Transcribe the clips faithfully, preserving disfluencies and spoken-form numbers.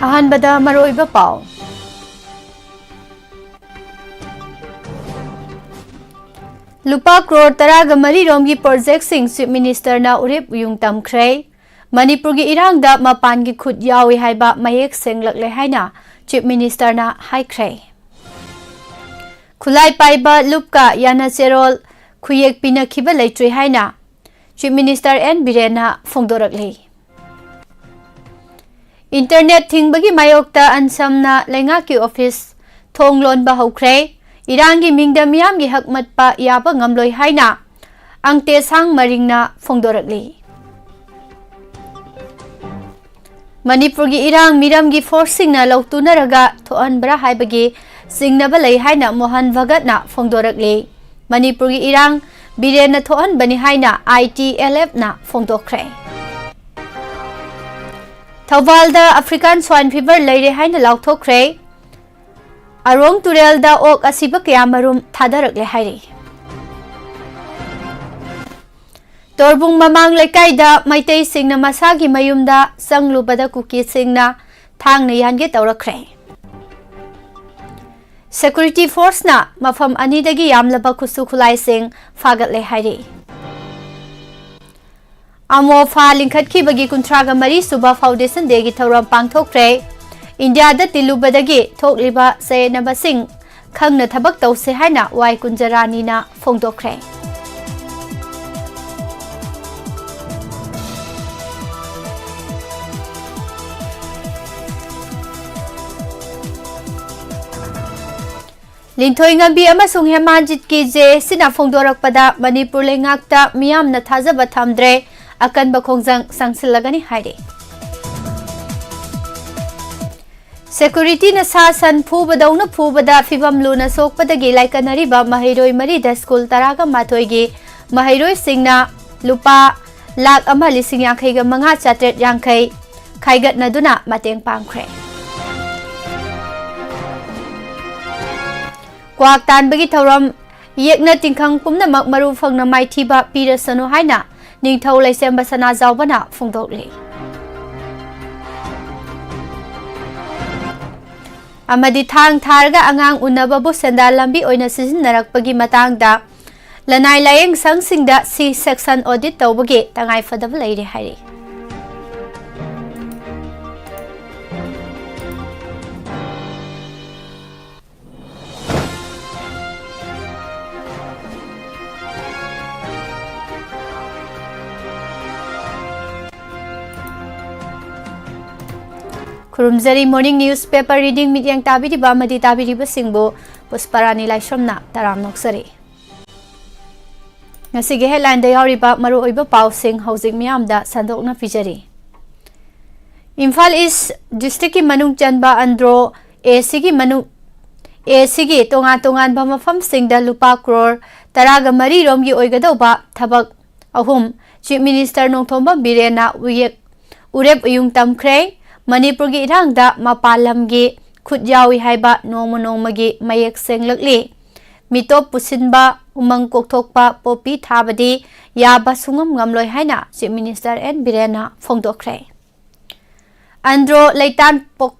ꯑꯍꯥꯟꯕꯗ ꯃꯔꯨꯑꯣꯏꯕ ꯄꯥꯎ꯫ ꯂꯨꯄꯥ ꯀ꯭ꯔꯣꯔ ꯇꯔꯥꯒ ꯃꯔꯤ ꯔꯣꯝꯒꯤ ꯄ꯭ꯔꯣꯖꯦꯛꯁꯤꯡ ꯆꯤꯐ ꯃꯤꯅꯤꯁꯇꯔꯅ ꯎꯔꯤꯞ ꯎꯌꯨꯡ ꯇꯝꯈ꯭ꯔꯦ꯫ ꯃꯅꯤꯄꯨꯔꯒꯤ ꯏꯔꯥꯡꯗ ꯃꯄꯥꯟꯒꯤ ꯈꯨꯠ ꯌꯥꯎꯏ ꯍꯥꯏꯕ ꯃꯌꯦꯛ ꯁꯦꯡꯂꯛꯂꯦ ꯍꯥꯏꯅ ꯆꯤꯐ ꯃꯤꯅꯤꯁꯇꯔꯅ ꯍꯥꯏꯈ꯭ꯔꯦ꯫ ꯈꯨꯠꯂꯥꯏ ꯄꯥꯏꯕ ꯂꯨꯞꯀ ꯌꯥꯅꯆꯦꯔꯣꯜ ꯈꯨꯌꯦꯛ ꯄꯤꯅꯈꯤꯕ ꯂꯩꯇ꯭ꯔꯤ ꯍꯥꯏꯅ ꯆꯤꯐ ꯃꯤꯅꯤꯁꯇꯔ ꯑꯦꯟ ꯕꯤꯔꯦꯟꯅ ꯐꯣꯡꯗꯣꯔꯛꯂꯤ꯫ ꯏꯟꯇꯔꯅꯦꯠ ꯊꯤꯡꯕꯒꯤ ꯃꯥꯌꯣꯛꯇ ꯑꯟꯁꯝꯅ ꯂꯩꯉꯥꯛꯀꯤ ꯑꯣꯐꯤꯁ ꯊꯣꯡ ꯂꯣꯟꯕ ꯍꯧꯈ꯭ꯔꯦ꯫ ꯏꯔꯥꯡꯒꯤ ꯃꯤꯡꯗ ꯃꯤꯌꯥꯝꯒꯤ ꯍꯛ ꯃꯠꯄ ꯌꯥꯕ ꯉꯝꯂꯣꯏ ꯍꯥꯏꯅ ꯑꯪꯇꯦꯁꯥꯡ ꯃꯔꯤꯡꯅ ꯐꯣꯡꯗꯣꯔꯛꯂꯤ꯫ ꯃꯅꯤꯄꯨꯔꯒꯤ ꯏꯔꯥꯡ ꯃꯤꯔꯝꯒꯤ ꯐꯣꯔꯁꯁꯤꯡꯅ ꯂꯧꯇꯨꯅꯔꯒ ꯊꯣꯛꯍꯟꯕ꯭ꯔꯥ ꯍꯥꯏꯕꯒꯤ ꯆꯤꯡꯅꯕ ꯂꯩ ꯍꯥꯏꯅ ꯃꯣꯍꯟ ꯚꯒꯠꯅ ꯐꯣꯡꯗꯣꯔꯛꯂꯤ꯫ ꯃꯅꯤꯄꯨꯔꯒꯤ ꯏꯔꯥꯡ ꯕꯤꯔꯦꯟꯅ ꯊꯣꯛꯍꯟꯕꯅꯤ ꯍꯥꯏꯅ ꯑꯥꯏ ꯇꯤ ꯑꯦꯜ ꯑꯦꯐꯅ ꯐꯣꯡꯗꯣꯛꯈ꯭ꯔꯦ꯫ ꯊꯧꯕꯥꯜꯗ ꯑꯐ꯭ꯔꯤꯀꯥꯟ ꯁ꯭ꯋꯥꯏꯟ ꯐꯤꯚꯔ ꯂꯩꯔꯦ ꯍꯥꯏꯅ ꯂꯥꯎꯊꯣꯛꯈ꯭ꯔꯦ꯫ ꯑꯔꯣꯡ ꯇꯨꯔꯦꯜꯗ ꯑꯣꯛ ꯑꯁꯤꯕ ꯀꯌꯥ ꯃꯔꯨꯝ ꯊꯥꯗꯔꯛꯂꯦ ꯍꯥꯏꯔꯤ꯫ ꯇꯣꯔꯕꯨꯡ ꯃꯃꯥꯡ ꯂꯩꯀꯥꯏꯗ ꯃꯩꯇꯩꯁꯤꯡꯅ ꯃꯁꯥꯒꯤ ꯃꯌꯨꯝꯗ ꯆꯪꯂꯨꯕꯗ ꯀꯨꯀꯤꯁꯤꯡꯅ ꯊꯥꯡꯅ ꯌꯥꯟꯒꯦ ꯇꯧꯔꯛꯈ꯭ꯔꯦ꯫ ꯁꯦꯀ꯭ꯌꯨꯔꯤꯇꯤ ꯐꯣꯔꯁꯅ ꯃꯐꯝ ꯑꯅꯤꯗꯒꯤ ꯌꯥꯝꯂꯕ ꯈꯨꯠꯁꯨ ꯈꯨꯠꯂꯥꯏꯁꯤꯡ ꯐꯥꯒꯠꯂꯦ ꯍꯥꯏꯔꯤ꯫ ꯑꯃꯣꯐꯥ ꯂꯤꯡꯈꯠꯈꯤꯕꯒꯤ ꯀꯨꯟꯊ꯭ꯔꯥꯒ ꯃꯔꯤ ꯁꯨꯕ ꯐꯥꯎꯟꯗꯦꯁꯟ ꯗꯦꯒꯤ ꯊꯧꯔꯝ ꯄꯥꯡꯊꯣꯛꯈ꯭ꯔꯦ꯫ ꯏꯟꯗꯤꯌꯥꯗ ꯇꯤꯜꯂꯨꯕꯗꯒꯤ ꯊꯣꯛꯂꯤꯕ ꯆꯌꯦꯠꯅꯕꯁꯤꯡ ꯈꯪꯅ ꯊꯕꯛ ꯇꯧꯁꯦ ꯍꯥꯏꯅ ꯋꯥꯏ ꯀꯨꯟꯖꯔꯥꯅꯤꯅ ꯐꯣꯡꯗꯣꯛꯈ꯭ꯔꯦ꯫ ꯂꯤꯟꯊꯣꯏ ꯉꯝꯕꯤ ꯑꯃꯁꯨꯡ ꯍꯦꯃꯥꯟꯖꯤꯠꯀꯤ ꯖꯦ ꯑꯦꯁ ꯁꯤꯅ ꯐꯣꯡꯗꯣꯔꯛꯄꯗ ꯃꯅꯤꯄꯨꯔ ꯂꯩꯉꯥꯛꯇ ꯃꯤꯌꯥꯝꯅ ꯊꯥꯖꯕ ꯊꯝꯗ꯭ꯔꯦ, ꯑꯀꯟꯕ ꯈꯣꯡꯖꯪ ꯆꯪꯁꯤꯜꯂꯒꯅꯤ ꯍꯥꯏꯔꯤ꯫ ꯁꯦꯀ꯭ꯌꯨꯔꯤꯇꯤꯅ ꯁꯥ ꯁꯟ ꯐꯨꯕꯗꯧꯅ ꯐꯨꯕꯗ ꯐꯤꯕꯝ ꯂꯨꯅ ꯁꯣꯛꯄꯗꯒꯤ ꯂꯥꯏꯀꯠꯅꯔꯤꯕ ꯃꯍꯩꯔꯣꯏ ꯃꯔꯤꯗ ꯁ꯭ꯀꯨꯜ ꯇꯔꯥꯒ ꯃꯥꯊꯣꯏꯒꯤ ꯃꯍꯩꯔꯣꯏꯁꯤꯡꯅ ꯂꯨꯄꯥ ꯂꯥꯈ ꯑꯃ ꯂꯤꯁꯤꯡ ꯌꯥꯡꯈꯩꯒ ꯃꯉꯥ ꯆꯥꯇ꯭ꯔꯦꯠ ꯌꯥꯡꯈꯩ ꯈꯥꯏꯒꯠꯅꯗꯨꯅ ꯃꯇꯦꯡ ꯄꯥꯡꯈ꯭ꯔꯦ꯫ ꯀ꯭ꯋꯥꯛ ꯇꯥꯟꯕꯒꯤ ꯊꯧꯔꯝ ꯌꯦꯛꯅ ꯇꯤꯡꯈꯪ ꯄꯨꯝꯅꯃꯛ ꯃꯔꯨ ꯐꯪꯅ ꯃꯥꯏꯊꯤꯕ ꯄꯤꯔꯁꯅꯨ ꯍꯥꯏꯅ ꯅꯤꯡꯊꯧ ꯂꯩꯁꯦꯝꯕ ꯁꯅꯥꯖꯥꯎꯕꯅ ꯐꯣꯡꯗꯣꯛꯂꯤ꯫ ꯑꯃꯗꯤ ꯊꯥꯡ ꯊꯥꯔꯒ ꯑꯉꯥꯡ ꯎꯅꯕꯕꯨ ꯁꯦꯟꯗꯥꯟ ꯂꯝꯕꯤ ꯑꯣꯏꯅ ꯁꯤꯖꯤꯟꯅꯔꯛꯄꯒꯤ ꯃꯇꯥꯡꯗ ꯂꯅꯥꯏ ꯂꯥꯌꯦꯡ ꯁꯪꯁꯤꯡꯗ C section audit ꯇꯧꯕꯒꯤ ꯇꯉꯥꯏ ꯐꯗꯕ ꯂꯩꯔꯦ ꯍꯥꯏꯔꯤ꯫ ꯈꯨꯔꯨꯝꯖꯔꯤ꯫ Morning newspaper reading ꯃꯤꯠꯌꯦꯡ ꯇꯥꯕꯤꯔꯤꯕ ꯑꯃꯗꯤ ꯇꯥꯕꯤꯔꯤꯕꯁꯤꯡꯕꯨ ꯄꯨꯁꯄꯔꯥꯅꯤ ꯂꯥꯏꯁ꯭ꯔꯝꯅ ꯇꯔꯥꯝꯅ ꯑꯣꯛꯆꯔꯤ꯫ ꯉꯁꯤꯒꯤ headlineꯗ ꯌꯥꯎꯔꯤꯕ ꯃꯔꯨꯑꯣꯏꯕ ꯄꯥꯎꯁꯤꯡ ꯍꯧꯖꯤꯛ ꯃꯤꯌꯥꯝꯗ ꯁꯟꯗꯣꯛꯅ ꯄꯤꯖꯔꯤ꯫ ꯏꯝꯐꯥꯜ East districtꯀꯤ ꯃꯅꯨꯡ ꯆꯟꯕ ꯑꯟꯗ꯭ꯔꯣ ACꯒꯤ ꯃꯅꯨꯡ, ACꯒꯤ ꯇꯣꯉꯥꯟ ꯇꯣꯉꯥꯟꯕ ꯃꯐꯝꯁꯤꯡꯗ ꯂꯨꯄꯥ ꯀ꯭ꯔꯣꯔ ꯇꯔꯥꯒ ꯃꯔꯤ ꯔꯣꯝꯒꯤ ꯑꯣꯏꯒꯗꯧꯕ ꯊꯕꯛ ꯑꯍꯨꯝ Chief Minister ꯅꯣꯡꯊꯣꯝꯕꯝ ꯕꯤꯔꯦꯟꯅ ꯎꯌꯦꯛ, ꯎꯔꯦꯞ ꯎꯌꯨꯡ ꯇꯝꯈ꯭ꯔꯦ꯫ ꯃꯅꯤꯄꯨꯔꯒꯤ ꯏꯔꯥꯡꯗ ꯃꯄꯥꯟ ꯂꯝꯒꯤ ꯈꯨꯠ ꯌꯥꯎꯏ ꯍꯥꯏꯕ ꯅꯣꯡꯃ ꯅꯣꯡꯃꯒꯤ ꯃꯌꯦꯛ ꯁꯦꯡꯂꯛꯂꯤ꯫ ꯃꯤꯇꯣꯞ ꯄꯨꯁꯤꯟꯕ, ꯎꯃꯪ ꯀꯣꯛꯊꯣꯛꯄ, ꯄꯣꯄꯤ ꯊꯥꯕꯗꯤ ꯌꯥꯕ ꯁꯨꯡꯉꯝ ꯉꯝꯂꯣꯏ ꯍꯥꯏꯅ Chief Minister N ꯕꯤꯔꯦꯟꯅ ꯐꯣꯡꯗꯣꯛꯈ꯭ꯔꯦ꯫ ꯑꯟꯗ꯭ꯔꯣ ꯂꯩꯇꯥꯟ ꯄꯣꯛ-,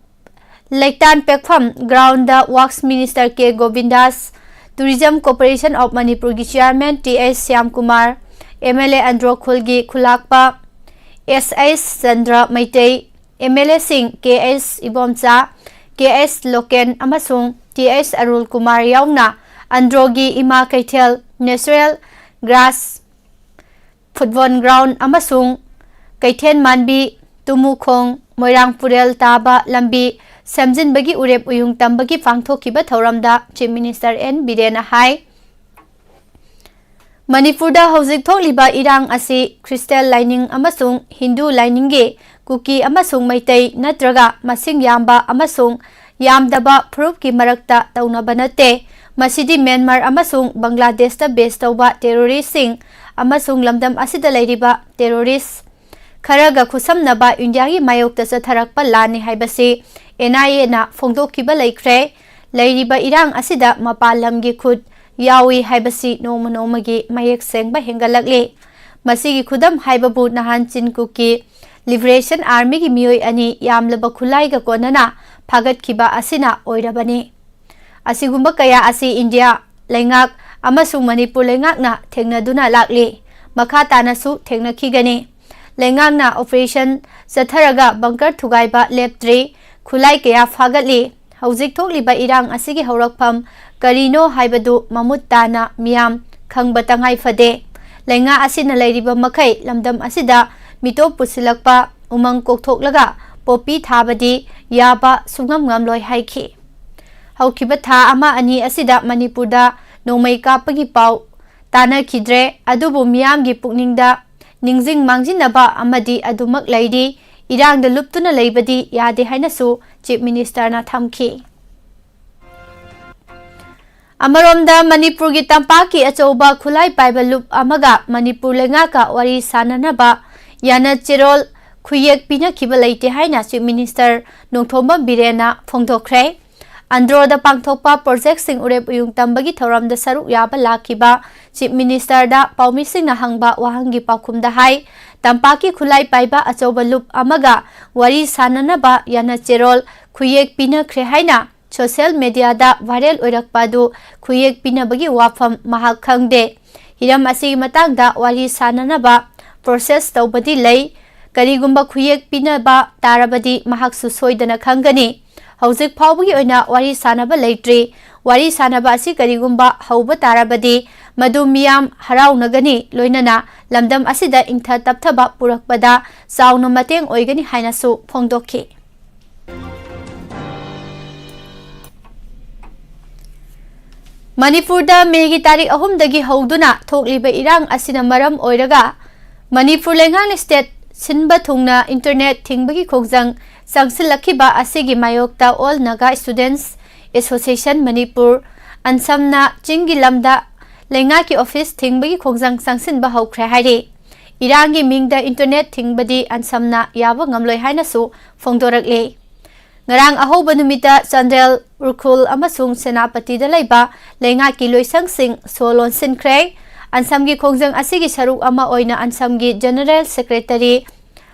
ꯂꯩꯇꯥꯟ ꯄꯦꯛꯐꯝ groundꯗ Works Minister K Govindas, Tourism Corporation of ꯃꯅꯤꯄꯨꯔꯒꯤ Chairman T H Shyamkumar, MLA Andro ꯈꯨꯜꯒꯤ ꯈꯨꯂꯥꯛꯄ S H ꯆꯟꯗ꯭ꯔ ꯃꯩꯇꯩ, MLAꯁꯤꯡ K H Ibomcha, K H Loken ꯑꯃꯁꯨꯡ T H ꯑꯔꯨꯜ ꯀꯨꯃꯥꯔ ꯌꯥꯎꯅ ꯑꯟꯗ꯭ꯔꯣꯒꯤ ꯏꯃꯥ ꯀꯩꯊꯦꯜ, Natural Grass Football Ground ꯑꯃꯁꯨꯡ ꯀꯩꯊꯦꯜ ꯃꯥꯟꯕꯤ, ꯇꯨꯃꯨꯈꯣꯡ, ꯃꯣꯏꯔꯥꯡ ꯄꯨꯔꯦꯜ ꯇꯥꯕ ꯂꯝꯕꯤ ꯁꯦꯝꯖꯤꯟꯕꯒꯤ ꯎꯔꯦꯞ ꯎꯌꯨꯡ ꯇꯝꯕꯒꯤ ꯄꯥꯡꯊꯣꯛꯈꯤꯕ ꯊꯧꯔꯝꯗ Chief Minister N ꯕꯤꯔꯦꯟꯅ ꯍꯥꯏ, ꯃꯅꯤꯄꯨꯔꯗ ꯍꯧꯖꯤꯛ ꯊꯣꯛꯂꯤꯕ ꯏꯔꯥꯡ ꯑꯁꯤ ꯈ꯭ꯔꯤꯁꯇꯦꯜ ꯂꯥꯏꯅꯤꯡ ꯑꯃꯁꯨꯡ ꯍꯤꯟꯗꯨ ꯂꯥꯏꯅꯤꯡꯒꯤ ꯀꯨꯀꯤ ꯑꯃꯁꯨꯡ ꯃꯩꯇꯩ ꯅꯠꯇ꯭ꯔꯒ ꯃꯁꯤꯡ ꯌꯥꯝꯕ ꯑꯃꯁꯨꯡ ꯌꯥꯝꯗꯕ ꯐꯨꯔꯨꯞꯀꯤ ꯃꯔꯛꯇ ꯇꯧꯅꯕ ꯅꯠꯇꯦ꯫ ꯃꯁꯤꯗꯤ ꯃ꯭ꯌꯥꯟꯃꯥꯔ ꯑꯃꯁꯨꯡ ꯕꯪꯒ꯭ꯂꯥꯗꯦꯁꯇ base ꯇꯧꯕ terroristꯁꯤꯡ ꯑꯃꯁꯨꯡ ꯂꯝꯗꯝ ꯑꯁꯤꯗ ꯂꯩꯔꯤꯕ terrorist ꯈꯔꯒ ꯈꯨꯠꯁꯝꯅꯕ ꯏꯟꯗꯤꯌꯥꯒꯤ ꯃꯥꯌꯣꯛꯇ ꯆꯠꯊꯔꯛꯄ ꯂꯥꯟꯅꯤ ꯍꯥꯏꯕꯁꯤ NIAꯅ ꯐꯣꯡꯗꯣꯛꯈꯤꯕ ꯂꯩꯈ꯭ꯔꯦ꯫ ꯂꯩꯔꯤꯕ ꯏꯔꯥꯡ ꯑꯁꯤꯗ ꯃꯄꯥꯟ ꯂꯝꯒꯤ ꯈꯨꯠ ꯌꯥꯎꯏ ꯍꯥꯏꯕꯁꯤ ꯅꯣꯡꯃ ꯅꯣꯡꯃꯒꯤ ꯃꯌꯦꯛ ꯁꯦꯡꯕ ꯍꯦꯟꯒꯠꯂꯛꯂꯤ꯫ ꯃꯁꯤꯒꯤ ꯈꯨꯗꯝ ꯍꯥꯏꯕꯕꯨ ꯅꯍꯥꯟ ꯆꯤꯟ ꯀꯨꯀꯤ Liberation Armyꯒꯤ ꯃꯤꯑꯣꯏ ꯑꯅꯤ ꯌꯥꯝꯂꯕ ꯈꯨꯠꯂꯥꯏꯒ ꯀꯣꯟꯅꯅ ꯐꯥꯒꯠꯈꯤꯕ ꯑꯁꯤꯅ ꯑꯣꯏꯔꯕꯅꯤ꯫ ꯑꯁꯤꯒꯨꯝꯕ ꯀꯌꯥ ꯑꯁꯤ ꯏꯟꯗꯤꯌꯥ ꯂꯩꯉꯥꯛ ꯑꯃꯁꯨꯡ ꯃꯅꯤꯄꯨꯔ ꯂꯩꯉꯥꯛꯅ ꯊꯦꯡꯅꯗꯨꯅ ꯂꯥꯛꯂꯤ꯫ ꯃꯈꯥ ꯇꯥꯅꯁꯨ ꯊꯦꯡꯅꯈꯤꯒꯅꯤ꯫ ꯂꯩꯉꯥꯛꯅ operation ꯆꯠꯊꯔꯒ bunker ꯊꯨꯒꯥꯏꯕ ꯂꯦꯞꯇ꯭ꯔꯤ꯫ ꯈꯨꯠꯂꯥꯏ ꯀꯌꯥ ꯐꯥꯒꯠꯂꯤ꯫ ꯍꯧꯖꯤꯛ ꯊꯣꯛꯂꯤꯕ ꯏꯔꯥꯡ ꯑꯁꯤꯒꯤ ꯍꯧꯔꯛꯐꯝ ꯀꯔꯤꯅꯣ ꯍꯥꯏꯕꯗꯨ ꯃꯃꯨꯠ ꯇꯥꯅ ꯃꯤꯌꯥꯝ ꯈꯪꯕ ꯇꯉꯥꯏ ꯐꯗꯦ꯫ ꯂꯩꯉꯥꯛ ꯑꯁꯤꯅ ꯂꯩꯔꯤꯕ ꯃꯈꯩ ꯂꯝꯗꯝ ꯑꯁꯤꯗ ꯃꯤꯇꯣꯞ ꯄꯨꯁꯤꯜꯂꯛꯄ, ꯎꯃꯪ ꯀꯣꯛꯊꯣꯛꯂꯒ ꯄꯣꯄꯤ ꯊꯥꯕꯗꯤ ꯌꯥꯕ ꯁꯨꯡꯉꯝ ꯉꯝꯂꯣꯏ ꯍꯥꯏꯈꯤ꯫ ꯍꯧꯈꯤꯕ ꯊꯥ ꯑꯃ ꯑꯅꯤ ꯑꯁꯤꯗ ꯃꯅꯤꯄꯨꯔꯗ ꯅꯣꯡꯃꯩ ꯀꯥꯞꯄꯒꯤ ꯄꯥꯎ ꯇꯥꯅꯈꯤꯗ꯭ꯔꯦ, ꯑꯗꯨꯕꯨ ꯃꯤꯌꯥꯝꯒꯤ ꯄꯨꯛꯅꯤꯡꯗ ꯅꯤꯡꯁꯤꯡ ꯃꯥꯡꯖꯤꯟꯅꯕ ꯑꯃꯗꯤ ꯑꯗꯨꯃꯛ ꯂꯩꯔꯤ꯫ ꯏꯔꯥꯡꯗ ꯂꯨꯞꯇꯨꯅ ꯂꯩꯕꯗꯤ ꯌꯥꯗꯦ ꯍꯥꯏꯅꯁꯨ Chief Ministerꯅ ꯊꯝꯈꯤ꯫ ꯑꯃꯔꯣꯝꯗ ꯃꯅꯤꯄꯨꯔꯒꯤ ꯇꯝꯄꯥꯛꯀꯤ ꯑꯆꯧꯕ ꯈꯨꯠꯂꯥꯏ ꯄꯥꯏꯕ ꯂꯨꯞ ꯑꯃꯒ ꯃꯅꯤꯄꯨꯔ ꯂꯩꯉꯥꯛꯀ ꯋꯥꯔꯤ ꯁꯥꯅꯅꯕ ꯌꯥꯅ ꯆꯦꯔꯣꯜ ꯈꯨꯌꯦꯛ ꯄꯤꯅꯈꯤꯕ ꯂꯩꯇꯦ ꯍꯥꯏꯅ Chief Minister ꯅꯣꯡꯊꯣꯝꯕꯝ ꯕꯤꯔꯦꯟꯅ ꯐꯣꯡꯗꯣꯛꯈ꯭ꯔꯦ꯫ ꯑꯟꯗ꯭ꯔꯣꯗ ꯄꯥꯡꯊꯣꯛꯄ projectꯁꯤꯡ ꯎꯔꯦꯞ ꯎꯌꯨꯡ ꯇꯝꯕꯒꯤ ꯊꯧꯔꯝꯗ ꯁꯔꯨꯛ ꯌꯥꯕ ꯂꯥꯛꯈꯤꯕ Chief Ministerꯗ ꯄꯥꯎꯃꯤꯁꯤꯡꯅ ꯍꯪꯕ ꯋꯥꯍꯪꯒꯤ ꯄꯥꯎꯈꯨꯝꯗ ꯍꯥꯏ, ꯇꯝꯄꯥꯛꯀꯤ ꯈꯨꯠꯂꯥꯏ ꯄꯥꯏꯕ ꯑꯆꯧꯕ ꯂꯨꯞ ꯑꯃꯒ ꯋꯥꯔꯤ ꯁꯥꯅꯅꯕ ꯌꯥꯅ ꯆꯦꯔꯣꯜ ꯈꯨꯌꯦꯛ ꯄꯤꯅꯈ꯭ꯔꯦ ꯍꯥꯏꯅ social mediaꯗ viral ꯑꯣꯏꯔꯛꯄ ꯑꯗꯨ ꯈꯨꯌꯦꯛ ꯄꯤꯅꯕꯒꯤ ꯋꯥꯐꯝ ꯃꯍꯥꯛ ꯈꯪꯗꯦ꯫ ꯍꯤꯔꯝ ꯑꯁꯤꯒꯤ ꯃꯇꯥꯡꯗ ꯋꯥꯔꯤ ꯁꯥꯅꯅꯕ process ꯇꯧꯕꯗꯤ ꯂꯩ꯫ ꯀꯔꯤꯒꯨꯝꯕ ꯈꯨꯌꯦꯛ ꯄꯤꯅꯕ ꯇꯥꯔꯕꯗꯤ ꯃꯍꯥꯛꯁꯨ ꯁꯣꯏꯗꯅ ꯈꯪꯒꯅꯤ꯫ ꯍꯧꯖꯤꯛ ꯐꯥꯎꯕꯒꯤ ꯑꯣꯏꯅ ꯋꯥꯔꯤ ꯁꯥꯅꯕ ꯂꯩꯇ꯭ꯔꯤ꯫ ꯋꯥꯔꯤ ꯁꯥꯅꯕ ꯑꯁꯤ ꯀꯔꯤꯒꯨꯝꯕ ꯍꯧꯕ ꯇꯥꯔꯕꯗꯤ ꯃꯗꯨ ꯃꯤꯌꯥꯝ ꯍꯔꯥꯎꯅꯒꯅꯤ, ꯂꯣꯏꯅꯅ ꯂꯝꯗꯝ ꯑꯁꯤꯗ ꯏꯪꯊ ꯇꯞꯊꯕ ꯄꯨꯔꯛꯄꯗ ꯆꯥꯎꯅ ꯃꯇꯦꯡ ꯑꯣꯏꯒꯅꯤ ꯍꯥꯏꯅꯁꯨ ꯐꯣꯡꯗꯣꯛꯈꯤ꯫ ꯃꯅꯤꯄꯨꯔꯗ ꯃꯦꯒꯤ ꯇꯥꯔꯤꯛ ꯑꯍꯨꯝꯗꯒꯤ ꯍꯧꯗꯨꯅ ꯊꯣꯛꯂꯤꯕ ꯏꯔꯥꯡ ꯑꯁꯤꯅ ꯃꯔꯝ ꯑꯣꯏꯔꯒ ꯃꯅꯤꯄꯨꯔ ꯂꯩꯉꯥꯛꯅ state ꯁꯤꯟꯕ ꯊꯨꯡꯅ internet ꯊꯤꯡꯕꯒꯤ ꯈꯣꯡꯖꯪ ꯆꯪꯁꯤꯜꯂꯛꯈꯤꯕ ꯑꯁꯤꯒꯤ ꯃꯥꯌꯣꯛꯇ All Naga Students Association Manipur, ꯑꯟꯁꯝꯅ ꯆꯤꯡꯒꯤ ꯂꯝꯗ ꯂꯩꯉꯥꯛꯀꯤ office ꯊꯤꯡꯕꯒꯤ ꯈꯣꯡꯖꯪ ꯆꯪꯁꯤꯟꯕ ꯍꯧꯈ꯭ꯔꯦ ꯍꯥꯏꯔꯤ꯫ ꯏꯔꯥꯡꯒꯤ ꯃꯤꯡꯗ internet ꯊꯤꯡꯕꯗꯤ ꯑꯟꯁꯝꯅ ꯌꯥꯕ ꯉꯝꯂꯣꯏ ꯍꯥꯏꯅꯁꯨ ꯐꯣꯡꯗꯣꯔꯛꯂꯤ꯫ ꯉꯔꯥꯡ ꯑꯍꯧꯕ ꯅꯨꯃꯤꯠꯇ ꯆꯥꯟꯗꯦꯜ, ꯎꯈ꯭ꯔꯨꯜ ꯑꯃꯁꯨꯡ ꯁꯦꯅꯥꯄꯇꯤꯗ ꯂꯩꯕ ꯂꯩꯉꯥꯛꯀꯤ ꯂꯣꯏꯁꯪꯁꯤꯡ ꯁꯣ ꯂꯣꯟꯁꯤꯟꯈ꯭ꯔꯦ꯫ ꯑꯟꯁꯝꯒꯤ ꯈꯣꯡꯖꯪ ꯑꯁꯤꯒꯤ ꯁꯔꯨꯛ ꯑꯃ ꯑꯣꯏꯅ ꯑꯟꯁꯝꯒꯤ General Secretary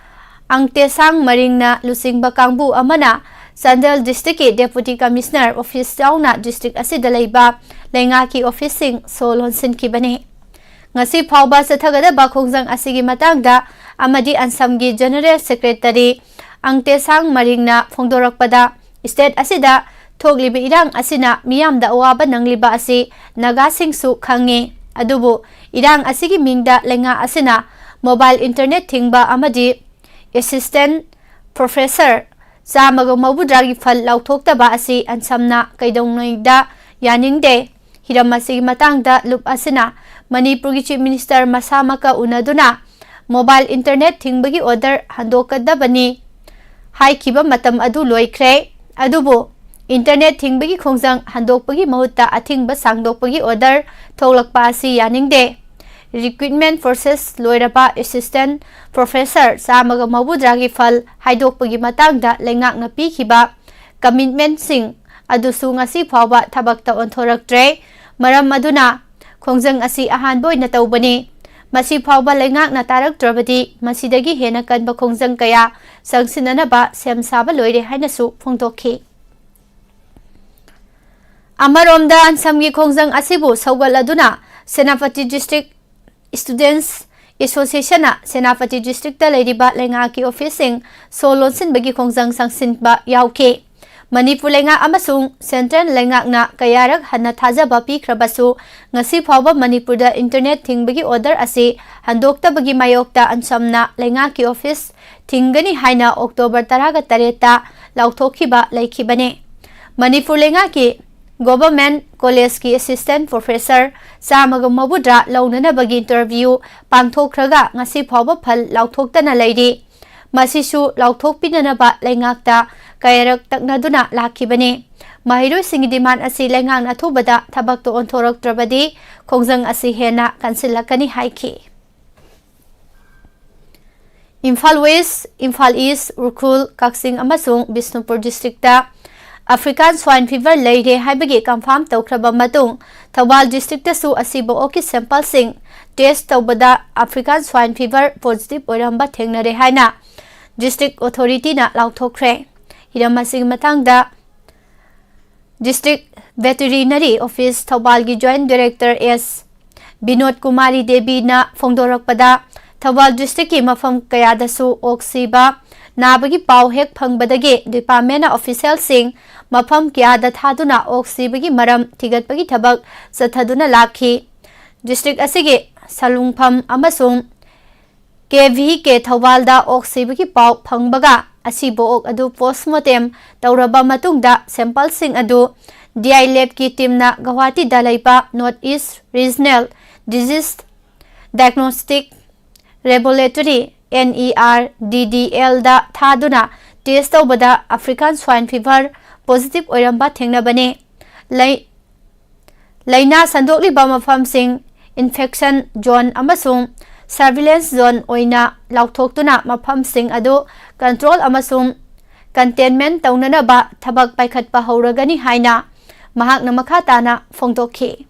ꯑꯪꯇꯦꯁꯥꯡ ꯃꯔꯤꯡꯅ ꯂꯨꯆꯤꯡꯕ ꯀꯥꯡꯕꯨ ꯑꯃꯅ ꯆꯥꯟꯗꯦꯜ ꯗꯤꯁꯇ꯭ꯔꯤꯛꯀꯤ ꯗꯦꯄꯨꯇꯤ ꯀꯃꯤꯁꯅꯔ ꯑꯣꯐꯤꯁ ꯌꯥꯎꯅ ꯗꯤꯁꯇ꯭ꯔꯤꯛ ꯑꯁꯤꯗ ꯂꯩꯕ ꯂꯩꯉꯥꯛꯀꯤ ꯑꯣꯐꯤꯁꯁꯤꯡ ꯁꯣ ꯂꯣꯟꯁꯤꯟꯈꯤꯕꯅꯤ꯫ ꯉꯁꯤ ꯐꯥꯎꯕ ꯆꯠꯊꯒꯗꯕ ꯈꯣꯡꯖꯪ ꯑꯁꯤꯒꯤ ꯃꯇꯥꯡꯗ ꯑꯃꯗꯤ ꯑꯟꯁꯝꯒꯤ ꯖꯦꯅꯔꯦꯜ ꯁꯦꯀ꯭ꯔꯦꯇꯔꯤ ꯑꯪꯇꯦꯁꯥꯡ ꯃꯔꯤꯡꯅ ꯐꯣꯡꯗꯣꯔꯛꯄꯗ, ꯁ꯭ꯇꯦꯠ ꯑꯁꯤꯗ ꯊꯣꯛꯂꯤꯕ ꯏꯔꯥꯡ ꯑꯁꯤꯅ ꯃꯤꯌꯥꯝꯗ ꯑꯋꯥꯕ ꯅꯪꯂꯤꯕ ꯑꯁꯤ ꯅꯥꯒꯥꯁꯤꯡꯁꯨ ꯈꯪꯉꯤ꯫ ꯑꯗꯨꯕꯨ ꯏꯔꯥꯡ ꯑꯁꯤꯒꯤ ꯃꯤꯡꯗ ꯂꯩꯉꯥꯛ ꯑꯁꯤꯅ ꯃꯣꯕꯥꯏꯜ ꯏꯟꯇꯔꯅꯦꯠ ꯊꯤꯡꯕ ꯑꯃꯗꯤ ꯑꯦꯁꯤꯁꯇꯦꯟ ꯄ꯭ꯔꯣꯐꯦꯁꯔ ꯆꯥꯝꯃꯒ ꯃꯧꯗ꯭ꯔꯥꯒꯤ ꯐꯜ ꯂꯥꯎꯊꯣꯛꯇꯕ ꯑꯁꯤ ꯑꯟꯁꯝꯅ ꯀꯩꯗꯧꯉꯩꯗ ꯌꯥꯅꯤꯡꯗꯦ꯫ ꯍꯤꯔꯝ ꯑꯁꯤꯒꯤ ꯃꯇꯥꯡꯗ ꯂꯨꯞ ꯑꯁꯤꯅ ꯃꯅꯤꯄꯨꯔꯒꯤ ꯆꯤꯐ ꯃꯤꯅꯤꯁꯇꯔ ꯃꯁꯥꯃꯛꯀ ꯎꯅꯗꯨꯅ ꯃꯣꯕꯥꯏꯜ ꯏꯟꯇꯔꯅꯦꯠ ꯊꯤꯡꯕꯒꯤ ꯑꯣꯔꯗꯔ ꯍꯟꯗꯣꯛꯀꯗꯕꯅꯤ ꯍꯥꯏꯈꯤꯕ ꯃꯇꯝ ꯑꯗꯨ ꯂꯣꯏꯈ꯭ꯔꯦ꯫ ꯑꯗꯨꯕꯨ ꯏꯟꯇꯔꯅꯦꯠ ꯊꯤꯡꯕꯒꯤ ꯈꯣꯡꯖꯪ ꯍꯟꯗꯣꯛꯄꯒꯤ ꯃꯍꯨꯠꯇ ꯑꯊꯤꯡꯕ ꯁꯥꯡꯗꯣꯛꯄꯒꯤ ꯑꯣꯔꯗꯔ ꯊꯣꯛꯂꯛꯄ ꯑꯁꯤ ꯌꯥꯅꯤꯡꯗꯦ꯫ ꯔꯤꯀ꯭ꯔꯨꯠꯃꯦꯟ ꯄ꯭ꯔꯣꯁꯦꯁ ꯂꯣꯏꯔꯕ ꯑꯦꯁꯤꯁꯇꯦꯟ ꯄ꯭ꯔꯣꯐꯦꯁꯔ ꯆꯥꯝꯃꯒ ꯃꯧꯗ꯭ꯔꯥꯒꯤ ꯐꯜ ꯍꯥꯏꯗꯣꯛꯄꯒꯤ ꯃꯇꯥꯡꯗ ꯂꯩꯉꯥꯛꯅ ꯄꯤꯈꯤꯕ ꯀꯃꯤꯠꯃꯦꯟꯁꯤꯡ ꯑꯗꯨꯁꯨ ꯉꯁꯤ ꯐꯥꯎꯕ ꯊꯕꯛꯇ ꯑꯣꯟꯊꯣꯔꯛꯇ꯭ꯔꯦ꯫ ꯃꯔꯝ ꯑꯗꯨꯅ ꯈꯣꯡꯖꯪ ꯑꯁꯤ ꯑꯍꯥꯟꯕ ꯑꯣꯏꯅ ꯇꯧꯕꯅꯤ꯫ ꯃꯁꯤ ꯐꯥꯎꯕ ꯂꯩꯉꯥꯛꯅ ꯇꯥꯔꯛꯇ꯭ꯔꯕꯗꯤ ꯃꯁꯤꯗꯒꯤ ꯍꯦꯟꯅ ꯀꯟꯕ ꯈꯣꯡꯖꯪ ꯀꯌꯥ ꯆꯪꯁꯤꯟꯅꯅꯕ ꯁꯦꯝ ꯁꯥꯕ ꯂꯣꯏꯔꯦ ꯍꯥꯏꯅꯁꯨ ꯐꯣꯡꯗꯣꯛꯈꯤ꯫ ꯑꯃꯔꯣꯝꯗ ꯑꯟꯁꯝꯒꯤ ꯈꯣꯡꯖꯪ ꯑꯁꯤꯕꯨ ꯁꯧꯒꯠꯂꯗꯨꯅ ꯁꯦꯅꯥꯄꯇꯤ ꯗꯤꯁꯇ꯭ꯔꯤꯛ ꯁ꯭ꯇꯨꯗꯦꯟꯠꯁ ꯑꯦꯁꯣꯁꯤꯌꯦꯁꯟꯅ ꯁꯦꯅꯥꯄꯇꯤ ꯗꯤꯁꯇ꯭ꯔꯤꯛꯇ ꯂꯩꯔꯤꯕ ꯂꯩꯉꯥꯛꯀꯤ ꯑꯣꯐꯤꯁꯁꯤꯡ ꯁꯣ ꯂꯣꯟꯁꯤꯟꯕꯒꯤ ꯈꯣꯡꯖꯪ ꯆꯪꯁꯤꯟꯕ ꯌꯥꯎꯈꯤ꯫ ꯃꯅꯤꯄꯨꯔ ꯂꯩꯉꯥꯛ ꯑꯃꯁꯨꯡ ꯁꯦꯟꯇ꯭ꯔꯦꯜ ꯂꯩꯉꯥꯛꯅ ꯀꯌꯥꯔꯛ ꯍꯟꯅ ꯊꯥꯖꯕ ꯄꯤꯈ꯭ꯔꯕꯁꯨ, ꯉꯁꯤ ꯐꯥꯎꯕ ꯃꯅꯤꯄꯨꯔꯗ ꯏꯟꯇꯔꯅꯦꯠ ꯊꯤꯡꯕꯒꯤ ꯑꯣꯔꯗꯔ ꯑꯁꯤ ꯍꯟꯗꯣꯛꯇꯕꯒꯤ ꯃꯥꯌꯣꯛꯇ ꯑꯟꯁꯝꯅ ꯂꯩꯉꯥꯛꯀꯤ ꯑꯣꯐꯤꯁ ꯊꯤꯡꯒꯅꯤ ꯍꯥꯏꯅ ꯑꯣꯛꯇꯣꯕꯔ ꯇꯔꯥꯒ ꯇꯔꯦꯠꯇ ꯂꯥꯎꯊꯣꯛꯈꯤꯕ ꯂꯩꯈꯤꯕꯅꯤ꯫ ꯃꯅꯤꯄꯨꯔ ꯂꯩꯉꯥꯛꯀꯤ ꯒꯣꯚꯔꯟꯃꯦꯟꯠ ꯀꯣꯂꯦꯖꯀꯤ ꯑꯦꯁꯤꯁꯇꯦꯟꯠ ꯄ꯭ꯔꯣꯐꯦꯁꯔ ꯆꯥꯝꯃꯒ ꯃꯧꯗ꯭ꯔꯥ ꯂꯧꯅꯅꯕꯒꯤ ꯏꯟꯇꯔꯚ꯭ꯌꯨ ꯄꯥꯡꯊꯣꯛꯈ꯭ꯔꯒ ꯉꯁꯤ ꯐꯥꯎꯕ ꯐꯜ ꯂꯥꯎꯊꯣꯛꯇꯅ ꯂꯩꯔꯤ꯫ ꯃꯁꯤꯁꯨ ꯂꯥꯎꯊꯣꯛꯄꯤꯅꯅꯕ ꯂꯩꯉꯥꯛꯇ ꯀꯌꯥꯔꯛ ꯇꯛꯅꯗꯨꯅ ꯂꯥꯛꯈꯤꯕꯅꯤ꯫ ꯃꯍꯩꯔꯣꯏꯁꯤꯡꯒꯤ ꯗꯤꯃꯥꯟ ꯑꯁꯤ ꯂꯩꯉꯥꯛꯅ ꯑꯊꯨꯕꯗ ꯊꯕꯛꯇ ꯑꯣꯟꯊꯣꯔꯛꯇ꯭ꯔꯕꯗꯤ ꯈꯣꯡꯖꯪ ꯑꯁꯤ ꯍꯦꯟꯅ ꯀꯟꯁꯤꯜꯂꯛꯀꯅꯤ ꯍꯥꯏꯈꯤ꯫ ꯏꯝꯐꯥꯜ ꯋꯦꯁ꯭ꯠ, ꯏꯝꯐꯥꯜ ꯏꯁ꯭ꯠ, ꯎꯈ꯭ꯔꯨꯜ, ꯀꯛꯆꯤꯡ ꯑꯃꯁꯨꯡ Bishnupur district African swine fever ꯂꯩꯔꯦ ꯍꯥꯏꯕꯒꯤ ꯀꯟꯐꯥꯔꯝ ꯇꯧꯈ꯭ꯔꯕ ꯃꯇꯨꯡ, ꯊꯧꯕꯥꯜ ꯗꯤꯁꯇ꯭ꯔꯤꯛꯇꯁꯨ ꯑꯁꯤꯕ ꯑꯣꯛꯀꯤ ꯁꯦꯝꯄꯜꯁꯤꯡ ꯇꯦꯁ꯭ꯠ ꯇꯧꯕꯗ ꯑꯐ꯭ꯔꯤꯀꯥꯟ ꯁ꯭ꯋꯥꯏꯟ ꯐꯤꯚꯔ ꯄꯣꯖꯤꯇꯤꯚ ꯑꯣꯏꯔꯝꯕ ꯊꯦꯡꯅꯔꯦ ꯍꯥꯏꯅ ꯗꯤꯁꯇ꯭ꯔꯤꯛ ꯑꯣꯊꯣꯔꯤꯇꯤꯅ ꯂꯥꯎꯊꯣꯛꯈ꯭ꯔꯦ꯫ ꯍꯤꯔꯝ ꯑꯁꯤꯒꯤ ꯃꯇꯥꯡꯗ ꯗꯤꯁꯇ꯭ꯔꯤꯛ ꯚꯦꯇꯤꯔꯤꯅꯔꯤ ꯑꯣꯐꯤꯁ ꯊꯧꯕꯥꯜꯒꯤ ꯖꯣꯏꯟꯠ ꯗꯥꯏꯔꯦꯛꯇꯔ ꯑꯦꯁ ꯕꯤꯅꯣꯗ ꯀꯨꯃꯥꯔꯤ ꯗꯦꯕꯤꯅ ꯐꯣꯡꯗꯣꯔꯛꯄꯗ, ꯊꯧꯕꯥꯜ ꯗꯤꯁꯇ꯭ꯔꯤꯛꯀꯤ ꯃꯐꯝ ꯀꯌꯥꯗꯁꯨ ꯑꯣꯛ ꯁꯤꯕ, ꯅꯥꯕꯒꯤ ꯄꯥꯎ ꯍꯦꯛ ꯐꯪꯕꯗꯒꯤ ꯗꯤꯄꯥꯔꯠꯃꯦꯟꯅ ꯑꯣꯐꯤꯁꯤꯌꯦꯜꯁꯤꯡ ꯃꯐꯝ ꯀꯌꯥꯗ ꯊꯥꯗꯨꯅ ꯑꯣꯛ ꯁꯤꯕꯒꯤ ꯃꯔꯝ ꯊꯤꯒꯠꯄꯒꯤ ꯊꯕꯛ ꯆꯠꯊꯗꯨꯅ ꯂꯥꯛꯈꯤ꯫ ꯗꯤꯁꯇ꯭ꯔꯤꯛ ꯑꯁꯤꯒꯤ ꯁꯂꯨꯡꯐꯝ ꯑꯃꯁꯨꯡ ꯀꯦ ꯚꯤ ꯀꯦ ꯊꯧꯕꯥꯜꯗ ꯑꯣꯛ ꯁꯤꯕꯒꯤ ꯄꯥꯎ ꯐꯪꯕꯒ, ꯑꯁꯤꯕ ꯑꯣꯛ ꯑꯗꯨ ꯄꯣꯁꯃꯣꯔꯇꯦꯝ ꯇꯧꯔꯕ ꯃꯇꯨꯡꯗ ꯁꯦꯝꯄꯜꯁꯤꯡ ꯑꯗꯨ ꯗꯤ ꯑꯥꯏ ꯂꯦꯕꯀꯤ ꯇꯤꯝꯅ ꯒꯧꯍꯥꯇꯤꯗ ꯂꯩꯕ north east regional disease diagnostic laboratory, N E R D D ꯑꯦꯜꯗ ꯊꯥꯗꯨꯅ ꯇꯦꯁ ꯇꯧꯕꯗ ꯑꯐ꯭ꯔꯤꯀꯥꯟ ꯁ꯭ꯋꯥꯏꯟ ꯐꯤꯚꯔ ꯄꯣꯖꯤꯇꯤꯚ ꯑꯣꯏꯔꯝꯕ ꯊꯦꯡꯅꯕꯅꯤ꯫ ꯂꯩ-, ꯂꯥꯏꯅꯥ ꯁꯟꯗꯣꯛꯂꯤꯕ ꯃꯐꯝꯁꯤꯡ ꯏꯟꯐꯦꯛꯁꯟ ꯖꯣꯟ ꯑꯃꯁꯨꯡ ꯁꯔꯚꯤꯂꯦꯟꯁ ꯖꯣꯟ ꯑꯣꯏꯅ ꯂꯥꯎꯊꯣꯛꯇꯨꯅ ꯃꯐꯝꯁꯤꯡ ꯑꯗꯨ ꯀꯟꯇ꯭ꯔꯣꯜ ꯑꯃꯁꯨꯡ ꯀꯟꯇꯦꯟꯃꯦꯟ ꯇꯧꯅꯅꯕ ꯊꯕꯛ ꯄꯥꯏꯈꯠꯄ ꯍꯧꯔꯒꯅꯤ ꯍꯥꯏꯅ ꯃꯍꯥꯛꯅ ꯃꯈꯥ ꯇꯥꯅ ꯐꯣꯡꯗꯣꯛꯈꯤ꯫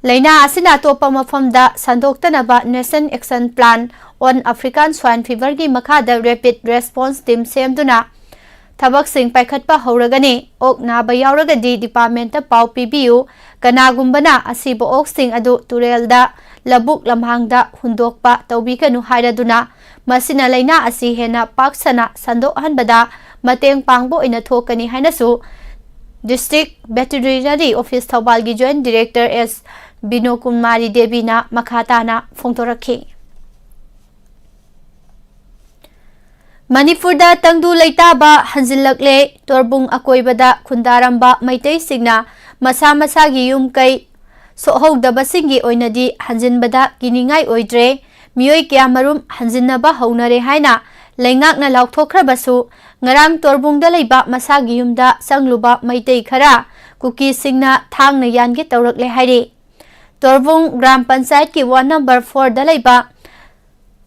ꯂꯥꯏꯅꯥ ꯑꯁꯤꯅ ꯑꯇꯣꯞꯄ ꯃꯐꯝꯗ ꯁꯟꯗꯣꯛꯇꯅꯕ National Action Plan on African Swine Feverꯒꯤ ꯃꯈꯥꯗ ꯔꯦꯄꯤꯗ ꯔꯦꯁꯄꯣꯟꯁ ꯇꯤꯝ ꯁꯦꯝꯗꯨꯅ ꯊꯕꯛꯁꯤꯡ ꯄꯥꯏꯈꯠꯄ ꯍꯧꯔꯒꯅꯤ꯫ ꯑꯣꯛ ꯅꯥꯕ ꯌꯥꯎꯔꯒꯗꯤ ꯗꯤꯄꯥꯔꯠꯃꯦꯟꯇ ꯄꯥꯎ ꯄꯤꯕꯤꯌꯨ꯫ ꯀꯅꯥꯒꯨꯝꯕꯅ ꯑꯁꯤꯕ ꯑꯣꯛꯁꯤꯡ ꯑꯗꯨ ꯇꯨꯔꯦꯜꯗ, ꯂꯧꯕꯨꯛ ꯂꯝꯍꯥꯡꯗ ꯍꯨꯟꯗꯣꯛꯄ ꯇꯧꯕꯤꯒꯅꯨ ꯍꯥꯏꯔꯗꯨꯅ, ꯃꯁꯤꯅ ꯂꯥꯏꯅꯥ ꯑꯁꯤ ꯍꯦꯟꯅ ꯄꯥꯛ ꯁꯟꯅ ꯁꯟꯗꯣꯛꯍꯟꯕꯗ ꯃꯇꯦꯡ ꯄꯥꯡꯕ ꯑꯣꯏꯅ ꯊꯣꯛꯀꯅꯤ ꯍꯥꯏꯅꯁꯨ ꯗꯤꯁꯇ꯭ꯔꯤꯛ ꯚꯦꯇꯤꯔꯤꯅꯔꯤ ꯑꯣꯐꯤꯁ ꯊꯧꯕꯥꯜꯒꯤ ꯖꯣꯏꯟꯠ ꯗꯥꯏꯔꯦꯛꯇꯔ ꯑꯦꯁ ꯕꯤꯅꯣ ꯀꯨꯃꯥꯔꯤ ꯗꯦꯕꯤꯅ ꯃꯈꯥ ꯇꯥꯅ ꯐꯣꯡꯗꯣꯔꯛꯈꯤ꯫ ꯃꯅꯤꯄꯨꯔꯗ ꯇꯪꯗꯨ ꯂꯩꯇꯥꯕ ꯍꯟꯖꯤꯜꯂꯛꯂꯦ꯫ ꯇꯣꯔꯕꯨꯡ ꯑꯀꯣꯏꯕꯗ ꯈꯨꯟꯗꯥꯔꯝꯕ ꯃꯩꯇꯩꯁꯤꯡꯅ ꯃꯁꯥ ꯃꯁꯥꯒꯤ ꯌꯨꯝ ꯀꯩ ꯁꯣꯛꯍꯧꯗꯕꯁꯤꯡꯒꯤ ꯑꯣꯏꯅꯗꯤ ꯍꯟꯖꯤꯟꯕꯗ ꯀꯤꯅꯤꯡꯉꯥꯏ ꯑꯣꯏꯗ꯭ꯔꯦ꯫ ꯃꯤꯑꯣꯏ ꯀꯌꯥꯃꯔꯨꯝ ꯍꯟꯖꯤꯟꯅꯕ ꯍꯧꯅꯔꯦ ꯍꯥꯏꯅ ꯂꯩꯉꯥꯛꯅ ꯂꯥꯎꯊꯣꯛꯈ꯭ꯔꯕꯁꯨ, ꯉꯔꯥꯡ ꯇꯣꯔꯕꯨꯡꯗ ꯂꯩꯕ ꯃꯁꯥꯒꯤ ꯌꯨꯝꯗ ꯆꯪꯂꯨꯕ ꯃꯩꯇꯩ ꯈꯔ ꯀꯨꯀꯤꯁꯤꯡꯅ ꯊꯥꯡꯅ ꯌꯥꯟꯒꯦ ꯇꯧꯔꯛꯂꯦ ꯍꯥꯏꯔꯤ꯫ ꯇꯣꯔꯕꯨꯡ ꯒ꯭ꯔꯥꯝ ꯄꯟꯆꯥꯌꯠꯀꯤ ꯋꯥꯔꯗ ꯅꯝꯕꯔ ꯐꯣꯔꯗ ꯂꯩꯕ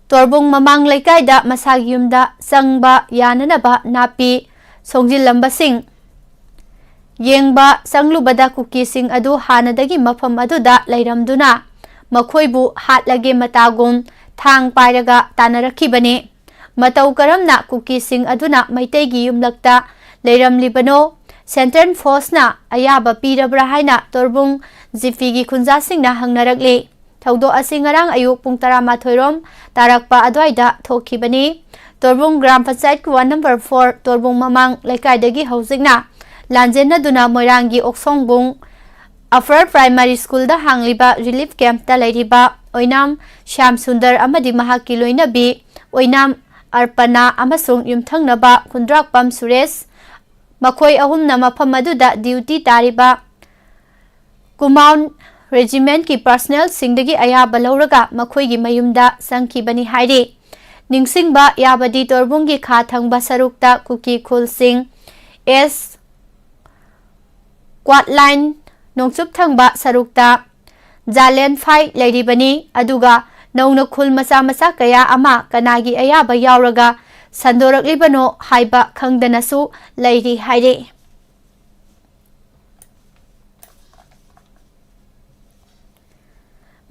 ꯇꯣꯔꯕꯨꯡ ꯃꯃꯥꯡ ꯂꯩꯀꯥꯏꯗ ꯃꯁꯥꯒꯤ ꯌꯨꯝꯗ ꯆꯪꯕ ꯌꯥꯅꯅꯕ ꯅꯥꯄꯤ ꯁꯣꯡꯖꯤꯜꯂꯝꯕꯁꯤꯡ ꯌꯦꯡꯕ ꯆꯪꯂꯨꯕꯗ ꯀꯨꯀꯤꯁꯤꯡ ꯑꯗꯨ ꯍꯥꯟꯅꯗꯒꯤ ꯃꯐꯝ ꯑꯗꯨꯗ ꯂꯩꯔꯝꯗꯨꯅ ꯃꯈꯣꯏꯕꯨ ꯍꯥꯠꯂꯒꯦ ꯃꯇꯥꯒꯨꯝ ꯊꯥꯡ ꯄꯥꯏꯔꯒ ꯇꯥꯟꯅꯔꯛꯈꯤꯕꯅꯤ꯫ ꯃꯇꯧ ꯀꯔꯝꯅ ꯀꯨꯀꯤꯁꯤꯡ ꯑꯗꯨꯅ ꯃꯩꯇꯩꯒꯤ ꯌꯨꯝꯂꯛꯇ ꯂꯩꯔꯝꯂꯤꯕꯅꯣ, ꯁꯦꯟꯇ꯭ꯔꯦꯜ ꯐꯣꯔꯁꯅ ꯑꯌꯥꯕ ꯄꯤꯔꯕ꯭ꯔꯥ ꯍꯥꯏꯅ ꯇꯣꯔꯕꯨꯡ ꯖꯤꯄꯤꯒꯤ ꯈꯨꯟꯖꯥꯁꯤꯡꯅ ꯍꯪꯅꯔꯛꯂꯤ꯫ ꯊꯧꯗꯣꯛ ꯑꯁꯤ ꯉꯔꯥꯡ ꯑꯌꯨꯛ ꯄꯨꯡ ꯇꯔꯥꯃꯥꯊꯣꯏ ꯔꯣꯝ ꯇꯥꯔꯛꯄ ꯑꯗꯨꯋꯥꯏꯗ ꯊꯣꯛꯈꯤꯕꯅꯤ꯫ ꯇꯣꯔꯕꯨꯡ ꯒ꯭ꯔꯥꯝ ꯄꯟꯆꯥꯌꯠꯀꯤ ꯋꯥꯔꯗ ꯅꯝꯕꯔ ꯐꯣꯔ ꯇꯣꯔꯕꯨꯡ ꯃꯃꯥꯡ ꯂꯩꯀꯥꯏꯗꯒꯤ ꯍꯧꯖꯤꯛꯅ ꯂꯥꯟꯖꯦꯟꯅꯗꯨꯅ ꯃꯣꯏꯔꯥꯡꯒꯤ ꯑꯣꯛꯁꯣꯡꯕꯨꯡ ꯑꯄꯔ ꯄ꯭ꯔꯥꯏꯃꯥꯔꯤ ꯁ꯭ꯀꯨꯜꯗ ꯍꯥꯡꯂꯤꯕ ꯔꯤꯂꯤꯐ ꯀꯦꯝꯞꯇ ꯂꯩꯔꯤꯕ ꯑꯣꯏꯅꯥꯝ ꯁ꯭ꯌꯥꯝ ꯁꯨꯟꯗꯔ ꯑꯃꯗꯤ ꯃꯍꯥꯛꯀꯤ ꯂꯣꯏꯅꯕꯤ ꯑꯣꯏꯅꯥꯝ ꯑꯔꯄꯅꯥ ꯑꯃꯁꯨꯡ ꯌꯨꯝꯊꯪꯅꯕ ꯈꯨꯟꯗ꯭ꯔꯥꯛꯄꯝ ꯁꯨꯔꯦꯁ, ꯃꯈꯣꯏ ꯑꯍꯨꯝꯅ ꯃꯐꯝ ꯑꯗꯨꯗ ꯗ꯭ꯌꯨꯇꯤ ꯇꯥꯔꯤꯕ ꯀꯨꯃꯥꯎꯟ ꯔꯦꯖꯤꯃꯦꯟꯠꯀꯤ ꯄꯔꯁꯅꯦꯜꯁꯤꯡꯗꯒꯤ ꯑꯌꯥꯕ ꯂꯧꯔꯒ ꯃꯈꯣꯏꯒꯤ ꯃꯌꯨꯝꯗ ꯆꯪꯈꯤꯕꯅꯤ ꯍꯥꯏꯔꯤ꯫ ꯅꯤꯡꯁꯤꯡꯕ ꯌꯥꯕꯗꯤ, ꯇꯣꯔꯕꯨꯡꯒꯤ ꯈꯥ ꯊꯪꯕ ꯁꯔꯨꯛꯇ ꯀꯨꯀꯤ ꯈꯨꯜꯁꯤꯡ ꯑꯦꯁ ꯀ꯭ꯋꯥꯠꯂꯥꯏꯟ ꯅꯣꯡꯆꯨꯞ ꯊꯪꯕ ꯁꯔꯨꯛꯇ ꯖꯥꯂꯦꯟꯐꯥꯏ ꯂꯩꯔꯤꯕꯅꯤ, ꯑꯗꯨꯒ ꯅꯧꯅ ꯈꯨꯜ ꯃꯆꯥ ꯃꯆꯥ ꯀꯌꯥ ꯑꯃ ꯀꯅꯥꯒꯤ ꯑꯌꯥꯕ ꯌꯥꯎꯔꯒ ꯁꯟꯗꯣꯔꯛꯂꯤꯕꯅꯣ ꯍꯥꯏꯕ ꯈꯪꯗꯅꯁꯨ ꯂꯩꯔꯤ ꯍꯥꯏꯔꯤ꯫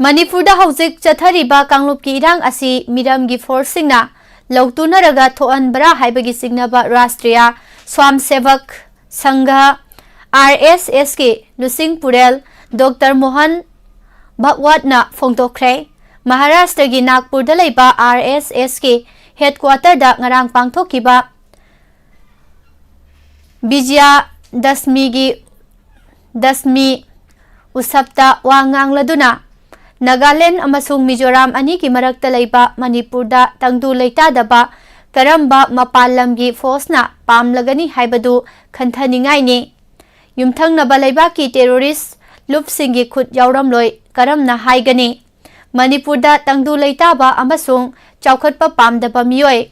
ꯃꯅꯤꯄꯨꯔꯗ ꯍꯧꯖꯤꯛ ꯆꯠꯊꯔꯤꯕ ꯀꯥꯡꯂꯨꯞꯀꯤ ꯏꯔꯥꯡ ꯑꯁꯤ ꯃꯤꯔꯝꯒꯤ ꯐꯣꯔꯁꯁꯤꯡꯅ ꯂꯧꯇꯨꯅꯔꯒ ꯊꯣꯛꯍꯟꯕ꯭ꯔꯥ ꯍꯥꯏꯕꯒꯤ ꯆꯤꯡꯅꯕ ꯔꯥꯁꯇ꯭ꯔꯤꯌꯥ ꯁ꯭ꯋꯥꯝ ꯁꯦꯚꯛ ꯁꯪꯘ, ꯑꯥꯔ ꯑꯦꯁ ꯑꯦꯁꯀꯤ ꯂꯨꯆꯤꯡ ꯄꯨꯔꯦꯜ ꯗꯣꯛꯇꯔ ꯃꯣꯍꯟ ꯚꯒꯋꯠꯅ ꯐꯣꯡꯗꯣꯛꯈ꯭ꯔꯦ꯫ ꯃꯍꯥꯔꯥꯁꯇ꯭ꯔꯒꯤ ꯅꯥꯒꯄꯨꯔꯗ ꯂꯩꯕ ꯑꯥꯔ ꯑꯦꯁ ꯑꯦꯁꯀꯤ ꯍꯦꯗꯀ꯭ꯋꯥꯇꯔꯗ ꯉꯔꯥꯡ ꯄꯥꯡꯊꯣꯛꯈꯤꯕ ꯕꯤꯖꯌ ꯗꯁꯃꯤꯒꯤ, ꯗꯁꯃꯤ ꯎꯁꯕꯇ ꯋꯥ ꯉꯥꯡꯂꯗꯨꯅ ꯅꯥꯒꯥꯂꯦꯟ ꯑꯃꯁꯨꯡ ꯃꯤꯖꯣꯔꯥꯝ ꯑꯅꯤꯒꯤ ꯃꯔꯛꯇ ꯂꯩꯕ ꯃꯅꯤꯄꯨꯔꯗ ꯇꯪꯗꯨ ꯂꯩꯇꯥꯗꯕ ꯀꯔꯝꯕ ꯃꯄꯥꯟ ꯂꯝꯒꯤ ꯐꯣꯔꯁꯅ ꯄꯥꯝꯂꯒꯅꯤ ꯍꯥꯏꯕꯗꯨ ꯈꯟꯊꯅꯤꯡꯉꯥꯏꯅꯤ꯫ ꯌꯨꯝꯊꯪꯅꯕ ꯂꯩꯕꯥꯛꯀꯤ ꯇꯦꯔꯣꯔꯤꯁ ꯂꯨꯞꯁꯤꯡꯒꯤ ꯈꯨꯠ ꯌꯥꯎꯔꯝꯂꯣꯏ ꯀꯔꯝꯅ ꯍꯥꯏꯒꯅꯤ? ꯃꯅꯤꯄꯨꯔꯗ ꯇꯪꯗꯨ ꯂꯩꯇꯥꯕ ꯑꯃꯁꯨꯡ ꯆꯥꯎꯈꯠꯄ ꯄꯥꯝꯗꯕ ꯃꯤꯑꯣꯏ,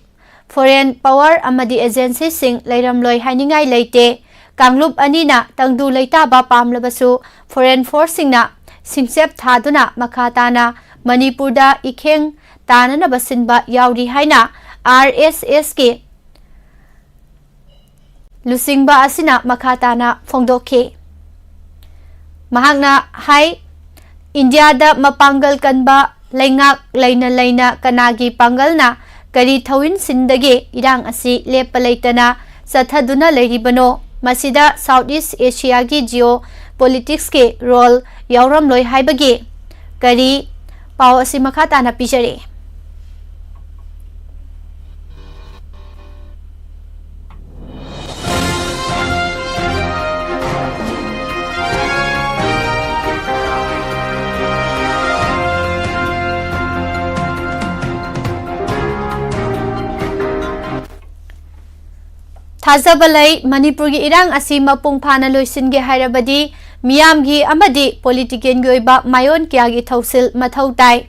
ꯐꯣꯔꯦꯟ ꯄꯥꯋꯔ ꯑꯃꯗꯤ ꯑꯦꯖꯦꯟꯁꯤꯁꯤꯡ ꯂꯩꯔꯝꯂꯣꯏ ꯍꯥꯏꯅꯤꯡꯉꯥꯏ ꯂꯩꯇꯦ꯫ ꯀꯥꯡꯂꯨꯞ ꯑꯅꯤꯅ ꯇꯪꯗꯨ ꯂꯩꯇꯥꯕ ꯄꯥꯝꯂꯕꯁꯨ ꯐꯣꯔꯦꯟ ꯐꯣꯔꯁꯁꯤꯡꯅ ꯁꯤꯡꯆꯞ ꯊꯥꯗꯨꯅ ꯃꯈꯥ ꯇꯥꯅ ꯃꯅꯤꯄꯨꯔꯗ ꯏꯈꯦꯡ ꯇꯥꯅꯅꯕ ꯁꯤꯟꯕ ꯌꯥꯎꯔꯤ ꯍꯥꯏꯅ ꯑꯥꯔ ꯑꯦꯁ ꯑꯦꯁꯀꯤ ꯂꯨꯆꯤꯡꯕ ꯑꯁꯤꯅ ꯃꯈꯥ ꯇꯥꯅ ꯐꯣꯡꯗꯣꯛꯈꯤ꯫ ꯃꯍꯥꯛꯅ ꯍꯥꯏ, ꯏꯟꯗꯤꯌꯥꯗ ꯃꯄꯥꯡꯒꯜ ꯀꯟꯕ ꯂꯩꯉꯥꯛ ꯂꯩꯅ ꯂꯩꯅ ꯀꯅꯥꯒꯤ ꯄꯥꯡꯒꯜꯅ ꯀꯔꯤ ꯊꯧꯏꯟꯁꯤꯡꯗꯒꯤ ꯏꯔꯥꯡ ꯑꯁꯤ ꯂꯦꯞꯄ ꯂꯩꯇꯅ ꯆꯠꯊꯗꯨꯅ ꯂꯩꯔꯤꯕꯅꯣ? ꯃꯁꯤꯗ South East Asia ꯒꯤ geopolitics ꯀꯤ role ꯌꯥꯎꯔꯝꯂꯣꯏ ꯍꯥꯏꯕꯒꯤ ꯀꯔꯤ? ꯄꯥꯎ ꯑꯁꯤ ꯃꯈꯥ ꯇꯥꯅ ꯄꯤꯖꯔꯤ꯫ ꯊꯥꯖꯕ ꯂꯩ, ꯃꯅꯤꯄꯨꯔꯒꯤ ꯏꯔꯥꯡ ꯑꯁꯤ ꯃꯄꯨꯡ ꯐꯥꯅ ꯂꯣꯏꯁꯤꯟꯒꯦ ꯍꯥꯏꯔꯕꯗꯤ ꯃꯤꯌꯥꯝꯒꯤ ꯑꯃꯗꯤ political ꯒꯤ ꯑꯣꯏꯕ ꯃꯥꯏꯑꯣꯟ ꯀꯌꯥꯒꯤ ꯊꯧꯁꯤꯜ ꯃꯊꯧ ꯇꯥꯏ꯫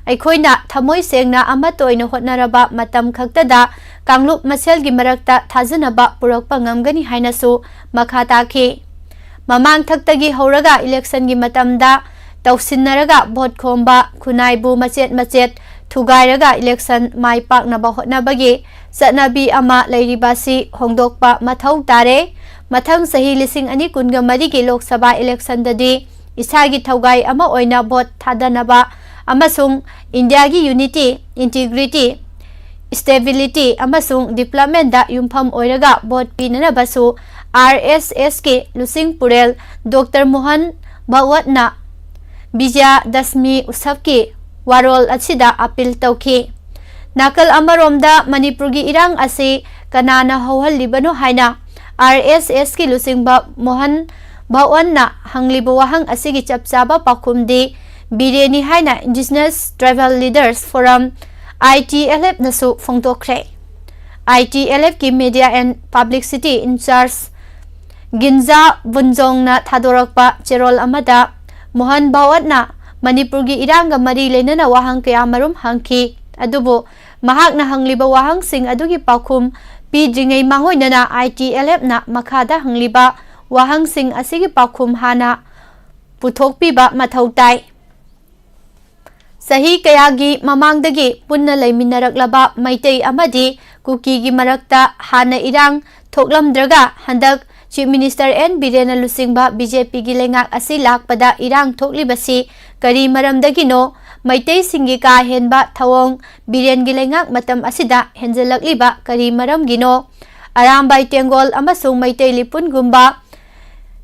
ꯑꯩꯈꯣꯏꯅ ꯊꯃꯣꯏ ꯁꯦꯡꯅ ꯑꯃꯠꯇ ꯑꯣꯏꯅ ꯍꯣꯠꯅꯔꯕ ꯃꯇꯝ ꯈꯛꯇꯗ ꯀꯥꯡꯂꯨꯞ ꯃꯁꯦꯜꯒꯤ ꯃꯔꯛꯇ ꯊꯥꯖꯅꯕ ꯄꯨꯔꯛꯄ ꯉꯝꯒꯅꯤ ꯍꯥꯏꯅꯁꯨ ꯃꯈꯥ ꯇꯥꯈꯤ꯫ ꯃꯃꯥꯡ ꯊꯛꯇꯒꯤ ꯍꯧꯔꯒ election ꯒꯤ ꯃꯇꯝꯗ ꯇꯧꯁꯤꯟꯅꯔꯒ vote ꯈꯣꯝꯕ, ꯈꯨꯟꯅꯥꯏꯕꯨ ꯃꯆꯦꯠ ꯃꯆꯦꯠ ꯊꯨꯒꯥꯏꯔꯒ election ꯃꯥꯏ ꯄꯥꯛꯅꯕ ꯍꯣꯠꯅꯕꯒꯤ ꯆꯠꯅꯕꯤ ꯑꯃ ꯂꯩꯔꯤꯕ ꯑꯁꯤ ꯍꯣꯡꯗꯣꯛꯄ ꯃꯊꯧ ꯇꯥꯔꯦ꯫ ꯃꯊꯪ ꯆꯍꯤ ꯂꯤꯁꯤꯡ ꯑꯅꯤ ꯀꯨꯟꯒ ꯃꯔꯤꯒꯤ Lok Sabha election ꯗꯗꯤ ꯏꯁꯥꯒꯤ ꯊꯧꯒꯥꯏ ꯑꯃ ꯑꯣꯏꯅ vote ꯊꯥꯗꯅꯕ ꯑꯃꯁꯨꯡ ꯏꯟꯗꯤꯌꯥꯒꯤ unity, integrity, stability ꯑꯃꯁꯨꯡ development ꯗ ꯌꯨꯝꯐꯝ ꯑꯣꯏꯔꯒ vote ꯄꯤꯅꯅꯕꯁꯨ R S S ꯀꯤ ꯂꯨꯆꯤꯡ ꯄꯨꯔꯦꯜ Doctor ꯃꯣꯍꯟ ꯚꯒꯋꯠꯅ ꯕꯤꯖꯌ ꯗꯁꯃꯤ ꯎꯠꯁꯕꯀꯤ ꯋꯥꯔꯣꯜ ꯑꯁꯤꯗ appeal ꯇꯧꯈꯤ꯫ ꯅꯥꯀꯜ ꯑꯃꯔꯣꯝꯗ ꯃꯅꯤꯄꯨꯔꯒꯤ ꯏꯔꯥꯡ ꯑꯁꯤ ꯀꯅꯥꯅ ꯍꯧꯍꯜꯂꯤꯕꯅꯣ ꯍꯥꯏꯅ R S S ꯀꯤ ꯂꯨꯆꯤꯡꯕ ꯃꯣꯍꯟ ꯚꯒꯋꯟꯅ ꯍꯪꯂꯤꯕ ꯋꯥꯍꯪ ꯑꯁꯤꯒꯤ ꯆꯞ ꯆꯥꯕ ꯄꯥꯎꯈꯨꯝꯗꯤ ꯕꯤꯔꯦꯟꯅꯤ ꯍꯥꯏꯅ Indigenous Tribal Leaders Forum, I T L F ꯅꯁꯨ ꯐꯣꯡꯗꯣꯛꯈ꯭ꯔꯦ꯫ I T L F ꯀꯤ Media and Publicity in Charge ꯒꯤꯟꯖꯥ ꯕꯨꯟꯖꯣꯡꯅ ꯊꯥꯗꯣꯔꯛꯄ ꯆꯦꯔꯣꯜ ꯑꯃꯗ ꯃꯣꯍꯟ ꯚꯒꯋꯠꯅ ꯃꯅꯤꯄꯨꯔꯒꯤ ꯏꯔꯥꯡꯒ ꯃꯔꯤ ꯂꯩꯅꯅ ꯋꯥꯍꯪ ꯀꯌꯥꯃꯔꯨꯝ ꯍꯪꯈꯤ꯫ ꯑꯗꯨꯕꯨ ꯃꯍꯥꯛꯅ ꯍꯪꯂꯤꯕ ꯋꯥꯍꯪꯁꯤꯡ ꯑꯗꯨꯒꯤ ꯄꯥꯎꯈꯨꯝ ꯄꯤꯗ꯭ꯔꯤꯉꯩ ꯃꯥꯡꯑꯣꯏꯅꯅ I T L F ꯅ ꯃꯈꯥꯗ ꯍꯪꯂꯤꯕ ꯋꯥꯍꯪꯁꯤꯡ ꯑꯁꯤꯒꯤ ꯄꯥꯎꯈꯨꯝ ꯍꯥꯟꯅ ꯄꯨꯊꯣꯛꯄꯤꯕ ꯃꯊꯧ ꯇꯥꯏ꯫ ꯆꯍꯤ ꯀꯌꯥꯒꯤ ꯃꯃꯥꯡꯗꯒꯤ ꯄꯨꯟꯅ ꯂꯩꯃꯤꯟꯅꯔꯛꯂꯕ ꯃꯩꯇꯩ ꯑꯃꯗꯤ ꯀꯨꯀꯤꯒꯤ ꯃꯔꯛꯇ ꯍꯥꯟꯅ ꯏꯔꯥꯡ ꯊꯣꯛꯂꯝꯗ꯭ꯔꯒ ꯍꯟꯗꯛ Chief Minister N ꯕꯤꯔꯦꯟꯅ ꯂꯨꯆꯤꯡꯕ B J P ꯒꯤ ꯂꯩꯉꯥꯛ ꯑꯁꯤ ꯂꯥꯛꯄꯗ ꯏꯔꯥꯡ ꯊꯣꯛꯂꯤꯕꯁꯤ ꯀꯔꯤ ꯃꯔꯝꯗꯒꯤꯅꯣ? ꯃꯩꯇꯩꯁꯤꯡꯒꯤ ꯀꯥ ꯍꯦꯟꯕ ꯊꯧꯑꯣꯡ ꯕꯤꯔꯦꯟꯒꯤ ꯂꯩꯉꯥꯛ ꯃꯇꯝ ꯑꯁꯤꯗ ꯍꯦꯟꯖꯜꯂꯛꯂꯤꯕ ꯀꯔꯤ ꯃꯔꯝꯒꯤꯅꯣ? ꯑꯔꯥꯝꯕꯥꯏ ꯇꯦꯡꯒꯣꯜ ꯑꯃꯁꯨꯡ ꯃꯩꯇꯩ ꯂꯤꯄꯨꯟꯒꯨꯝꯕ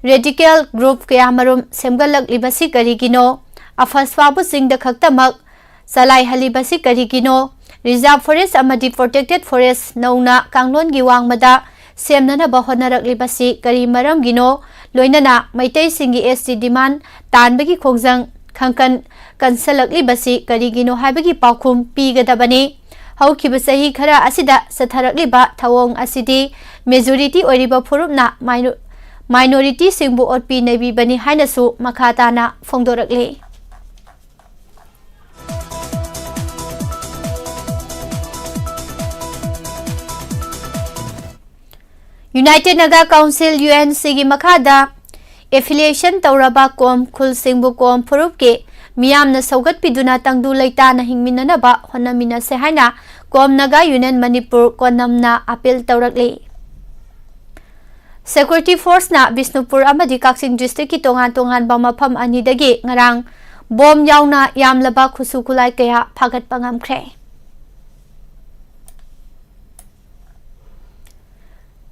radical group ꯀꯌꯥꯃꯔꯨꯝ ꯁꯦꯝꯒꯠꯂꯛꯂꯤꯕꯁꯤ ꯀꯔꯤꯒꯤꯅꯣ? ꯑꯐꯁ꯭ꯋꯥꯕꯨ ꯆꯤꯡꯗ ꯈꯛꯇꯃꯛ ꯆꯂꯥꯏꯍꯜꯂꯤꯕꯁꯤ ꯀꯔꯤꯒꯤꯅꯣ? Reserve forest ꯑꯃꯗꯤ protected forest ꯅꯧꯅ ꯀꯥꯡꯂꯣꯟꯒꯤ ꯋꯥꯡꯃꯗ ꯁꯦꯝꯅꯅꯕ ꯍꯣꯠꯅꯔꯛꯂꯤꯕꯁꯤ ꯀꯔꯤ ꯃꯔꯝꯒꯤꯅꯣ? ꯂꯣꯏꯅꯅ ꯃꯩꯇꯩꯁꯤꯡꯒꯤ S T demand ꯇꯥꯟꯕꯒꯤ ꯈꯣꯡꯖꯪ ꯈꯪꯀꯟ ꯀꯟꯁꯜꯂꯛꯂꯤꯕꯁꯤ ꯀꯔꯤꯒꯤꯅꯣ ꯍꯥꯏꯕꯒꯤ ꯄꯥꯎꯈꯨꯝ ꯄꯤꯒꯗꯕꯅꯤ꯫ ꯍꯧꯈꯤꯕ ꯆꯍꯤ ꯈꯔ ꯑꯁꯤꯗ ꯆꯠꯊꯔꯛꯂꯤꯕ ꯊꯧꯑꯣꯡ ꯑꯁꯤꯗꯤ majority ꯑꯣꯏꯔꯤꯕ ꯐꯨꯔꯨꯞꯅ ꯃꯥꯏꯅꯣ-, minorityꯁꯤꯡꯕꯨ ꯑꯣꯠꯄꯤ ꯅꯩꯕꯤꯕꯅꯤ ꯍꯥꯏꯅꯁꯨ ꯃꯈꯥ ꯇꯥꯅ ꯐꯣꯡꯗꯣꯔꯛꯂꯤ꯫ United Naga Council, U N Cꯒꯤ ꯃꯈꯥꯗ affiliation ꯇꯧꯔꯕ ꯀꯣꯝ ꯈꯨꯜꯁꯤꯡꯕꯨ ꯀꯣꯝ ꯐꯨꯔꯨꯞꯀꯤ ꯃꯤꯌꯥꯝꯅ ꯁꯧꯒꯠꯄꯤꯗꯨꯅ ꯇꯪꯗꯨ ꯂꯩꯇꯥꯅ ꯍꯤꯡꯃꯤꯟꯅꯅꯕ ꯍꯣꯠꯅꯃꯤꯟꯅꯁꯦ ꯍꯥꯏꯅ ꯀꯣꯝ ꯅꯥꯒꯥ ꯌꯨꯅꯤꯌꯟ ꯃꯅꯤꯄꯨꯔ, ꯀꯣꯅꯝꯅ, appeal ꯇꯧꯔꯛꯂꯤ꯫ Security forceꯅ ꯕꯤꯁꯅꯨꯄꯨꯔ ꯑꯃꯗꯤ ꯀꯛꯆꯤꯡ districtꯀꯤ ꯇꯣꯉꯥꯟ ꯇꯣꯉꯥꯟꯕ ꯃꯐꯝ ꯑꯅꯤꯗꯒꯤ ꯉꯔꯥꯡ ꯕꯣꯝ ꯌꯥꯎꯅ ꯌꯥꯝꯂꯕ ꯈꯨꯠꯁꯨ ꯈꯨꯠꯂꯥꯏ ꯀꯌꯥ ꯐꯥꯒꯠꯄ ꯉꯝꯈ꯭ꯔꯦ꯫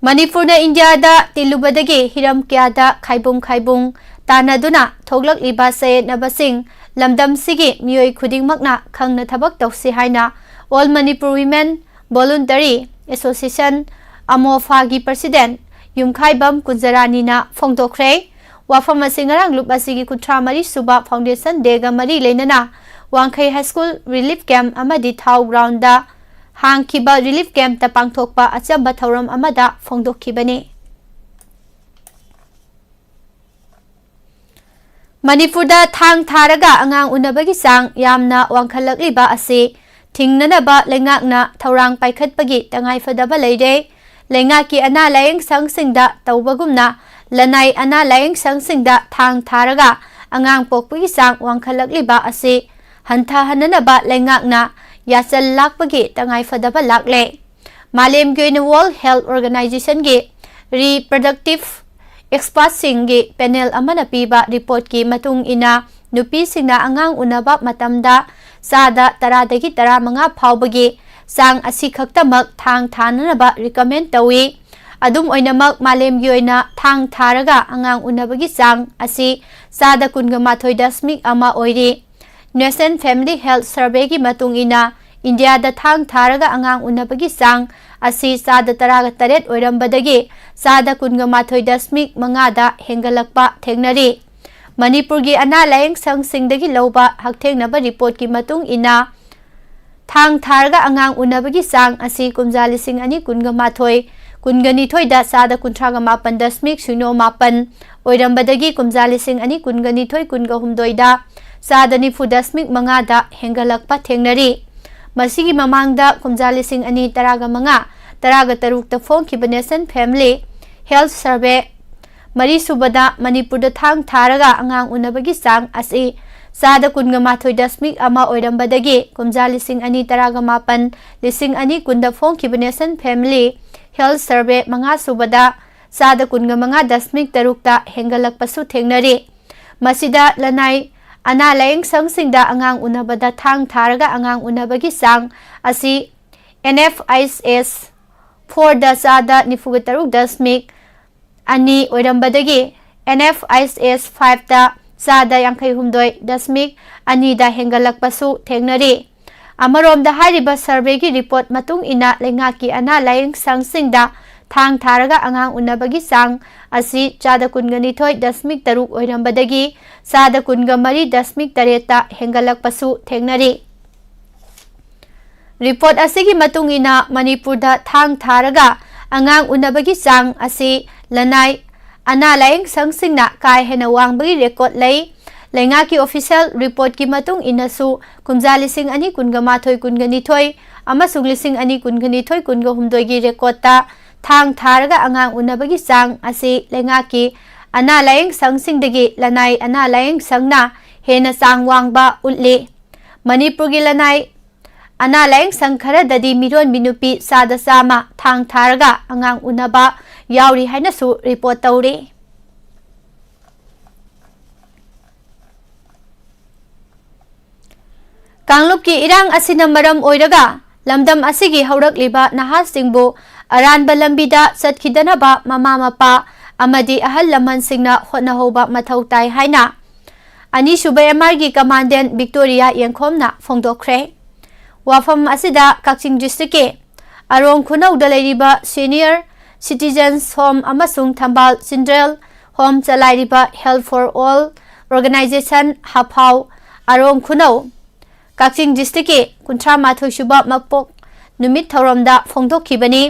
ꯃꯅꯤꯄꯨꯔꯅ ꯏꯟꯗꯤꯌꯥꯗ ꯇꯤꯜꯂꯨꯕꯗꯒꯤ ꯍꯤꯔꯝ ꯀꯌꯥꯗ ꯈꯥꯏꯕꯨꯡ ꯈꯥꯏꯕꯨꯡ ꯇꯥꯟꯅꯗꯨꯅ ꯊꯣꯛꯂꯛꯂꯤꯕ ꯆꯌꯦꯠꯅꯕꯁꯤꯡ ꯂꯝꯗꯝꯁꯤꯒꯤ ꯃꯤꯑꯣꯏ ꯈꯨꯗꯤꯡꯃꯛꯅ ꯈꯪꯅ ꯊꯕꯛ ꯇꯧꯁꯤ ꯍꯥꯏꯅ All Manipur Women Voluntary Association, ꯑꯃꯣꯐꯥꯒꯤ president ꯌꯨꯝꯈꯥꯏꯕꯝ ꯀꯨꯟꯖꯔꯥꯅꯤꯅ ꯐꯣꯡꯗꯣꯛꯈ꯭ꯔꯦ꯫ ꯋꯥꯐꯝ ꯑꯁꯤ ꯉꯔꯥꯡ ꯂꯨꯞ ꯑꯁꯤꯒꯤ ꯀꯨꯟꯊ꯭ꯔꯥ ꯃꯔꯤ ꯁꯨꯕ foundation dayꯒ ꯃꯔꯤ ꯂꯩꯅꯅ ꯋꯥꯡꯈꯩ high school relief camp ꯑꯃꯗꯤ ꯊꯥꯎ groundꯗ ꯍꯥꯡꯈꯤꯕ relief campꯇ ꯄꯥꯡꯊꯣꯛꯄ ꯑꯆꯝꯕ ꯊꯧꯔꯝ ꯑꯃꯗ ꯐꯣꯡꯗꯣꯛꯈꯤꯕꯅꯤ꯫ ꯃꯅꯤꯄꯨꯔꯗ ꯊꯥꯡ ꯊꯥꯔꯒ ꯑꯉꯥꯡ ꯎꯅꯕꯒꯤ ꯆꯥꯡ ꯌꯥꯝꯅ ꯋꯥꯡꯈꯠꯂꯛꯂꯤꯕ ꯑꯁꯤ ꯊꯤꯡꯅꯅꯕ ꯂꯩꯉꯥꯛꯅ ꯊꯧꯔꯥꯡ ꯄꯥꯏꯈꯠꯄꯒꯤ ꯇꯉꯥꯏꯐꯗꯕ ꯂꯩꯔꯦ꯫ ꯂꯩꯉꯥꯛꯀꯤ ꯑꯅꯥ ꯂꯥꯌꯦꯡ ꯁꯪꯁꯤꯡꯗ ꯇꯧꯕꯒꯨꯝꯅ ꯂꯅꯥꯏ ꯑꯅꯥ ꯂꯥꯌꯦꯡ ꯁꯪꯁꯤꯡꯗ ꯊꯥꯡ ꯊꯥꯔꯒ ꯑꯉꯥꯡ ꯄꯣꯛꯄꯒꯤ ꯆꯥꯡ ꯋꯥꯡꯈꯠꯂꯛꯂꯤꯕ ꯑꯁꯤ ꯍꯟꯊꯍꯟꯅꯅꯕ ꯂꯩꯉꯥꯛꯅ ꯌꯥꯆꯜ ꯂꯥꯛꯄꯒꯤ ꯇꯉꯥꯏꯐꯗꯕ ꯂꯥꯛꯂꯦ꯫ ꯃꯥꯂꯦꯝꯒꯤ ꯑꯣꯏꯅ World Health Organizationꯒꯤ reproductive expertꯁꯤꯡꯒꯤ panel ꯑꯃꯅ ꯄꯤꯕ reportꯀꯤ ꯃꯇꯨꯡ ꯏꯟꯅ, ꯅꯨꯄꯤꯁꯤꯡꯅ ꯑꯉꯥꯡ ꯎꯅꯕ ꯃꯇꯝꯗ ꯆꯥꯗ ꯇꯔꯥꯗꯒꯤ ꯇꯔꯥꯃꯉꯥ ꯐꯥꯎꯕꯒꯤ ꯆꯥꯡ ꯑꯁꯤ ꯈꯛꯇꯃꯛ ꯊꯥꯡ ꯊꯥꯅꯅꯕ recommend ꯇꯧꯏ꯫ ꯑꯗꯨꯝ ꯑꯣꯏꯅꯃꯛ, ꯃꯥꯂꯦꯝꯒꯤ ꯑꯣꯏꯅ ꯊꯥꯡ ꯊꯥꯔꯒ ꯑꯉꯥꯡ ꯎꯅꯕꯒꯤ ꯆꯥꯡ ꯑꯁꯤ ꯆꯥꯗ ꯀꯨꯟꯒ ꯃꯥꯊꯣꯏ ꯗꯁꯃꯤꯛ ꯑꯃ ꯑꯣꯏꯔꯤ꯫ National Family Health Surveyꯒꯤ ꯃꯇꯨꯡ ꯏꯟꯅ, ꯏꯟꯗꯤꯌꯥꯗ ꯊꯥꯡ ꯊꯥꯔꯒ ꯑꯉꯥꯡ ꯎꯅꯕꯒꯤ ꯆꯥꯡ ꯑꯁꯤ ꯆꯥꯗ ꯇꯔꯥꯒ ꯇꯔꯦꯠ ꯑꯣꯏꯔꯝꯕꯗꯒꯤ ꯆꯥꯗ ꯀꯨꯟꯒ ꯃꯥꯊꯣꯏ ꯗꯁꯃꯤꯛ ꯃꯉꯥꯗ ꯍꯦꯟꯒꯠꯂꯛꯄ ꯊꯦꯡꯅꯔꯤ꯫ ꯃꯅꯤꯄꯨꯔꯒꯤ ꯑꯅꯥ ꯂꯥꯌꯦꯡ ꯁꯪꯁꯤꯡꯗꯒꯤ ꯂꯧꯕ ꯍꯛꯊꯦꯡꯅꯕ reportꯀꯤ ꯃꯇꯨꯡ ꯏꯟꯅ, ꯊꯥꯡ ꯊꯥꯔꯒ ꯑꯉꯥꯡ ꯎꯅꯕꯒꯤ ꯆꯥꯡ ꯑꯁꯤ ꯀꯨꯝꯖꯥ ꯂꯤꯁꯤꯡ ꯑꯅꯤ ꯀꯨꯟꯒ ꯃꯥꯊꯣꯏ, ꯀꯨꯟꯒ ꯅꯤꯊꯣꯏꯗ ꯆꯥꯗ ꯀꯨꯟꯊ꯭ꯔꯥꯒ ꯃꯥꯄꯟ ꯗꯁꯃꯤꯛ ꯁꯤꯅꯣ ꯃꯥꯄꯟ ꯑꯣꯏꯔꯝꯕꯗꯒꯤ ꯀꯨꯝꯖꯥ ꯂꯤꯁꯤꯡ ꯑꯅꯤ ꯀꯨꯟꯒ ꯅꯤꯊꯣꯏ, ꯀꯨꯟꯒ ꯍꯨꯝꯗꯣꯏꯗ ꯆꯥꯗ ꯅꯤꯐꯨ ꯗꯁꯃꯤꯛ ꯃꯉꯥꯗ ꯍꯦꯟꯒꯠꯂꯛꯄ ꯊꯦꯡꯅꯔꯤ꯫ ꯃꯁꯤꯒꯤ ꯃꯃꯥꯡꯗ ꯀꯨꯝꯖꯥ ꯂꯤꯁꯤꯡ ꯑꯅꯤ ꯇꯔꯥꯒ ꯃꯉꯥ, ꯇꯔꯥꯒ ꯇꯔꯨꯛꯇ ꯐꯣꯡꯈꯤꯕ National Family Health Survey ꯃꯔꯤꯁꯨꯕꯗ ꯃꯅꯤꯄꯨꯔꯗ ꯊꯥꯡ ꯊꯥꯔꯒ ꯑꯉꯥꯡ ꯎꯅꯕꯒꯤ ꯆꯥꯡ ꯑꯁꯤ ꯆꯥꯗ ꯀꯨꯟꯒ ꯃꯥꯊꯣꯏ ꯗꯁꯃꯤꯛ ꯑꯃ ꯑꯣꯏꯔꯝꯕꯗꯒꯤ ꯀꯨꯝꯖꯥ ꯂꯤꯁꯤꯡ ꯑꯅꯤ ꯇꯔꯥꯒ ꯃꯥꯄꯟ, ꯂꯤꯁꯤꯡ ꯑꯅꯤ ꯀꯨꯟꯗ ꯐꯣꯡꯈꯤꯕ National Family Health Survey ꯃꯉꯥꯁꯨꯕꯗ ꯆꯥꯗ ꯀꯨꯟꯒ ꯃꯉꯥ ꯗꯁꯃꯤꯛ ꯇꯔꯨꯛꯇ ꯍꯦꯟꯒꯠꯂꯛꯄꯁꯨ ꯊꯦꯡꯅꯔꯤ꯫ ꯃꯁꯤꯗ ꯂꯅꯥꯏ ꯑꯅꯥ ꯂꯥꯌꯦꯡ ꯁꯪꯁꯤꯡꯗ ꯑꯉꯥꯡ ꯎꯅꯕꯗ ꯊꯥꯡ ꯊꯥꯔꯒ ꯑꯉꯥꯡ ꯎꯅꯕꯒꯤ ꯆꯥꯡ ꯑꯁꯤ N F I H S fourꯗ ꯆꯥꯗ ꯅꯤꯐꯨꯒ ꯇꯔꯨꯛ ꯗꯁꯃꯤꯛ ꯑꯅꯤ ꯑꯣꯏꯔꯝꯕꯗꯒꯤ N F I H S fiveꯇ ꯆꯥꯗ ꯌꯥꯡꯈꯩ ꯍꯨꯝꯗꯣꯏ ꯗꯁꯃꯤꯛ ꯑꯅꯤꯗ ꯍꯦꯟꯒꯠꯂꯛꯄꯁꯨ ꯊꯦꯡꯅꯔꯤ꯫ ꯑꯃꯔꯣꯝꯗ, ꯍꯥꯏꯔꯤꯕ surveyꯒꯤ report ꯃꯇꯨꯡ ꯏꯟꯅ ꯂꯩꯉꯥꯛꯀꯤ ꯑꯅꯥ ꯂꯥꯌꯦꯡ ꯁꯪꯁꯤꯡꯗ ꯊꯥꯡ ꯊꯥꯔꯒ ꯑꯉꯥꯡ ꯎꯅꯕꯒꯤ ꯆꯥꯡ ꯑꯁꯤ ꯆꯥꯗ ꯀꯨꯟꯒ ꯅꯤꯊꯣꯏ ꯗꯁꯃꯤꯛ ꯇꯔꯨꯛ ꯑꯣꯏꯔꯝꯕꯗꯒꯤ ꯆꯥꯗ ꯀꯨꯟꯒ ꯃꯔꯤ ꯗꯁꯃꯤꯛ ꯇꯔꯦꯠꯇ ꯍꯦꯟꯒꯠꯂꯛꯄꯁꯨ ꯊꯦꯡꯅꯔꯤ꯫ Report ꯑꯁꯤꯒꯤ ꯃꯇꯨꯡ ꯏꯟꯅ, ꯃꯅꯤꯄꯨꯔꯗ ꯊꯥꯡ ꯊꯥꯔꯒ ꯑꯉꯥꯡ ꯎꯅꯕꯒꯤ ꯆꯥꯡ ꯑꯁꯤ ꯂꯅꯥꯏ ꯑꯅꯥ ꯂꯥꯌꯦꯡ ꯁꯪꯁꯤꯡꯅ ꯀꯥ ꯍꯦꯟꯅ ꯋꯥꯡꯕꯒꯤ record ꯂꯩ꯫ ꯂꯩꯉꯥꯛꯀꯤ official reportꯀꯤ ꯃꯇꯨꯡ ꯏꯟꯅꯁꯨ, ꯀꯨꯝꯖꯥ ꯂꯤꯁꯤꯡ ꯑꯅꯤ ꯀꯨꯟꯒ ꯃꯥꯊꯣꯏ, ꯀꯨꯟꯒ ꯅꯤꯊꯣꯏ ꯑꯃꯁꯨꯡ ꯂꯤꯁꯤꯡ ꯑꯅꯤ ꯀꯨꯟꯒ ꯅꯤꯊꯣꯏ, ꯀꯨꯟꯒ ꯍꯨꯝꯗꯣꯏꯒꯤ recordꯇ ꯊꯥꯡ ꯊꯥꯔꯒ ꯑꯉꯥꯡ ꯎꯅꯕꯒꯤ ꯆꯥꯡ ꯑꯁꯤ ꯂꯩꯉꯥꯛꯀꯤ ꯑꯅꯥ ꯂꯥꯌꯦꯡ ꯁꯪꯁꯤꯡꯗꯒꯤ ꯂꯅꯥꯏ ꯑꯅꯥ ꯂꯥꯌꯦꯡ ꯁꯪꯅ ꯍꯦꯟꯅ ꯆꯥꯡ ꯋꯥꯡꯕ ꯎꯠꯂꯤ꯫ ꯃꯅꯤꯄꯨꯔꯒꯤ ꯂꯅꯥꯏ ꯑꯅꯥ ꯂꯥꯌꯦꯡ ꯁꯪ ꯈꯔꯗꯗꯤ ꯃꯤꯔꯣꯟꯕꯤ ꯅꯨꯄꯤ ꯆꯥꯗ ꯆꯥꯝꯃ ꯊꯥꯡ ꯊꯥꯔꯒ ꯑꯉꯥꯡ ꯎꯅꯕ ꯌꯥꯎꯔꯤ ꯍꯥꯏꯅꯁꯨ report ꯇꯧꯔꯤ꯫ ꯀꯥꯡꯂꯨꯞꯀꯤ ꯏꯔꯥꯡ ꯑꯁꯤꯅ ꯃꯔꯝ ꯑꯣꯏꯔꯒ ꯂꯝꯗꯝ ꯑꯁꯤꯒꯤ ꯍꯧꯔꯛꯂꯤꯕ ꯅꯍꯥꯁꯤꯡꯕꯨ ꯑꯔꯥꯟꯕ ꯂꯝꯕꯤꯗ ꯆꯠꯈꯤꯗꯅꯕ ꯃꯃꯥ ꯃꯄꯥ ꯑꯃꯗꯤ ꯑꯍꯜ ꯂꯃꯟꯁꯤꯡꯅ ꯍꯣꯠꯅꯍꯧꯕ ꯃꯊꯧ ꯇꯥꯏ ꯍꯥꯏꯅ ꯑꯅꯤꯁꯨꯕ ꯑꯦꯝ ꯑꯥꯔꯒꯤ ꯀꯃꯥꯟꯗꯦꯟ ꯕꯤꯛꯇꯣꯔꯤꯌꯥ ꯌꯦꯡꯈꯣꯝꯅ ꯐꯣꯡꯗꯣꯛꯈ꯭ꯔꯦ꯫ ꯋꯥꯐꯝ ꯑꯁꯤꯗ ꯀꯛꯆꯤꯡ ꯗꯤꯁꯇ꯭ꯔꯤꯛꯀꯤ ꯑꯔꯣꯡ ꯈꯨꯅꯧꯗ ꯂꯩꯔꯤꯕ ꯁꯤꯅꯤꯌꯔ ꯁꯤꯇꯤꯖꯟꯁ ꯍꯣꯝ ꯑꯃꯁꯨꯡ ꯊꯝꯕꯥꯜ ꯆꯤꯜꯗ꯭ꯔꯦꯟ ꯍꯣꯝ ꯆꯂꯥꯏꯔꯤꯕ Help for All Organization, Haphou, Arong Khunou, Kakching ꯗꯤꯁꯇ꯭ꯔꯤꯛꯀꯤ ꯀꯨꯟꯊ꯭ꯔꯥ ꯃꯥꯊꯣꯏ ꯁꯨꯕ ꯃꯄꯣꯛ ꯅꯨꯃꯤꯠ ꯊꯧꯔꯝꯗ ꯐꯣꯡꯗꯣꯛꯈꯤꯕꯅꯤ꯫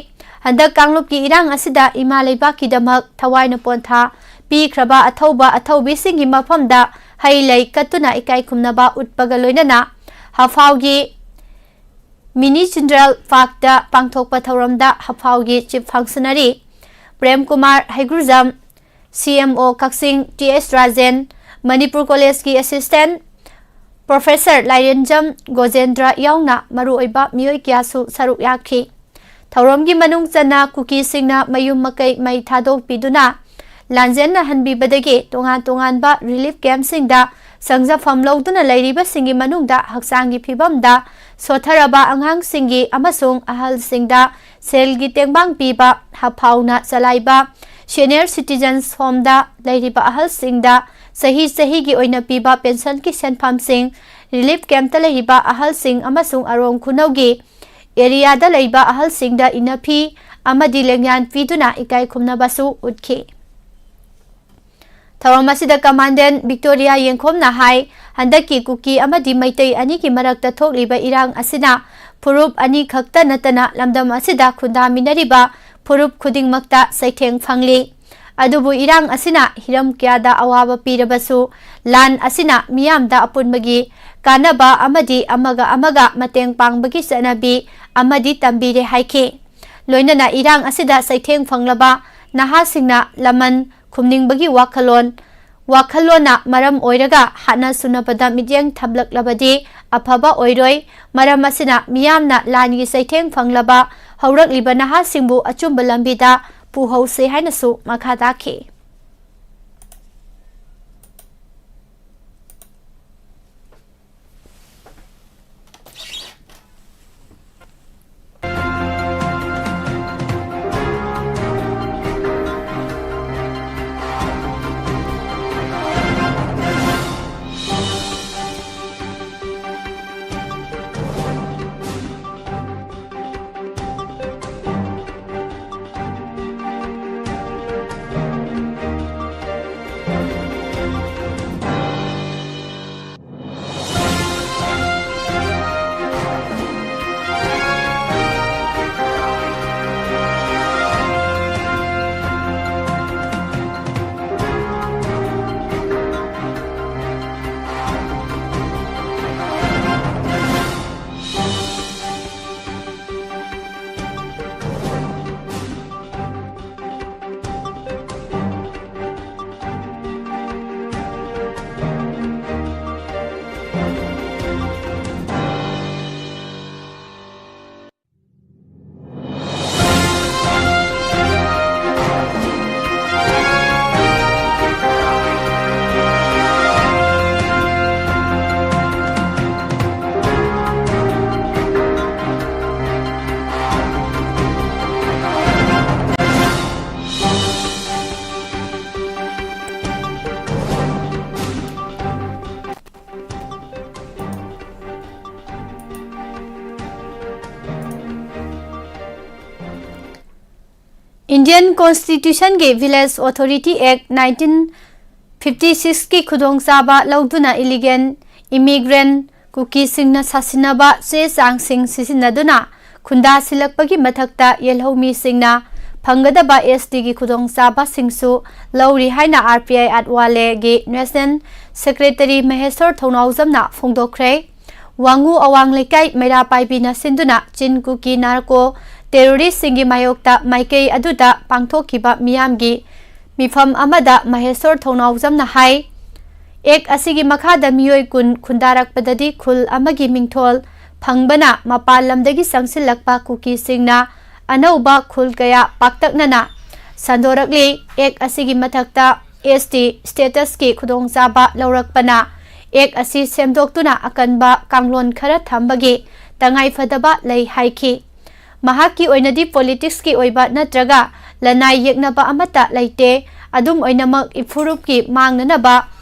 ꯍꯟꯗꯛ ꯀꯥꯡꯂꯨꯞꯀꯤ ꯏꯔꯥꯡ ꯑꯁꯤꯗ ꯏꯃꯥ ꯂꯩꯕꯥꯛꯀꯤꯗꯃꯛ ꯊꯋꯥꯏꯅ ꯄꯣꯟꯊꯥ ꯄꯤꯈ꯭ꯔꯕ ꯑꯊꯧꯕ ꯑꯊꯧꯕꯤꯁꯤꯡꯒꯤ ꯃꯐꯝꯗ ꯍꯩ ꯂꯩ ꯀꯠꯇꯨꯅ ꯏꯀꯥꯏ ꯈꯨꯝꯅꯕ ꯎꯠꯄꯒ ꯂꯣꯏꯅꯅ ꯍꯐꯥꯎꯒꯤ ꯃꯤꯅꯤ ꯆꯤꯜꯗ꯭ꯔꯦꯟ ꯄꯥꯔꯛꯇ ꯄꯥꯡꯊꯣꯛꯄ ꯊꯧꯔꯝꯗ ꯍꯐꯥꯎꯒꯤ ꯆꯤꯐ ꯐꯪꯁꯅꯔꯤ ꯄ꯭ꯔꯦꯝ ꯀꯨꯃꯥꯔ ꯍꯩꯒ꯭ꯔꯨꯖꯝ, ꯁꯤ ꯑꯦꯝ ꯑꯣ ꯀꯛꯆꯤꯡ ꯇꯤ ꯑꯦꯁ ꯔꯥꯖꯦꯟ, ꯃꯅꯤꯄꯨꯔ ꯀꯣꯂꯦꯖꯀꯤ ꯑꯦꯁꯤꯁꯇꯦꯟ ꯄ꯭ꯔꯣꯐꯦꯁꯔ ꯂꯥꯏꯔꯦꯟꯖꯝ ꯒꯣꯖꯦꯟꯗ꯭ꯔ ꯌꯥꯎꯅ ꯃꯔꯨꯑꯣꯏꯕ ꯃꯤꯑꯣꯏ ꯀꯌꯥꯁꯨ ꯁꯔꯨꯛ ꯌꯥꯈꯤ꯫ ꯊꯧꯔꯝꯒꯤ ꯃꯅꯨꯡ ꯆꯟꯅ ꯀꯨꯀꯤꯁꯤꯡꯅ ꯃꯌꯨꯝ ꯃꯀꯩ ꯃꯩ ꯊꯥꯗꯣꯛꯄꯤꯗꯨꯅ ꯂꯥꯟꯖꯦꯟꯅꯍꯟꯕꯤꯕꯗꯒꯤ ꯇꯣꯉꯥꯟ ꯇꯣꯉꯥꯟꯕ ꯔꯤꯂꯤꯐ ꯀꯦꯝꯞꯁꯤꯡꯗ ꯁꯪꯖꯐꯝ ꯂꯧꯗꯨꯅ ꯂꯩꯔꯤꯕꯁꯤꯡꯒꯤ ꯃꯅꯨꯡꯗ ꯍꯛꯆꯥꯡꯒꯤ ꯐꯤꯕꯝꯗ ꯁꯣꯠꯊꯔꯕ ꯑꯉꯥꯡꯁꯤꯡꯒꯤ ꯑꯃꯁꯨꯡ ꯑꯍꯜꯁꯤꯡꯗ ꯁꯦꯜꯒꯤ ꯇꯦꯡꯕꯥꯡ ꯄꯤꯕ, ꯍꯐꯥꯎꯅ ꯆꯂꯥꯏꯕ ꯁꯦꯅꯤꯌꯔ ꯁꯤꯇꯤꯖꯟꯁ ꯍꯣꯝꯗ ꯂꯩꯔꯤꯕ ꯑꯍꯜꯁꯤꯡꯗ ꯆꯍꯤ ꯆꯍꯤꯒꯤ ꯑꯣꯏꯅ ꯄꯤꯕ ꯄꯦꯟꯁꯟꯒꯤ ꯁꯦꯟꯐꯝꯁꯤꯡ, ꯔꯤꯂꯤꯐ ꯀꯦꯝꯞꯇ ꯂꯩꯔꯤꯕ ꯑꯍꯜꯁꯤꯡ ꯑꯃꯁꯨꯡ ꯑꯔꯣꯡ ꯈꯨꯅꯧꯒꯤ ꯑꯦꯔꯤꯌꯥꯗ ꯂꯩꯕ ꯑꯍꯜꯁꯤꯡꯗ ꯏꯟꯅꯐꯤ ꯑꯃꯗꯤ ꯂꯦꯡꯌꯥꯟ ꯄꯤꯗꯨꯅ ꯏꯀꯥꯏ ꯈꯨꯝꯅꯕꯁꯨ ꯎꯠꯈꯤ꯫ ꯊꯧꯔꯝ ꯑꯁꯤꯗ ꯀꯃꯥꯟꯗꯦꯟ ꯕꯤꯛꯇꯣꯔꯤꯌꯥ ꯌꯦꯡꯈꯣꯝꯅ ꯍꯥꯏ, ꯍꯟꯗꯛꯀꯤ ꯀꯨꯀꯤ ꯑꯃꯗꯤ ꯃꯩꯇꯩ ꯑꯅꯤꯒꯤ ꯃꯔꯛꯇ ꯊꯣꯛꯂꯤꯕ ꯏꯔꯥꯡ ꯑꯁꯤꯅ ꯐꯨꯔꯨꯞ ꯑꯅꯤ ꯈꯛꯇ ꯅꯠꯇꯅ ꯂꯝꯗꯝ ꯑꯁꯤꯗ ꯈꯨꯟꯗꯥꯃꯤꯟꯅꯔꯤꯕ ꯐꯨꯔꯨꯞ ꯈꯨꯗꯤꯡꯃꯛꯇ ꯆꯩꯊꯦꯡ ꯐꯪꯂꯤ꯫ ꯑꯗꯨꯕꯨ ꯏꯔꯥꯡ ꯑꯁꯤꯅ ꯍꯤꯔꯝ ꯀꯌꯥꯗ ꯑꯋꯥꯕ ꯄꯤꯔꯕꯁꯨ, ꯂꯥꯟ ꯑꯁꯤꯅ ꯃꯤꯌꯥꯝꯗ ꯑꯄꯨꯟꯕꯒꯤ ꯀꯥꯟꯅꯕ ꯑꯃꯗꯤ ꯑꯃꯒ ꯑꯃꯒ ꯃꯇꯦꯡ ꯄꯥꯡꯕꯒꯤ ꯆꯠꯅꯕꯤ ꯑꯃꯗꯤ ꯇꯝꯕꯤꯔꯦ ꯍꯥꯏꯈꯤ꯫ ꯂꯣꯏꯅꯅ ꯏꯔꯥꯡ ꯑꯁꯤꯗ ꯆꯩꯊꯦꯡ ꯐꯪꯂꯕ ꯅꯍꯥꯁꯤꯡꯅ ꯂꯃꯟ ꯈꯨꯝꯅꯤꯡꯕꯒꯤ ꯋꯥꯈꯜꯂꯣꯟ, ꯋꯥꯈꯜꯂꯣꯟꯅ ꯃꯔꯝ ꯑꯣꯏꯔꯒ ꯍꯥꯠꯅ ꯁꯨꯅꯕꯗ ꯃꯤꯠꯌꯦꯡ ꯊꯝꯂꯛꯂꯕꯗꯤ ꯑꯐꯕ ꯑꯣꯏꯔꯣꯏ꯫ ꯃꯔꯝ ꯑꯁꯤꯅ ꯃꯤꯌꯥꯝꯅ ꯂꯥꯟꯒꯤ ꯆꯩꯊꯦꯡ ꯐꯪꯂꯕ ꯍꯧꯔꯛꯂꯤꯕ ꯅꯍꯥꯁꯤꯡꯕꯨ ꯑꯆꯨꯝꯕ ꯂꯝꯕꯤꯗ ꯄꯨꯍꯧꯁꯦ ꯍꯥꯏꯅꯁꯨ ꯃꯈꯥ ꯇꯥꯈꯤ꯫ Indian Constitution ꯒꯤ Village Authority Act nineteen fifty six ꯀꯤ ꯈꯨꯗꯣꯡꯆꯥꯕ ꯂꯧꯗꯨꯅ illegal immigrant ꯀꯨꯀꯤꯁꯤꯡꯅ ꯁꯥꯁꯤꯟꯅꯕ ꯆꯦ ꯆꯥꯡꯁꯤꯡ ꯁꯤꯖꯤꯟꯅꯗꯨꯅ ꯈꯨꯟꯗꯥꯁꯤꯜꯂꯛꯄꯒꯤ ꯃꯊꯛꯇ ꯌꯦꯜꯍꯧꯃꯤꯁꯤꯡꯅ ꯐꯪꯒꯗꯕ S T ꯒꯤ ꯈꯨꯗꯣꯡꯆꯥꯕꯁꯤꯡꯁꯨ ꯂꯧꯔꯤ ꯍꯥꯏꯅ R P I ꯑꯠꯋꯥꯂꯦꯒꯤ National Secretary ꯃꯍꯦꯁꯣꯔ ꯊꯧꯅꯥꯎꯖꯝꯅ ꯐꯣꯡꯗꯣꯛꯈ꯭ꯔꯦ꯫ ꯋꯥꯉꯨ ꯑꯋꯥꯡ ꯂꯩꯀꯥꯏ ꯃꯩꯔꯥ ꯄꯥꯏꯕꯤꯅ ꯁꯤꯟꯗꯨꯅ ꯆꯤꯟ ꯀꯨꯀꯤ narco terrorist ꯁꯤꯡꯒꯤ ꯃꯥꯌꯣꯛꯇ ꯃꯥꯏꯀꯩ ꯑꯗꯨꯗ ꯄꯥꯡꯊꯣꯛꯈꯤꯕ ꯃꯤꯌꯥꯝꯒꯤ ꯃꯤꯐꯝ ꯑꯃꯗ ꯃꯍꯦꯁꯣꯔ ꯊꯧꯅꯥꯎꯖꯝꯅ ꯍꯥꯏ, Act ꯑꯁꯤꯒꯤ ꯃꯈꯥꯗ ꯃꯤꯑꯣꯏ ꯀꯨꯟ ꯈꯨꯟꯗꯥꯔꯛꯄꯗꯗꯤ ꯈꯨꯜ ꯑꯃꯒꯤ ꯃꯤꯡꯊꯣꯜ ꯐꯪꯕꯅ ꯃꯄꯥꯟ ꯂꯝꯗꯒꯤ ꯆꯪꯁꯤꯜꯂꯛꯄ ꯀꯨꯀꯤꯁꯤꯡꯅ ꯑꯅꯧꯕ ꯈꯨꯜ ꯀꯌꯥ ꯄꯥꯛꯇꯛꯅꯅ ꯁꯟꯗꯣꯔꯛꯂꯤ꯫ Act ꯑꯁꯤꯒꯤ ꯃꯊꯛꯇ S T status ꯀꯤ ꯈꯨꯗꯣꯡꯆꯥꯕ ꯂꯧꯔꯛꯄꯅ Act ꯑꯁꯤ ꯁꯦꯝꯗꯣꯛꯇꯨꯅ ꯑꯀꯟꯕ ꯀꯥꯡꯂꯣꯟ ꯈꯔ ꯊꯝꯕꯒꯤ ꯇꯉꯥꯏꯐꯗꯕ ꯂꯩ ꯍꯥꯏꯈꯤ꯫ ꯃꯍꯥꯛꯀꯤ ꯑꯣꯏꯅꯗꯤ politics ꯀꯤ ꯑꯣꯏꯕ ꯅꯠꯇ꯭ꯔꯒ ꯂꯅꯥꯏ ꯌꯦꯛꯅꯕ ꯑꯃꯠꯇ ꯂꯩꯇꯦ꯫ ꯑꯗꯨꯝ ꯑꯣꯏꯅꯃꯛ ꯏꯐꯨꯔꯨꯞꯀꯤ ꯃꯥꯡꯅꯅꯕ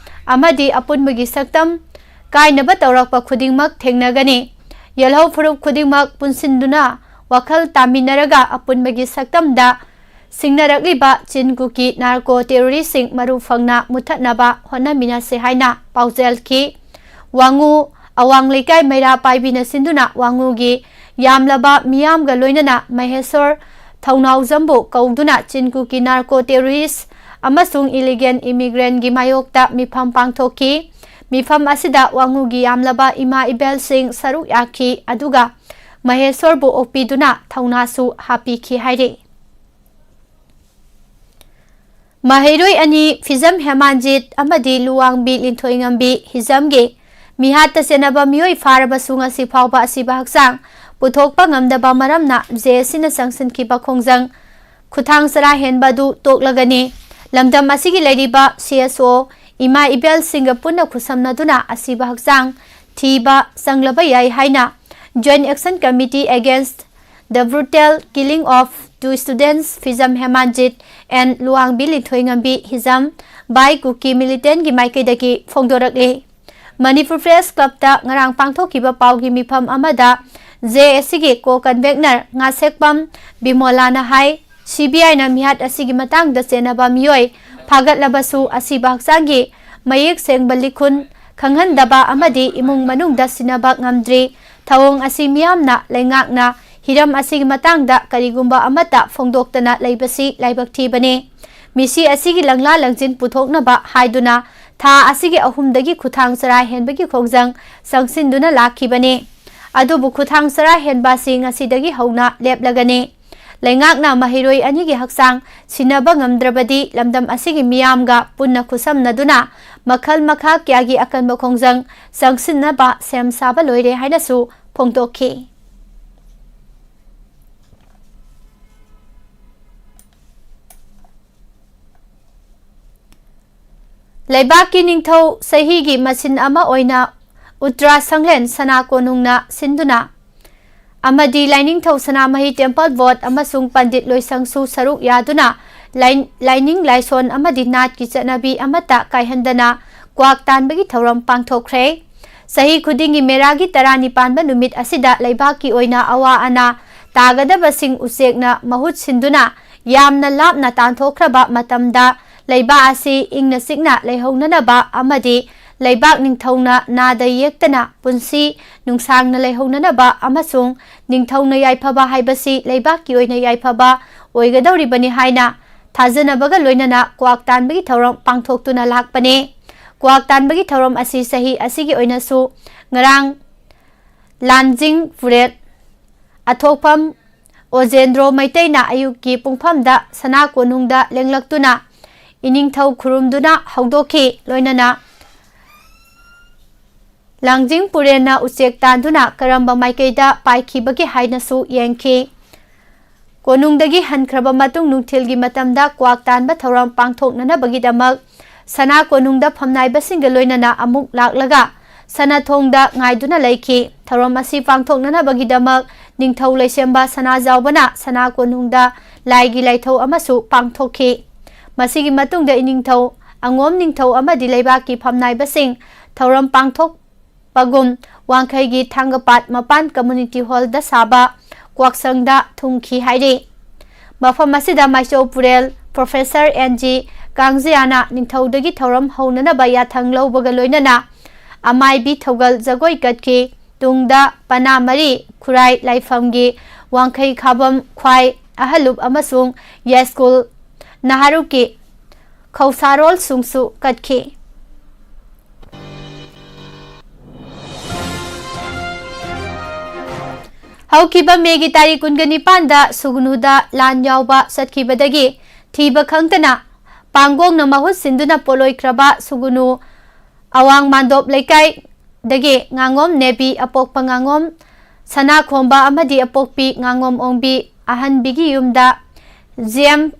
ꯑꯃꯗꯤ ꯑꯄꯨꯟꯕꯒꯤ ꯁꯛꯇꯝ ꯀꯥꯏꯅꯕ ꯇꯧꯔꯛꯄ ꯈꯨꯗꯤꯡꯃꯛ ꯊꯦꯡꯅꯒꯅꯤ꯫ ꯌꯦꯜꯍꯧ ꯐꯨꯔꯨꯞ ꯈꯨꯗꯤꯡꯃꯛ ꯄꯨꯟꯁꯤꯟꯗꯨꯅ ꯋꯥꯈꯜ ꯇꯥꯃꯤꯟꯅꯔꯒ ꯑꯄꯨꯟꯕꯒꯤ ꯁꯛꯇꯝꯗ ꯁꯤꯡꯅꯔꯛꯂꯤꯕ ꯆꯤꯟ ꯀꯨꯀꯤ narco terrorist ꯁꯤꯡ ꯃꯔꯨ ꯐꯪꯅ ꯃꯨꯠꯊꯠꯅꯕ ꯍꯣꯠꯅꯃꯤꯟꯅꯁꯦ ꯍꯥꯏꯅ ꯄꯥꯎꯖꯦꯜꯈꯤ꯫ ꯋꯥꯉꯨ ꯑꯋꯥꯡ ꯂꯩꯀꯥꯏ ꯃꯩꯔꯥ ꯄꯥꯏꯕꯤꯅ ꯁꯤꯟꯗꯨꯅ ꯋꯥꯉꯨꯒꯤ ꯌꯥꯝꯂꯕ ꯃꯤꯌꯥꯝꯒ ꯂꯣꯏꯅꯅ ꯃꯍꯦꯁꯣꯔ ꯊꯧꯅꯥꯎꯖꯝꯕꯨ ꯀꯧꯗꯨꯅ ꯆꯤꯟ ꯀꯨꯀꯤ narco terrorist ꯑꯃꯁꯨꯡ illegal immigrant ꯒꯤ ꯃꯥꯌꯣꯛꯇ ꯃꯤꯐꯝ ꯄꯥꯡꯊꯣꯛꯈꯤ꯫ ꯃꯤꯐꯝ ꯑꯁꯤꯗ ꯋꯥꯉꯨꯒꯤ ꯌꯥꯝꯂꯕ ꯏꯃꯥ ꯏꯕꯦꯜꯁꯤꯡ ꯁꯔꯨꯛ ꯌꯥꯈꯤ, ꯑꯗꯨꯒ ꯃꯍꯦꯁꯣꯔꯕꯨ ꯑꯣꯛꯄꯤꯗꯨꯅ ꯊꯧꯅꯥꯁꯨ ꯍꯥꯞꯄꯤꯈꯤ ꯍꯥꯏꯔꯤ꯫ ꯃꯍꯩꯔꯣꯏ ꯑꯅꯤ ꯐꯤꯖꯝ ꯍꯦꯃꯥꯟꯖꯤꯠ ꯑꯃꯗꯤ ꯂꯨꯋꯥꯡꯕꯤ ꯂꯤꯟꯊꯣꯏꯉꯝꯕꯤ ꯍꯤꯖꯝꯒꯤ ꯃꯤꯍꯥꯠꯇ ꯆꯦꯟꯅꯕ ꯃꯤꯑꯣꯏ ꯐꯥꯔꯕꯁꯨ ꯉꯁꯤ ꯐꯥꯎꯕ ꯑꯁꯤꯕ ꯍꯛꯆꯥꯡ ꯄꯨꯊꯣꯛꯄ ꯉꯝꯗꯕ ꯃꯔꯝꯅ J A C ꯅ ꯆꯪꯁꯤꯟꯈꯤꯕ ꯈꯣꯡꯖꯪ ꯈꯨꯊꯥꯡ ꯆꯔꯥ ꯍꯦꯟꯕ ꯑꯗꯨ ꯇꯣꯛꯂꯒꯅꯤ꯫ ꯂꯝꯗꯝ ꯑꯁꯤꯒꯤ ꯂꯩꯔꯤꯕ C S O ꯏꯃꯥ ꯏꯕꯦꯜꯁꯤꯡꯒ ꯄꯨꯟꯅ ꯈꯨꯠꯁꯝꯅꯗꯨꯅ ꯑꯁꯤꯕ ꯍꯛꯆꯥꯡ ꯊꯤꯕ ꯆꯪꯂꯕ ꯌꯥꯏ ꯍꯥꯏꯅ Joint Action Committee Against the Brutal Killing of Two Students Fijam Hemanjit and Luangbi Lithoingambi Hijam by Kuki Militant ꯒꯤ ꯃꯥꯏꯀꯩꯗꯒꯤ ꯐꯣꯡꯗꯣꯔꯛꯂꯤ꯫ ꯃꯅꯤꯄꯨꯔ Press Club ꯇ ꯉꯔꯥꯡ ꯄꯥꯡꯊꯣꯛꯈꯤꯕ ꯄꯥꯎꯒꯤ ꯃꯤꯐꯝ ꯑꯃꯗ J A C ꯒꯤ co-convener ꯉꯥꯁꯦꯛꯄꯝ ꯕꯤꯃꯣꯂꯥꯅ ꯍꯥꯏ, ꯁꯤ ꯕꯤ ꯑꯥꯏꯅ ꯃꯤꯍꯥꯠ ꯑꯁꯤꯒꯤ ꯃꯇꯥꯡꯗ ꯆꯦꯟꯅꯕ ꯃꯤꯑꯣꯏ ꯐꯥꯒꯠꯂꯕꯁꯨ, ꯑꯁꯤꯕ ꯍꯛꯆꯥꯡꯒꯤ ꯃꯌꯦꯛ ꯁꯦꯡꯕ ꯂꯤꯈꯨꯟ ꯈꯪꯍꯟꯗꯕ ꯑꯃꯗꯤ ꯏꯃꯨꯡ ꯃꯅꯨꯡꯗ ꯁꯤꯟꯅꯕ ꯉꯝꯗ꯭ꯔꯤ꯫ ꯊꯧꯑꯣꯡ ꯑꯁꯤ ꯃꯤꯌꯥꯝꯅ ꯂꯩꯉꯥꯛꯅ ꯍꯤꯔꯝ ꯑꯁꯤꯒꯤ ꯃꯇꯥꯡꯗ ꯀꯔꯤꯒꯨꯝꯕ ꯑꯃꯠꯇ ꯐꯣꯡꯗꯣꯛꯇꯅ ꯂꯩꯕꯁꯤ ꯂꯥꯏꯕꯛ ꯊꯤꯕꯅꯤ꯫ ꯃꯤꯁꯤ ꯑꯁꯤꯒꯤ ꯂꯪꯂꯥ ꯂꯪꯖꯤꯟ ꯄꯨꯊꯣꯛꯅꯕ ꯍꯥꯏꯗꯨꯅ ꯊꯥ ꯑꯁꯤꯒꯤ ꯑꯍꯨꯝꯗꯒꯤ ꯈꯨꯊꯥꯡ ꯆꯔꯥ ꯍꯦꯟꯕꯒꯤ ꯈꯣꯡꯖꯪ ꯆꯪꯁꯤꯟꯗꯨꯅ ꯂꯥꯛꯈꯤꯕꯅꯤ꯫ ꯑꯗꯨꯕꯨ ꯈꯨꯊꯥꯡ ꯆꯔꯥ ꯍꯦꯟꯕ ꯑꯁꯤ ꯉꯁꯤꯗꯒꯤ ꯍꯧꯅ ꯂꯦꯞꯂꯒꯅꯤ꯫ ꯂꯩꯉꯥꯛꯅ ꯃꯍꯩꯔꯣꯏ ꯑꯅꯤꯒꯤ ꯍꯛꯆꯥꯡ ꯁꯤꯟꯅꯕ ꯉꯝꯗ꯭ꯔꯕꯗꯤ, ꯂꯝꯗꯝ ꯑꯁꯤꯒꯤ ꯃꯤꯌꯥꯝꯒ ꯄꯨꯟꯅ ꯈꯨꯠꯁꯝꯅꯗꯨꯅ ꯃꯈꯜ ꯃꯈꯥ ꯀꯌꯥꯒꯤ ꯑꯀꯟꯕ ꯈꯣꯡꯖꯪ ꯆꯪꯁꯤꯟꯅꯕ ꯁꯦꯝ ꯁꯥꯕ ꯂꯣꯏꯔꯦ ꯍꯥꯏꯅꯁꯨ ꯐꯣꯡꯗꯣꯛꯈꯤ꯫ ꯂꯩꯕꯥꯛꯀꯤ ꯅꯤꯡꯊꯧ ꯆꯍꯤꯒꯤ ꯃꯁꯤꯟ ꯑꯃ ꯑꯣꯏꯅ ꯎꯇ꯭ꯔꯥ ꯁꯪꯂꯦꯟ ꯁꯅꯥ ꯀꯣꯅꯨꯡꯅ ꯁꯤꯟꯗꯨꯅ ꯑꯃꯗꯤ ꯂꯥꯏꯅꯤꯡꯊꯧ ꯁꯅꯥꯃꯍꯤ ꯇꯦꯝꯄꯜ ꯕꯣꯔꯗ ꯑꯃꯁꯨꯡ ꯄꯟꯗꯤꯠ ꯂꯣꯏꯁꯪꯁꯨ ꯁꯔꯨꯛ ꯌꯥꯗꯨꯅ ꯂꯥꯏ-, ꯂꯥꯏꯅꯤꯡ ꯂꯥꯏꯁꯣꯟ ꯑꯃꯗꯤ ꯅꯥꯠꯀꯤ ꯆꯠꯅꯕꯤ ꯑꯃꯠꯇ ꯀꯥꯏꯍꯟꯗꯅ ꯀ꯭ꯋꯥꯛ ꯇꯥꯟꯕꯒꯤ ꯊꯧꯔꯝ ꯄꯥꯡꯊꯣꯛꯈ꯭ꯔꯦ꯫ ꯆꯍꯤ ꯈꯨꯗꯤꯡꯒꯤ ꯃꯦꯔꯥꯒꯤ ꯇꯔꯥꯅꯤꯄꯥꯟꯕ ꯅꯨꯃꯤꯠ ꯑꯁꯤꯗ ꯂꯩꯕꯥꯛꯀꯤ ꯑꯣꯏꯅ ꯑꯋꯥ ꯑꯅꯥ ꯇꯥꯒꯗꯕꯁꯤꯡ ꯎꯆꯦꯛꯅ ꯃꯍꯨꯠ ꯁꯤꯟꯗꯨꯅ ꯌꯥꯝꯅ ꯂꯥꯞꯅ ꯇꯥꯟꯊꯣꯛꯈ꯭ꯔꯕ ꯃꯇꯝꯗ ꯂꯩꯕꯥꯛ ꯑꯁꯤ ꯏꯪꯅ ꯆꯤꯛꯅ ꯂꯩꯍꯧꯅꯅꯕ ꯑꯃꯗꯤ ꯂꯩꯕꯥꯛ ꯅꯤꯡꯊꯧꯅ ꯅꯥꯗ ꯌꯦꯛꯇꯅ ꯄꯨꯟꯁꯤ ꯅꯨꯡꯁꯥꯡꯅ ꯂꯩꯍꯧꯅꯅꯕ ꯑꯃꯁꯨꯡ ꯅꯤꯡꯊꯧꯅ ꯌꯥꯏꯐꯕ ꯍꯥꯏꯕꯁꯤ ꯂꯩꯕꯥꯛꯀꯤ ꯑꯣꯏꯅ ꯌꯥꯏꯐꯕ ꯑꯣꯏꯒꯗꯧꯔꯤꯕꯅꯤ ꯍꯥꯏꯅ ꯊꯥꯖꯅꯕꯒ ꯂꯣꯏꯅꯅ ꯀ꯭ꯋꯥꯛ ꯇꯥꯟꯕꯒꯤ ꯊꯧꯔꯝ ꯄꯥꯡꯊꯣꯛꯇꯨꯅ ꯂꯥꯛꯄꯅꯤ꯫ ꯀ꯭ꯋꯥꯛ ꯇꯥꯟꯕꯒꯤ ꯊꯧꯔꯝ ꯑꯁꯤ ꯆꯍꯤ ꯑꯁꯤꯒꯤ ꯑꯣꯏꯅꯁꯨ ꯉꯔꯥꯡ ꯂꯥꯟꯖꯤꯡ ꯄꯨꯔꯦꯜ ꯑꯊꯣꯛꯐꯝ ꯑꯣꯖꯦꯟꯗ꯭ꯔꯣ ꯃꯩꯇꯩꯅ ꯑꯌꯨꯛꯀꯤ ꯄꯨꯡꯐꯝꯗ ꯁꯅꯥ ꯀꯣꯅꯨꯡꯗ ꯂꯦꯡꯂꯛꯇꯨꯅ ꯏꯅꯤꯡꯊꯧ ꯈꯨꯔꯨꯝꯗꯨꯅ ꯍꯧꯗꯣꯛꯈꯤ꯫ ꯂꯣꯏꯅꯅ ꯂꯥꯡꯖꯤꯡ ꯄꯨꯔꯦꯟꯅ ꯎꯆꯦꯛ ꯇꯥꯟꯗꯨꯅ ꯀꯔꯝꯕ ꯃꯥꯏꯀꯩꯗ ꯄꯥꯏꯈꯤꯕꯒꯦ ꯍꯥꯏꯅꯁꯨ ꯌꯦꯡꯈꯤ꯫ ꯀꯣꯅꯨꯡꯗꯒꯤ ꯍꯟꯈ꯭ꯔꯕ ꯃꯇꯨꯡ ꯅꯨꯡꯊꯤꯜꯒꯤ ꯃꯇꯝꯗ ꯀ꯭ꯋꯥꯛ ꯇꯥꯟꯕ ꯊꯧꯔꯝ ꯄꯥꯡꯊꯣꯛꯅꯅꯕꯒꯤꯗꯃꯛ ꯁꯅꯥ ꯀꯣꯅꯨꯡꯗ ꯐꯝꯅꯥꯏꯕꯁꯤꯡꯒ ꯂꯣꯏꯅꯅ ꯑꯃꯨꯛ ꯂꯥꯛꯂꯒ ꯁꯅꯥ ꯊꯣꯡꯗ ꯉꯥꯏꯗꯨꯅ ꯂꯩꯈꯤ꯫ ꯊꯧꯔꯝ ꯑꯁꯤ ꯄꯥꯡꯊꯣꯛꯅꯅꯕꯒꯤꯗꯃꯛ ꯅꯤꯡꯊꯧ ꯂꯩꯁꯦꯝꯕ ꯁꯅꯥꯖꯥꯎꯕꯅ ꯁꯅꯥ ꯀꯣꯅꯨꯡꯗ ꯂꯥꯏꯒꯤ ꯂꯥꯏꯊꯧ ꯑꯃꯁꯨ ꯄꯥꯡꯊꯣꯛꯈꯤ꯫ ꯃꯁꯤꯒꯤ ꯃꯇꯨꯡꯗ ꯏꯅꯤꯡꯊꯧ ꯑꯉꯣꯝ ꯅꯤꯡꯊꯧ ꯑꯃꯗꯤ ꯂꯩꯕꯥꯛꯀꯤ ꯐꯝꯅꯥꯏꯕꯁꯤꯡ ꯊꯧꯔꯝ ꯄꯥꯡꯊꯣꯛ ꯄꯒꯨꯝ ꯋꯥꯡꯈꯩꯒꯤ ꯊꯥꯡꯒꯄꯥꯠ ꯃꯄꯥꯟ ꯀꯝꯃ꯭ꯌꯨꯅꯤꯇꯤ ꯍꯣꯜꯗ ꯁꯥꯕ ꯀ꯭ꯋꯥꯛꯁꯪꯗ ꯊꯨꯡꯈꯤ ꯍꯥꯏꯔꯤ꯫ ꯃꯐꯝ ꯑꯁꯤꯗ ꯃꯥꯏꯆꯧ ꯄꯨꯔꯦꯜ ꯄ꯭ꯔꯣꯐꯦꯁꯔ ꯑꯦꯟ ꯖꯤ ꯀꯥꯡꯖꯤꯌꯥꯅ ꯅꯤꯡꯊꯧꯗꯒꯤ ꯊꯧꯔꯝ ꯍꯧꯅꯅꯕ ꯌꯥꯊꯪ ꯂꯧꯕꯒ ꯂꯣꯏꯅꯅ ꯑꯃꯥꯏꯕꯤ ꯊꯧꯒꯜ ꯖꯒꯣꯏ ꯀꯠꯈꯤ꯫ ꯇꯨꯡꯗ ꯄꯅꯥ ꯃꯔꯤ ꯈꯨꯔꯥꯏ ꯂꯥꯏꯐꯝꯒꯤ ꯋꯥꯡꯈꯩ ꯈꯥꯕꯝ ꯈ꯭ꯋꯥꯏ ꯑꯍꯜꯂꯨꯞ ꯑꯃꯁꯨꯡ ꯌꯥꯏꯁ꯭ꯀꯨꯜ ꯅꯍꯥꯔꯨꯛꯀꯤ ꯈꯧꯁꯥꯔꯣꯜꯁꯨꯡꯁꯨ ꯀꯠꯈꯤ꯫ ꯍꯧꯈꯤꯕ ꯃꯦꯒꯤ ꯇꯥꯔꯤꯛ ꯀꯨꯟꯒ ꯅꯤꯄꯥꯟꯗ ꯁꯨꯒꯅꯨꯗ ꯂꯥꯟ ꯌꯥꯎꯕ ꯆꯠꯈꯤꯕꯗꯒꯤ ꯊꯤꯕ ꯈꯪꯗꯅ ꯄꯥꯡꯒꯣꯡꯅ ꯃꯍꯨꯠ ꯁꯤꯟꯗꯨꯅ ꯄꯣꯠꯂꯣꯏꯈ꯭ꯔꯕ ꯁꯨꯒꯅꯨ ꯑꯋꯥꯡ ꯃꯥꯟꯗꯣꯞ ꯂꯩꯀꯥꯏꯗꯒꯤ ꯉꯥꯉꯣꯝ ꯅꯦꯕꯤ ꯑꯄꯣꯛꯄ ꯉꯥꯉꯣꯝ ꯁꯅꯥꯈꯣꯝꯕ ꯑꯃꯗꯤ ꯑꯄꯣꯛꯄꯤ ꯉꯥꯉꯣꯝ ꯑꯣꯡꯕꯤ ꯑꯍꯟꯕꯤꯒꯤ ꯌꯨꯝꯗ G M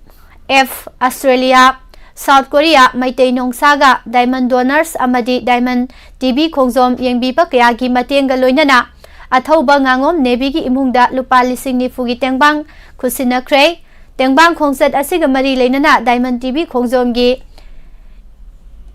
F Australia, south Korea, Meitei ꯅꯣꯡꯁꯥꯒ, ꯗꯥꯏꯃꯟ ꯗꯣꯅꯔꯁ ꯑꯃꯗꯤ ꯗꯥꯏꯃꯟ ꯇꯤ ꯚꯤ ꯈꯣꯡꯖꯣꯝ ꯌꯦꯡꯕꯤꯕ ꯀꯌꯥꯒꯤ ꯃꯇꯦꯡꯒ ꯂꯣꯏꯅꯅ ꯑꯊꯧꯕ ꯉꯥꯉꯣꯝ ꯅꯦꯕꯤꯒꯤ ꯏꯃꯨꯡꯗ ꯂꯨꯄꯥ ꯂꯤꯁꯤꯡ ꯅꯤꯐꯨꯒꯤ ꯇꯦꯡꯕꯥꯡ ꯈꯨꯠꯁꯤꯟꯅꯈ꯭ꯔꯦ꯫ ꯇꯦꯡꯕꯥꯡ ꯈꯣꯡꯆꯠ ꯑꯁꯤꯒ ꯃꯔꯤ ꯂꯩꯅꯅ ꯗꯥꯏꯃꯟ ꯇꯤ ꯚꯤ ꯈꯣꯡꯖꯣꯝꯒꯤ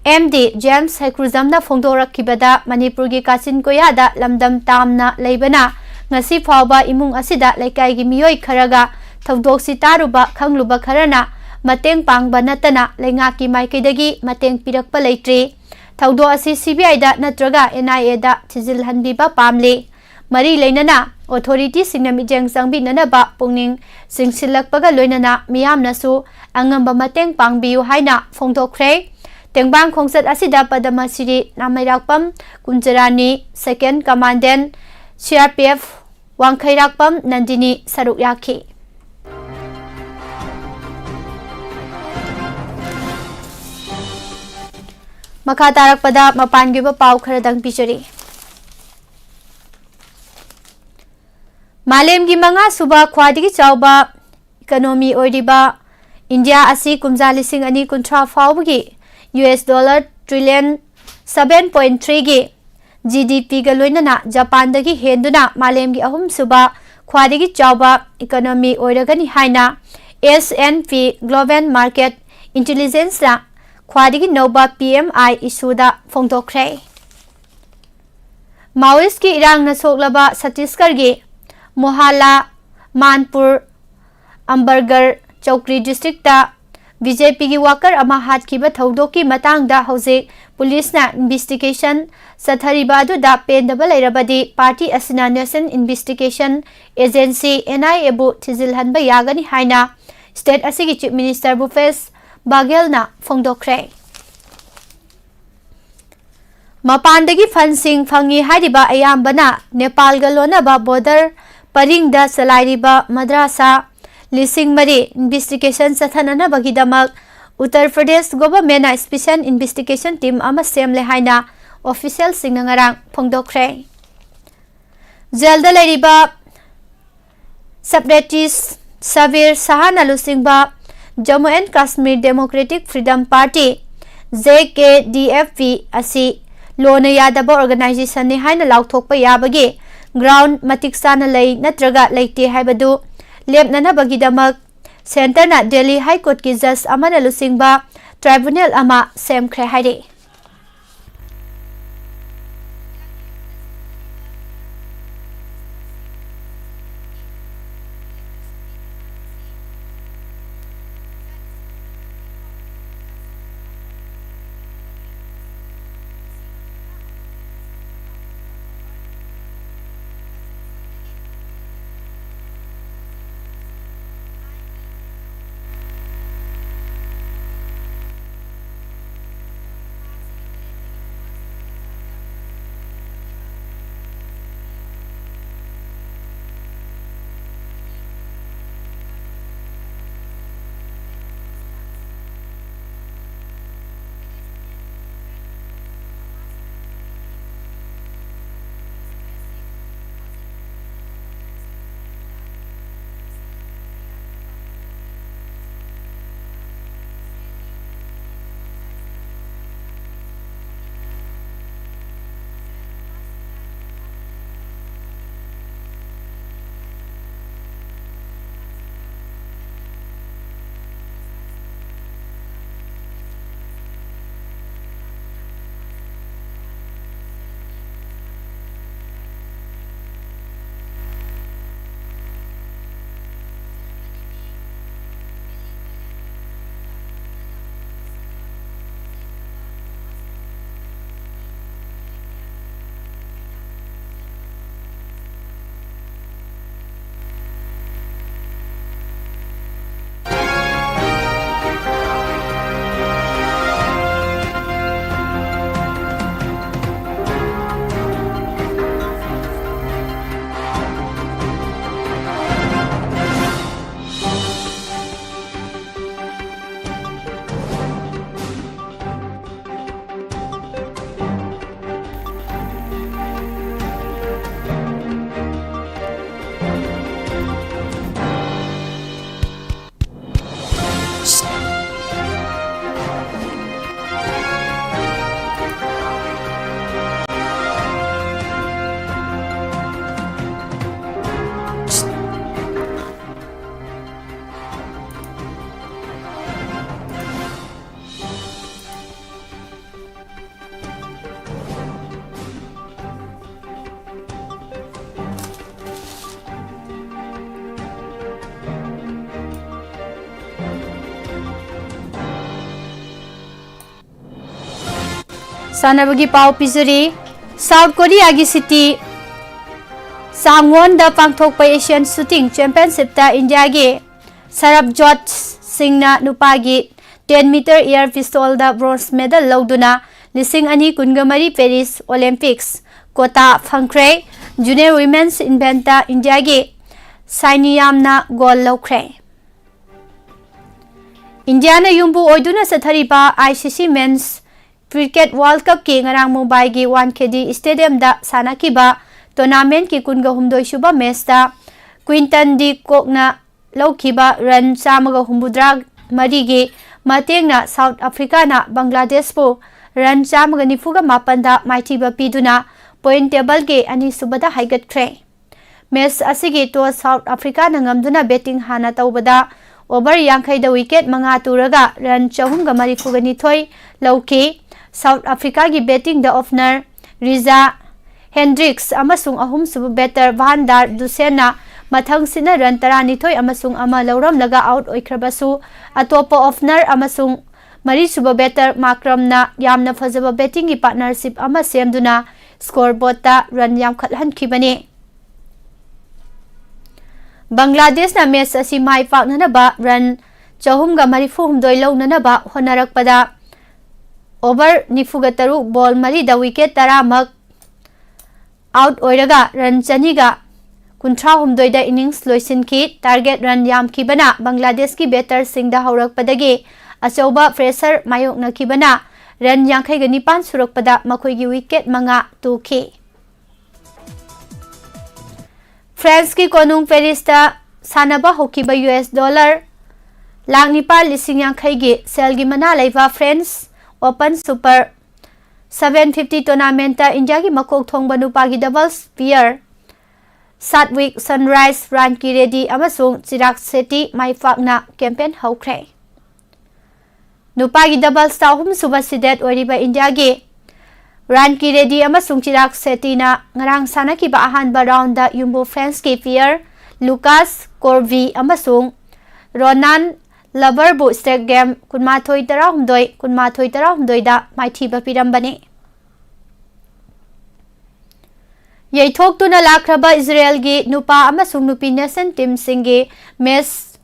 ꯑꯦꯝ ꯗꯤ ꯖꯦꯝꯁ ꯍꯩꯀ꯭ꯔꯨꯖꯝꯅ ꯐꯣꯡꯗꯣꯔꯛꯈꯤꯕꯗ ꯃꯅꯤꯄꯨꯔꯒꯤ ꯀꯥꯆꯤꯟ ꯀꯣꯌꯥꯗ ꯂꯝꯗꯝ ꯇꯥꯝꯅ ꯂꯩꯕꯅ ꯉꯁꯤ ꯐꯥꯎꯕ ꯏꯃꯨꯡ ꯑꯁꯤꯗ ꯂꯩꯀꯥꯏꯒꯤ ꯃꯤꯑꯣꯏ ꯈꯔꯒ ꯊꯧꯗꯣꯛꯁꯤ ꯇꯥꯔꯨꯕ ꯈꯪꯂꯨꯕ ꯈꯔꯅ ꯃꯇꯦꯡ ꯄꯥꯡꯕ ꯅꯠꯇꯅ ꯂꯩꯉꯥꯛꯀꯤ ꯃꯥꯏꯀꯩꯗꯒꯤ ꯃꯇꯦꯡ ꯄꯤꯔꯛꯄ ꯂꯩꯇ꯭ꯔꯤ꯫ ꯊꯧꯗꯣꯛ ꯑꯁꯤ ꯁꯤ ꯕꯤ ꯑꯥꯏꯗ ꯅꯠꯇ꯭ꯔꯒ ꯑꯦꯟ ꯑꯥꯏ ꯑꯦꯗ ꯊꯤꯖꯤꯜꯍꯟꯕꯤꯕ ꯄꯥꯝꯂꯤ꯫ ꯃꯔꯤ ꯂꯩꯅꯅ ꯑꯣꯊꯣꯔꯤꯇꯤꯁꯤꯡꯅ ꯃꯤꯠꯌꯦꯡ ꯆꯪꯕꯤꯅꯅꯕ ꯄꯨꯛꯅꯤꯡ ꯆꯤꯡꯁꯤꯜꯂꯛꯄꯒ ꯂꯣꯏꯅꯅ ꯃꯤꯌꯥꯝꯅꯁꯨ ꯑꯉꯝꯕ ꯃꯇꯦꯡ ꯄꯥꯡꯕꯤꯌꯨ ꯍꯥꯏꯅ ꯐꯣꯡꯗꯣꯛꯈ꯭ꯔꯦ꯫ ꯇꯦꯡꯕꯥꯡ ꯈꯣꯡꯆꯠ ꯑꯁꯤꯗ Padmashri Nameirakpam Kunjarani, second commandant, C R P F Wangkheirakpam Nandini ꯁꯔꯨꯛ ꯌꯥꯈꯤ꯫ ꯃꯈꯥ ꯇꯥꯔꯛꯄꯗ ꯃꯄꯥꯟꯒꯤ ꯑꯣꯏꯕ ꯄꯥꯎ ꯈꯔꯗꯪ ꯄꯤꯖꯔꯤ꯫ ꯃꯥꯂꯦꯝꯒꯤ ꯃꯉꯥ ꯁꯨꯕ ꯈ꯭ꯋꯥꯏꯗꯒꯤ ꯆꯥꯎꯕ ꯏꯀꯣꯅꯣꯃꯤ ꯑꯣꯏꯔꯤꯕ ꯏꯟꯗꯤꯌꯥ ꯑꯁꯤ ꯀꯨꯝꯖꯥ ꯂꯤꯁꯤꯡ ꯑꯅꯤ ꯀꯨꯟꯊ꯭ꯔꯥ ꯐꯥꯎꯕꯒꯤ U S dollar trillion seven point ꯊ꯭ꯔꯤꯒꯤ ꯖꯤ ꯗꯤ ꯄꯤꯒ ꯂꯣꯏꯅꯅ ꯖꯄꯥꯟꯗꯒꯤ ꯍꯦꯟꯗꯨꯅ ꯃꯥꯂꯦꯝꯒꯤ ꯑꯍꯨꯝꯁꯨꯕ ꯈ꯭ꯋꯥꯏꯗꯒꯤ ꯆꯥꯎꯕ ꯏꯀꯣꯅꯣꯃꯤ ꯑꯣꯏꯔꯒꯅꯤ ꯍꯥꯏꯅ ꯑꯦꯁ ꯑꯦꯟ ꯄꯤ ꯒ꯭ꯂꯣꯕꯦꯜ ꯃꯥꯔꯀꯦꯠ ꯏꯟꯇꯦꯂꯤꯖꯦꯟꯁꯅ ꯈ꯭ꯋꯥꯏꯗꯒꯤ ꯅꯧꯕ ꯄꯤ ꯑꯦꯝ ꯑꯥꯏ ꯏꯁꯨꯗ ꯐꯣꯡꯗꯣꯛꯈ꯭ꯔꯦ꯫ ꯃꯥꯑꯣꯏꯁꯀꯤ ꯏꯔꯥꯡꯅ ꯁꯣꯛꯂꯕ ꯁꯠꯇꯤꯁꯒꯔꯒꯤ ꯃꯣꯍꯥꯂꯥ, ꯃꯥꯟꯄꯨꯔ, ꯑꯝꯕꯔꯒꯔ ꯆꯧꯀ꯭ꯔꯤ ꯗꯤꯁꯇ꯭ꯔꯤꯛꯇ ꯕꯤ ꯖꯦ ꯄꯤꯒꯤ ꯋꯥꯀꯔ ꯑꯃ ꯍꯥꯠꯈꯤꯕ ꯊꯧꯗꯣꯛꯀꯤ ꯃꯇꯥꯡꯗ ꯍꯧꯖꯤꯛ ꯄꯨꯂꯤꯁꯅ ꯏꯟꯚꯦꯁꯇꯤꯒꯦꯁꯟ ꯆꯠꯊꯔꯤꯕ ꯑꯗꯨꯗ ꯄꯦꯟꯗꯕ ꯂꯩꯔꯕꯗꯤ ꯄꯥꯔꯇꯤ ꯑꯁꯤꯅ ꯅꯦꯁꯅꯦꯜ ꯏꯟꯚꯦꯁꯇꯤꯒꯦꯁꯟ ꯑꯦꯖꯦꯟꯁꯤ, ꯑꯦꯟ ꯑꯥꯏ ꯑꯦꯕꯨ ꯊꯤꯖꯤꯜꯍꯟꯕ ꯌꯥꯒꯅꯤ ꯍꯥꯏꯅ ꯁ꯭ꯇꯦꯠ ꯑꯁꯤꯒꯤ ꯆꯤꯐ ꯃꯤꯅꯤꯁꯇꯔ ꯚꯨꯄꯦꯁ ꯕꯥꯒꯦꯜꯅ ꯐꯣꯡꯗꯣꯛꯈ꯭ꯔꯦ꯫ ꯃꯄꯥꯟꯗꯒꯤ ꯐꯟꯁꯤꯡ ꯐꯪꯏ ꯍꯥꯏꯔꯤꯕ ꯑꯌꯥꯝꯕꯅ ꯅꯦꯄꯥꯜꯒ ꯂꯣꯟꯅꯕ ꯕꯣꯔꯗꯔ ꯄꯔꯤꯡꯗ ꯆꯂꯥꯏꯔꯤꯕ ꯃꯗ꯭ꯔꯥꯁꯥ ꯂꯤꯁꯤꯡ ꯃꯔꯤ ꯏꯟꯚꯦꯁꯇꯤꯒꯦꯁꯟ ꯆꯠꯊꯅꯅꯕꯒꯤꯗꯃꯛ ꯎꯠꯇꯔ ꯄ꯭ꯔꯗꯦꯁ ꯒꯣꯚꯔꯟꯃꯦꯟꯠꯅ ꯁ꯭ꯄꯦꯁꯤꯌꯦꯜ ꯏꯟꯚꯦꯁꯇꯤꯒꯦꯁꯟ ꯇꯤꯝ ꯑꯃ ꯁꯦꯝꯂꯦ ꯍꯥꯏꯅ ꯑꯣꯐꯤꯁꯤꯌꯦꯜꯁꯤꯡꯅ ꯉꯔꯥꯡ ꯐꯣꯡꯗꯣꯛꯈ꯭ꯔꯦ꯫ ꯖꯦꯜꯗ ꯂꯩꯔꯤꯕ ꯁꯦꯄꯔꯦꯇꯤꯁ ꯁꯕꯤꯔ ꯁꯍꯥꯅ ꯂꯨꯆꯤꯡꯕ Jammu and Kashmir democratic freedom party, J K D F P, ꯑꯁꯤ ꯂꯣꯅ ꯌꯥꯗꯕ ꯑꯣꯔꯒꯅꯥꯏꯖꯦꯁꯟꯅꯤ ꯍꯥꯏꯅ ꯂꯥꯎꯊꯣꯛꯄ ꯌꯥꯕꯒꯤ ꯒ꯭ꯔꯥꯎꯟ ꯃꯇꯤꯛ ꯆꯥꯅ ꯂꯩ ꯅꯠꯇ꯭ꯔꯒ ꯂꯩꯇꯦ ꯍꯥꯏꯕꯗꯨ ꯂꯦꯞꯅꯅꯕꯒꯤꯗꯃꯛ ꯁꯦꯟꯇꯔꯅ ꯗꯦꯜꯂꯤ ꯍꯥꯏ ꯀꯣꯔꯠꯀꯤ ꯖꯖ ꯑꯃꯅ ꯂꯨꯆꯤꯡꯕ ꯇ꯭ꯔꯥꯏꯕꯨꯅꯦꯜ ꯑꯃ ꯁꯦꯝꯈ꯭ꯔꯦ ꯍꯥꯏꯔꯤ꯫ ꯁꯥꯟꯅꯕꯒꯤ ꯄꯥꯎ ꯄꯤꯖꯔꯤ꯫ ꯁꯥꯎꯠ ꯀꯣꯔꯤꯌꯥꯒꯤ ꯁꯤꯇꯤ ꯆꯥꯡꯋꯣꯟꯗ ꯄꯥꯡꯊꯣꯛꯄ ꯑꯦꯁꯤꯌꯥꯟ ꯁꯨꯇꯤꯡ ꯆꯦꯝꯄꯤꯌꯟꯁꯤꯞꯇ ꯏꯟꯗꯤꯌꯥꯒꯤ ꯁꯔꯕꯖꯣꯠ ꯁꯤꯡꯅ ꯅꯨꯄꯥꯒꯤ ten meter air pistol ꯗ bronze medal ꯂꯧꯗꯨꯅ ꯂꯤꯁꯤꯡ ꯑꯅꯤ ꯀꯨꯟꯒ ꯃꯔꯤ Paris Olympics quota ꯐꯪꯈ꯭ꯔꯦ꯫ Junior women's event ꯇ ꯏꯟꯗꯤꯌꯥꯒꯤ ꯁꯥꯏꯅꯤꯌꯥꯝꯅ gold ꯂꯧꯈ꯭ꯔꯦ꯫ ꯏꯟꯗꯤꯌꯥꯅ ꯌꯨꯝꯕꯨ ꯑꯣꯏꯗꯨꯅ ꯆꯠꯊꯔꯤꯕ ICC Men's Cricket World Cup ꯀꯤ ꯉꯔꯥꯡ ꯃꯨꯝꯕꯥꯏꯒꯤ ꯋꯥꯟꯈꯦꯗꯦ stadium ꯗ ꯁꯥꯟꯅꯈꯤꯕ tournament ꯀꯤ ꯀꯨꯟꯒ ꯍꯨꯝꯗꯣꯏ ꯁꯨꯕ match ꯇ Quinton de Kock ꯅ ꯂꯧꯈꯤꯕ run ꯆꯥꯝꯃꯒ ꯍꯨꯝꯐꯨꯇꯔꯥ ꯃꯔꯤꯒꯤ ꯃꯇꯦꯡꯅ ꯁꯥꯎꯠ ꯑꯐ꯭ꯔꯤꯀꯥꯅ ꯕꯪꯒ꯭ꯂꯥꯗꯦꯁꯄꯨ run ꯆꯥꯝꯃꯒ ꯅꯤꯐꯨꯒ ꯃꯥꯄꯟꯗ ꯃꯥꯏꯊꯤꯕ ꯄꯤꯗꯨꯅ point table ꯒꯤ ꯑꯅꯤꯁꯨꯕꯗ ꯍꯥꯏꯒꯠꯈ꯭ꯔꯦ꯫ Match ꯑꯁꯤꯒꯤ toss ꯁꯥꯎꯠ ꯑꯐ꯭ꯔꯤꯀꯥꯅ ꯉꯝꯗꯨꯅ batting ꯍꯥꯟꯅ ꯇꯧꯕꯗ over ꯌꯥꯡꯈꯩꯗ wicket ꯃꯉꯥ ꯇꯨꯔꯒ run ꯆꯍꯨꯝꯒ ꯃꯔꯤꯐꯨꯒ ꯅꯤꯊꯣꯏ ꯂꯧꯈꯤ꯫ ꯁꯥꯎꯠ ꯑꯐ꯭ꯔꯤꯀꯥꯒꯤ batting ꯗ opener ꯔꯤꯖꯥ ꯍꯦꯟꯗ꯭ꯔꯤꯛꯁ ꯑꯃꯁꯨꯡ ꯑꯍꯨꯝꯁꯨꯕ batter ꯚꯥꯟ ꯗꯥꯔ ꯗꯨꯁꯦꯟꯅ ꯃꯊꯪꯁꯤꯠꯅ run ꯇꯔꯥꯅꯤꯊꯣꯏ ꯑꯃꯁꯨꯡ ꯑꯃ ꯂꯧꯔꯝꯂꯒ out ꯑꯣꯏꯈ꯭ꯔꯕꯁꯨ, ꯑꯇꯣꯞꯄ opener ꯑꯃꯁꯨꯡ ꯃꯔꯤꯁꯨꯕ batter ꯃꯥꯀ꯭ꯔꯝꯅ ꯌꯥꯝꯅ ꯐꯖꯕ batting ꯒꯤ partnership ꯑꯃ ꯁꯦꯝꯗꯨꯅ scoreboard ꯇ run ꯌꯥꯝꯈꯠꯍꯟꯈꯤꯕꯅꯤ꯫ ꯕꯪꯒ꯭ꯂꯥꯗꯦꯁꯅ match ꯑꯁꯤ ꯃꯥꯏ ꯄꯥꯛꯅꯅꯕ run ꯆꯍꯨꯝꯒ ꯃꯔꯤꯐꯨ ꯍꯨꯝꯗꯣꯏ ꯂꯧꯅꯅꯕ ꯍꯣꯠꯅꯔꯛꯄꯗ over ꯅꯤꯐꯨꯒ ꯇꯔꯨꯛ, ball ꯃꯔꯤꯗ wicket ꯇꯔꯥꯃꯛ out ꯑꯣꯏꯔꯒ run ꯆꯅꯤꯒ ꯀꯨꯟꯊ꯭ꯔꯥ ꯍꯨꯝꯗꯣꯏꯗ innings ꯂꯣꯏꯁꯤꯟꯈꯤ꯫ Target run ꯌꯥꯝꯈꯤꯕꯅ ꯕꯪꯒ꯭ꯂꯥꯗꯦꯁꯀꯤ batter ꯁꯤꯡꯗ ꯍꯧꯔꯛꯄꯗꯒꯤ ꯑꯆꯧꯕ pressure ꯃꯥꯌꯣꯛꯅꯈꯤꯕꯅ run ꯌꯥꯡꯈꯩꯒ ꯅꯤꯄꯥꯟ ꯁꯨꯔꯛꯄꯗ ꯃꯈꯣꯏꯒꯤ wicket ꯃꯉꯥ ꯇꯨꯈꯤ꯫ ꯐ꯭ꯔꯦꯟꯁꯀꯤ ꯀꯣꯅꯨꯡ ꯄꯦꯔꯤꯁꯇ ꯁꯥꯟꯅꯕ ꯍꯧꯈꯤꯕ US dollar ꯂꯥꯈ ꯅꯤꯄꯥꯜ ꯂꯤꯁꯤꯡ ꯌꯥꯡꯈꯩꯒꯤ ꯁꯦꯜꯒꯤ ꯃꯅꯥ ꯂꯩꯕ French Open Super seven fifty tournament ꯇ ꯏꯟꯗꯤꯌꯥꯒꯤ ꯃꯀꯣꯛ ꯊꯣꯡꯕ ꯅꯨꯄꯥꯒꯤ doubles pair ꯁꯥꯠꯋꯤꯛ ꯁꯟꯔꯥꯏꯁ, ꯔꯥꯟꯀꯤ ꯔꯦꯗꯤ ꯑꯃꯁꯨꯡ ꯆꯤꯔꯥꯛ ꯁꯦꯇꯤ ꯃꯥꯏ ꯄꯥꯛꯅ campaign ꯍꯧꯈ꯭ꯔꯦ꯫ ꯅꯨꯄꯥꯒꯤ doubles ꯇ ꯑꯍꯨꯝꯁꯨꯕ seeded ꯑꯣꯏꯔꯤꯕ ꯏꯟꯗꯤꯌꯥꯒꯤ ꯔꯥꯟꯀꯤ ꯔꯦꯗꯤ ꯑꯃꯁꯨꯡ ꯆꯤꯔꯥꯛ ꯁꯦꯇꯤꯅ ꯉꯔꯥꯡ ꯁꯥꯟꯅꯈꯤꯕ ꯑꯍꯥꯟꯕ round ꯗ ꯌꯨꯝꯕꯨ ꯐ꯭ꯔꯦꯟꯁꯀꯤ pair ꯂꯨꯀꯥꯁ ꯀꯣꯔꯚꯤ ꯑꯃꯁꯨꯡ ꯔꯣꯅꯥꯟ ꯂꯕꯔꯕꯨ straight game ꯀꯨꯟꯃꯥꯊꯣꯏ ꯇꯔꯥꯍꯨꯝꯗꯣꯏ, ꯀꯨꯟꯃꯥꯊꯣꯏ ꯇꯔꯥꯍꯨꯝꯗꯣꯏꯗ ꯃꯥꯏꯊꯤꯕ ꯄꯤꯔꯝꯕꯅꯤ꯫ ꯌꯩꯊꯣꯛꯇꯨꯅ ꯂꯥꯛꯈ꯭ꯔꯕ ꯏꯖꯔꯦꯜꯒꯤ ꯅꯨꯄꯥ ꯑꯃꯁꯨꯡ ꯅꯨꯄꯤ national teamꯁꯤꯡꯒꯤ match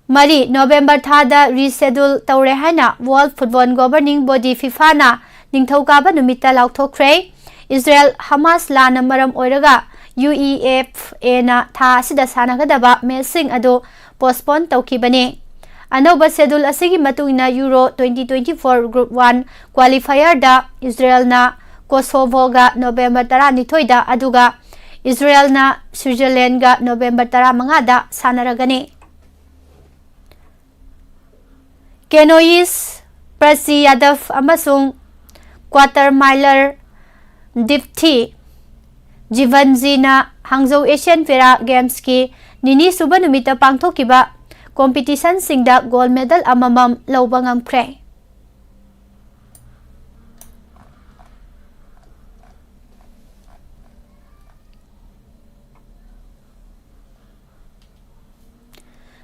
ꯃꯔꯤ November ꯊꯥꯗ reschedule ꯇꯧꯔꯦ ꯍꯥꯏꯅ World Football Governing Body FIFAꯅ ꯅꯤꯡꯊꯧꯀꯥꯕ ꯅꯨꯃꯤꯠꯇ ꯂꯥꯎꯊꯣꯛꯈ꯭ꯔꯦ꯫ ꯏꯖꯔꯦꯜ ꯍꯃꯥꯁ ꯂꯥꯟꯅ ꯃꯔꯝ ꯑꯣꯏꯔꯒ UEFAꯅ ꯊꯥ ꯑꯁꯤꯗ ꯁꯥꯟꯅꯒꯗꯕ matchꯁꯤꯡ ꯑꯗꯨ postpone ꯇꯧꯈꯤꯕꯅꯤ꯫ ꯑꯅꯧꯕ schedule ꯑꯁꯤꯒꯤ ꯃꯇꯨꯡ ꯏꯟꯅ Euro twenty twenty-four Group one qualifierꯗ ꯏꯖꯔꯦꯜꯅ ꯀꯣꯁꯣꯚꯣꯒ November ꯇꯔꯥꯅꯤꯊꯣꯏꯗ, ꯑꯗꯨꯒ ꯏꯖꯔꯦꯜꯅ ꯁ꯭ꯋꯤꯖꯔꯂꯦꯟꯒ November ꯇꯔꯥꯃꯉꯥꯗ ꯁꯥꯟꯅꯔꯒꯅꯤ꯫ Canoeist ꯄ꯭ꯔꯁꯤ ꯌꯥꯗꯕ ꯑꯃꯁꯨꯡ quarter miler ꯗꯤꯞꯊꯤ ꯖꯤꯕꯟꯖꯤꯅ ꯍꯥꯡꯖꯧ Asian Para Gamesꯀꯤ ꯅꯤꯅꯤ ꯁꯨꯕ ꯅꯨꯃꯤꯠꯇ ꯄꯥꯡꯊꯣꯛꯈꯤꯕ competitionꯁꯤꯡꯗ gold medal ꯑꯃꯃꯝ ꯂꯧꯕ ꯉꯝꯈ꯭ꯔꯦ꯫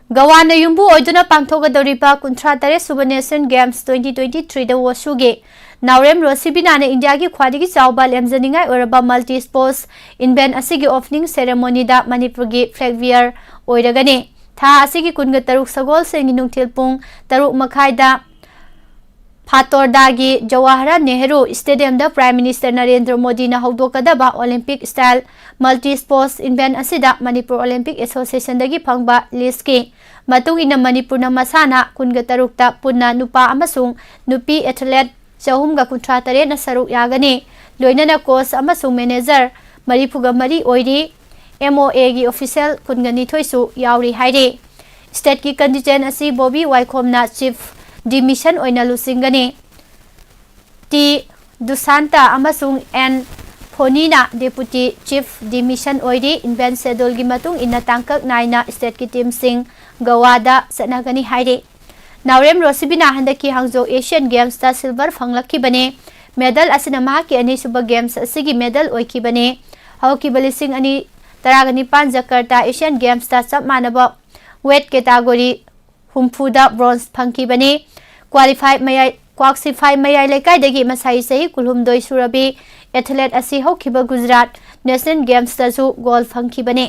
ꯒꯋꯥꯅ ꯌꯨꯝꯕꯨ ꯑꯣꯏꯗꯨꯅ ꯄꯥꯡꯊꯣꯛꯀꯗꯧꯔꯤꯕ ꯀꯨꯟꯊ꯭ꯔꯥ ꯇꯔꯦꯠ ꯁꯨꯕ Asian Games twenty twenty-threeꯗ ꯋꯣꯁꯨꯒꯤ ꯅꯥꯎꯔꯦꯝ ꯔꯣꯁꯤꯕꯤꯅꯥꯅ ꯏꯟꯗꯤꯌꯥꯒꯤ ꯈ꯭ꯋꯥꯏꯗꯒꯤ ꯆꯥꯎꯕ ꯂꯦꯝꯖꯅꯤꯡꯉꯥꯏ ꯑꯣꯏꯔꯕ multi sports event ꯑꯁꯤꯒꯤ opening ceremonyꯗ ꯃꯅꯤꯄꯨꯔꯒꯤ flag bearer ꯑꯣꯏꯔꯒꯅꯤ꯫ ꯊꯥ ꯑꯁꯤꯒꯤ ꯀꯨꯟꯒ ꯇꯔꯨꯛ ꯁꯒꯣꯜꯁꯦꯟꯒꯤ ꯅꯨꯡꯊꯤꯜ ꯄꯨꯡ ꯇꯔꯨꯛ ꯃꯈꯥꯏꯗ ꯐꯥꯇꯣꯔꯗꯥꯒꯤ ꯖꯋꯥꯍꯔꯂꯥꯜ ꯅꯦꯍꯔꯨ Stadiumꯗ Prime Minister ꯅꯔꯦꯟꯗ꯭ꯔ ꯃꯣꯗꯤꯅ ꯍꯧꯗꯣꯛꯀꯗꯕ Olympic style multi sports event ꯑꯁꯤꯗ ꯃꯅꯤꯄꯨꯔ Olympic Associationꯗꯒꯤ ꯐꯪꯕ listꯀꯤ ꯃꯇꯨꯡ ꯏꯟꯅ ꯃꯅꯤꯄꯨꯔꯅ ꯃꯁꯥꯟꯅ ꯀꯨꯟꯒ ꯇꯔꯨꯛꯇ ꯄꯨꯟꯅ ꯅꯨꯄꯥ ꯑꯃꯁꯨꯡ ꯅꯨꯄꯤ athlete ꯆꯍꯨꯝꯒ ꯀꯨꯟꯊ꯭ꯔꯥ ꯇꯔꯦꯠꯅ ꯁꯔꯨꯛ ꯌꯥꯒꯅꯤ꯫ ꯂꯣꯏꯅꯅ coach ꯑꯃꯁꯨꯡ manager ꯃꯔꯤꯐꯨꯒ ꯃꯔꯤ ꯑꯣꯏꯔꯤ꯫ MOAꯒꯤ official ꯀꯨꯟꯒ ꯅꯤꯊꯣꯏꯁꯨ ꯌꯥꯎꯔꯤ ꯍꯥꯏꯔꯤ꯫ Stateꯀꯤ contingent ꯑꯁꯤ ꯕꯣꯕꯤ ꯋꯥꯏꯈꯣꯝꯅ Chief de Mission ꯑꯣꯏꯅ ꯂꯨꯆꯤꯡꯒꯅꯤ꯫ ꯇꯤ ꯗꯨꯁꯥꯟꯇ ꯑꯃꯁꯨꯡ ꯑꯦꯟ ꯐꯣꯅꯤꯅ Deputy Chief de Mission ꯑꯣꯏꯔꯤ꯫ Event scheduleꯒꯤ ꯃꯇꯨꯡ ꯏꯟꯅ ꯇꯥꯡꯀꯛ ꯅꯥꯏꯅ stateꯀꯤ teamꯁꯤꯡ ꯒꯋꯥꯗ ꯆꯠꯅꯒꯅꯤ ꯍꯥꯏꯔꯤ꯫ ꯅꯥꯎꯔꯦꯝ ꯔꯣꯁꯤꯕꯤꯅꯥ ꯍꯟꯗꯛꯀꯤ ꯍꯥꯡꯖꯧ Asian Gamesꯇ silver ꯐꯪꯂꯛꯈꯤꯕꯅꯤ꯫ Medal ꯑꯁꯤꯅ ꯃꯍꯥꯛꯀꯤ ꯑꯅꯤꯁꯨꯕ games ꯑꯁꯤꯒꯤ medal ꯑꯣꯏꯈꯤꯕꯅꯤ꯫ ꯍꯧꯈꯤꯕ ꯂꯤꯁꯤꯡ ꯑꯅꯤ ꯇꯔꯥꯅꯤꯄꯥꯟ Jakarta Asian Gamesꯇ ꯆꯞ ꯃꯥꯟꯅꯕ weight category ꯍꯨꯝꯐꯨꯗ bronze ꯐꯪꯈꯤꯕꯅꯤ꯫ Qualify ꯃꯌꯥꯏ, ꯀ꯭ꯋꯥꯛꯁꯤꯐꯥꯏ ꯃꯌꯥꯏ ꯂꯩꯀꯥꯏꯗꯒꯤ ꯃꯁꯥꯏ ꯆꯍꯤ ꯀꯨꯟꯍꯨꯝꯗꯣꯏ ꯁꯨꯔꯕꯤ ꯑꯦꯊꯂꯦꯠ ꯑꯁꯤ ꯍꯧꯈꯤꯕ ꯒꯨꯖꯔꯥꯠ ꯅꯦꯁꯅꯦꯜ ꯒꯦꯝꯁꯇꯁꯨ ꯒꯣꯜ ꯐꯪꯈꯤꯕꯅꯤ꯫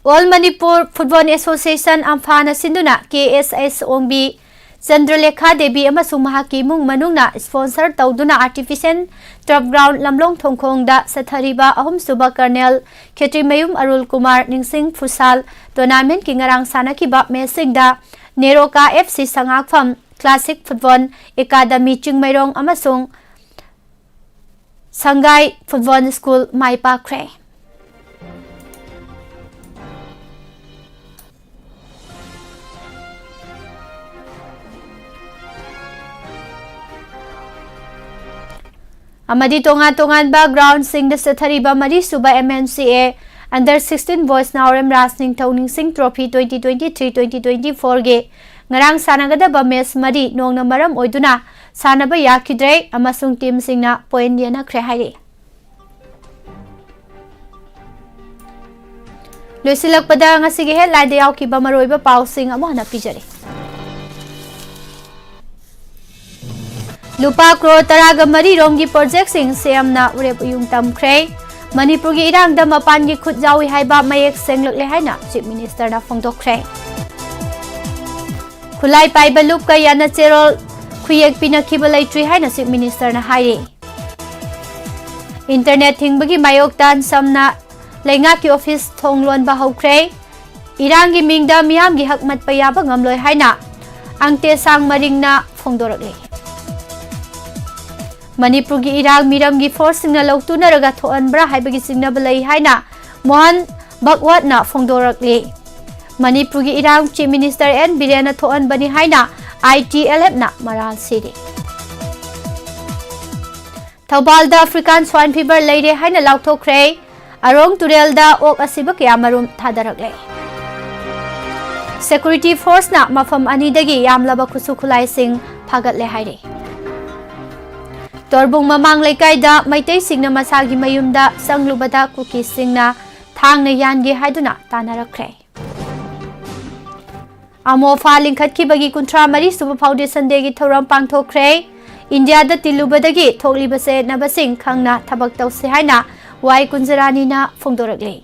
All Manipur Football Association, ꯑꯝꯐꯥꯅ ꯁꯤꯟꯗꯨꯅ ꯀꯦ ꯑꯦꯁ ꯑꯦꯁ ꯑꯣꯡꯕꯤ, ꯆꯟꯗ꯭ꯔꯂꯦꯈꯥ ꯗꯦꯕꯤ ꯑꯃꯁꯨꯡ ꯃꯍꯥꯛꯀꯤ ꯏꯃꯨꯡ ꯃꯅꯨꯡꯅ sponsor ꯇꯧꯗꯨꯅ artificial turf ground ꯂꯝꯂꯣꯡ ꯊꯣꯡꯈꯣꯡꯗ ꯆꯠꯊꯔꯤꯕ ꯑꯍꯨꯝꯁꯨꯕ ꯀꯔꯅꯦꯜ ꯈꯦꯇ꯭ꯔꯤꯃꯌꯨꯝ ꯑꯔꯨꯜ ꯀꯨꯃꯥꯔ ꯅꯤꯡꯁꯤꯡ ꯐꯨꯠꯁꯥꯜ tournamentꯀꯤ ꯉꯔꯥꯡ ꯁꯥꯟꯅꯈꯤꯕ matchꯁꯤꯡꯗ NEROCA F C ꯁꯉꯥꯛꯐꯝ, Classic Football Academy Chingmeirong ꯑꯃꯁꯨꯡ ꯁꯪꯒꯥꯏ Football School ꯃꯥꯏ ꯄꯥꯛꯈ꯭ꯔꯦ꯫ ꯑꯃꯗꯤ ꯇꯣꯉꯥꯟ ꯇꯣꯉꯥꯟꯕ groundꯁꯤꯡꯗ ꯆꯠꯊꯔꯤꯕ ꯃꯔꯤꯁꯨꯕ M N C A Under sixteen Boys ꯅꯥꯎꯔꯦꯝ ꯔꯥꯖ ꯅꯤꯡꯊꯧ ꯅꯤꯡꯁꯤꯡ Trophy twenty twenty-three twenty twenty-fourꯒꯤ ꯉꯔꯥꯡ ꯁꯥꯟꯅꯒꯗꯕ match ꯃꯔꯤ ꯅꯣꯡꯅ ꯃꯔꯝ ꯑꯣꯏꯗꯨꯅ ꯁꯥꯟꯅꯕ ꯌꯥꯈꯤꯗ꯭ꯔꯦ ꯑꯃꯁꯨꯡ teamꯁꯤꯡꯅ point ꯌꯦꯟꯅꯈ꯭ꯔꯦ ꯍꯥꯏꯔꯤ꯫ ꯂꯣꯏꯁꯤꯜꯂꯛꯄꯗ ꯉꯁꯤꯒꯤ headlineꯗ ꯌꯥꯎꯈꯤꯕ ꯃꯔꯨꯑꯣꯏꯕ ꯄꯥꯎꯁꯤꯡ ꯑꯃꯨꯛ ꯍꯟꯅ ꯄꯤꯖꯔꯤ꯫ ꯂꯨꯄꯥ ꯀ꯭ꯔꯣꯔ ꯇꯔꯥꯒ ꯃꯔꯤ ꯔꯣꯝꯒꯤ projectꯁꯤꯡ C Mꯅ ꯎꯔꯦꯞ ꯎꯌꯨꯡ ꯇꯝꯈ꯭ꯔꯦ꯫ ꯃꯅꯤꯄꯨꯔꯒꯤ ꯏꯔꯥꯡꯗ ꯃꯄꯥꯟꯒꯤ ꯈꯨꯠ ꯌꯥꯎꯏ ꯍꯥꯏꯕ ꯃꯌꯦꯛ ꯁꯦꯡꯂꯛꯂꯦ ꯍꯥꯏꯅ Chief Ministerꯅ ꯐꯣꯡꯗꯣꯛꯈ꯭ꯔꯦ꯫ ꯈꯨꯠꯂꯥꯏ ꯄꯥꯏꯕ ꯂꯨꯞꯀ ꯌꯥꯅ ꯆꯦꯔꯣꯜ ꯈꯨꯌꯦꯛ ꯄꯤꯅꯈꯤꯕ ꯂꯩꯇ꯭ꯔꯤ ꯍꯥꯏꯅ Chief Ministerꯅ ꯍꯥꯏꯔꯤ꯫ Internet ꯊꯤꯡꯕꯒꯤ ꯃꯥꯌꯣꯛꯇ ꯑꯟꯁꯝꯅ ꯂꯩꯉꯥꯛꯀꯤ office ꯊꯣꯡ ꯂꯣꯟꯕ ꯍꯧꯈ꯭ꯔꯦ꯫ ꯏꯔꯥꯡꯒꯤ ꯃꯤꯡꯗ ꯃꯤꯌꯥꯝꯒꯤ ꯍꯛ ꯃꯠꯄ ꯌꯥꯕ ꯉꯝꯂꯣꯏ ꯍꯥꯏꯅ ꯑꯪꯇꯦꯁꯥꯡ ꯃꯔꯤꯡꯅ ꯐꯣꯡꯗꯣꯔꯛꯂꯤ꯫ ꯃꯅꯤꯄꯨꯔꯒꯤ ꯏꯔꯥꯡ ꯃꯤꯔꯝꯒꯤ forceꯁꯤꯡꯅ ꯂꯧꯇꯨꯅꯔꯒ ꯊꯣꯛꯍꯟꯕ꯭ꯔꯥ ꯍꯥꯏꯕꯒꯤ ꯆꯤꯡꯅꯕ ꯂꯩ ꯍꯥꯏꯅ ꯃꯣꯍꯟ ꯚꯒꯋꯠꯅ ꯐꯣꯡꯗꯣꯔꯛꯂꯤ꯫ ꯃꯅꯤꯄꯨꯔꯒꯤ ꯏꯔꯥꯡ Chief Minister N ꯕꯤꯔꯦꯟꯅ ꯊꯣꯛꯍꯟꯕꯅꯤ ꯍꯥꯏꯅ I T L Fꯅ ꯃꯔꯥꯜ ꯁꯤꯔꯤ꯫ ꯊꯧꯕꯥꯜꯗ African Swine Fever ꯂꯩꯔꯦ ꯍꯥꯏꯅ ꯂꯥꯎꯊꯣꯛꯈ꯭ꯔꯦ꯫ ꯑꯔꯣꯡ ꯇꯨꯔꯦꯜꯗ ꯑꯣꯛ ꯑꯁꯤꯕ ꯀꯌꯥ ꯃꯔꯨꯝ ꯊꯥꯗꯔꯛꯂꯦ꯫ Security forceꯅ ꯃꯐꯝ ꯑꯅꯤꯗꯒꯤ ꯌꯥꯝꯂꯕ ꯈꯨꯠꯁꯨ ꯈꯨꯠꯂꯥꯏꯁꯤꯡ ꯐꯥꯒꯠꯂꯦ ꯍꯥꯏꯔꯤ꯫ ꯇꯣꯔꯕꯨꯡ ꯃꯃꯥꯡ ꯂꯩꯀꯥꯏꯗ ꯃꯩꯇꯩꯁꯤꯡꯅ ꯃꯁꯥꯒꯤ ꯃꯌꯨꯝꯗ ꯆꯪꯂꯨꯕꯗ ꯀꯨꯀꯤꯁꯤꯡꯅ ꯊꯥꯡꯅ ꯌꯥꯟꯒꯦ ꯍꯥꯏꯗꯨꯅ ꯇꯥꯟꯅꯔꯛꯈ꯭ꯔꯦ꯫ ꯑꯃꯣꯐꯥ ꯂꯤꯡꯈꯠꯈꯤꯕꯒꯤ ꯀꯨꯟꯊ꯭ꯔꯥ ꯃꯔꯤ ꯁꯨꯕ Foundation Dayꯒꯤ ꯊꯧꯔꯝ ꯄꯥꯡꯊꯣꯛꯈ꯭ꯔꯦ꯫ ꯏꯟꯗꯤꯌꯥꯗ ꯇꯤꯜꯂꯨꯕꯗꯒꯤ ꯊꯣꯛꯂꯤꯕ ꯆꯌꯦꯠꯅꯕꯁꯤꯡ ꯈꯪꯅ ꯊꯕꯛ ꯇꯧꯁꯤ ꯍꯥꯏꯅ ꯋꯥꯏ ꯀꯨꯟꯖꯔꯥꯅꯤꯅ ꯐꯣꯡꯗꯣꯔꯛꯂꯤ꯫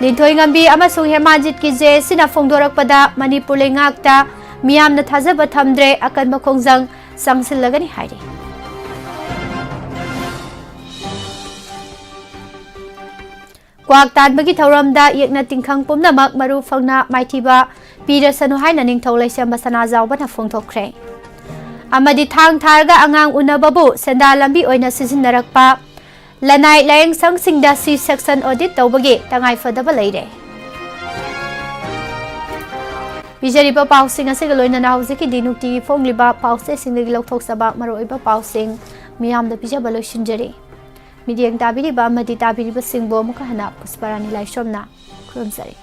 ꯂꯤꯟꯊꯣꯏ ꯉꯝꯕꯤ ꯑꯃꯁꯨꯡ ꯍꯦꯃꯥꯖꯤꯠꯀꯤ ꯖꯦ ꯑꯦꯁ ꯁꯤꯅ ꯐꯣꯡꯗꯣꯔꯛꯄꯗ ꯃꯅꯤꯄꯨꯔ ꯂꯩꯉꯥꯛꯇ ꯃꯤꯌꯥꯝꯅ ꯊꯥꯖꯕ ꯊꯝꯗ꯭ꯔꯦ, ꯑꯀꯟꯕ ꯈꯣꯡꯖꯪ ꯆꯪꯁꯤꯜꯂꯒꯅꯤ ꯍꯥꯏꯔꯤ꯫ ꯀ꯭ꯋꯥꯛ ꯇꯥꯟꯕꯒꯤ ꯊꯧꯔꯝꯗ ꯌꯦꯛꯅ ꯇꯤꯟꯈꯪ ꯄꯨꯝꯅꯃꯛ ꯃꯔꯨ ꯐꯪꯅ ꯃꯥꯏꯊꯤꯕ ꯄꯤꯔꯁꯅꯨ ꯍꯥꯏꯅ ꯅꯤꯡꯊꯧ ꯂꯩꯁꯦꯝꯕ ꯁꯅꯥꯖꯥꯎꯕꯅ ꯐꯣꯡꯗꯣꯛꯈ꯭ꯔꯦ꯫ ꯑꯃꯗꯤ ꯊꯥꯡ ꯊꯥꯔꯒ ꯑꯉꯥꯡ ꯎꯅꯕꯕꯨ ꯁꯦꯟꯗꯥꯟ ꯂꯝꯕꯤ ꯑꯣꯏꯅ ꯁꯤꯖꯤꯟꯅꯔꯛꯄ ꯂꯅꯥꯏ ꯂꯥꯌꯦꯡꯁꯪꯁꯤꯡꯗ C-section audit ꯇꯧꯕꯒꯤ ꯇꯉꯥꯏꯐꯗꯕ ꯂꯩꯔꯦ꯫ ꯄꯤꯖꯔꯤꯕ ꯄꯥꯎꯁꯤꯡ ꯑꯁꯤꯒ ꯂꯣꯏꯅꯅ ꯍꯧꯖꯤꯛꯀꯤꯗꯤ ꯅꯨꯡꯇꯤꯒꯤ ꯐꯣꯡꯂꯤꯕ ꯄꯥꯎꯆꯦꯁꯤꯡꯗꯒꯤ ꯂꯧꯊꯣꯛꯆꯕ ꯃꯔꯨꯑꯣꯏꯕ ꯄꯥꯎꯁꯤꯡ ꯃꯤꯌꯥꯝꯗ ꯄꯤꯖꯕ ꯂꯣꯏꯁꯤꯟꯖꯔꯤ꯫ ꯃꯤꯠꯌꯦꯡ ꯇꯥꯕꯤꯔꯤꯕ ꯑꯃꯗꯤ ꯇꯥꯕꯤꯔꯤꯕꯁꯤꯡꯕꯨ ꯑꯃꯨꯛꯀ ꯍꯟꯅ ꯄꯨꯁꯄꯔꯥꯅꯤ ꯂꯥꯏꯁ꯭ꯔꯝꯅ ꯈꯨꯔꯨꯝꯖꯔꯤ꯫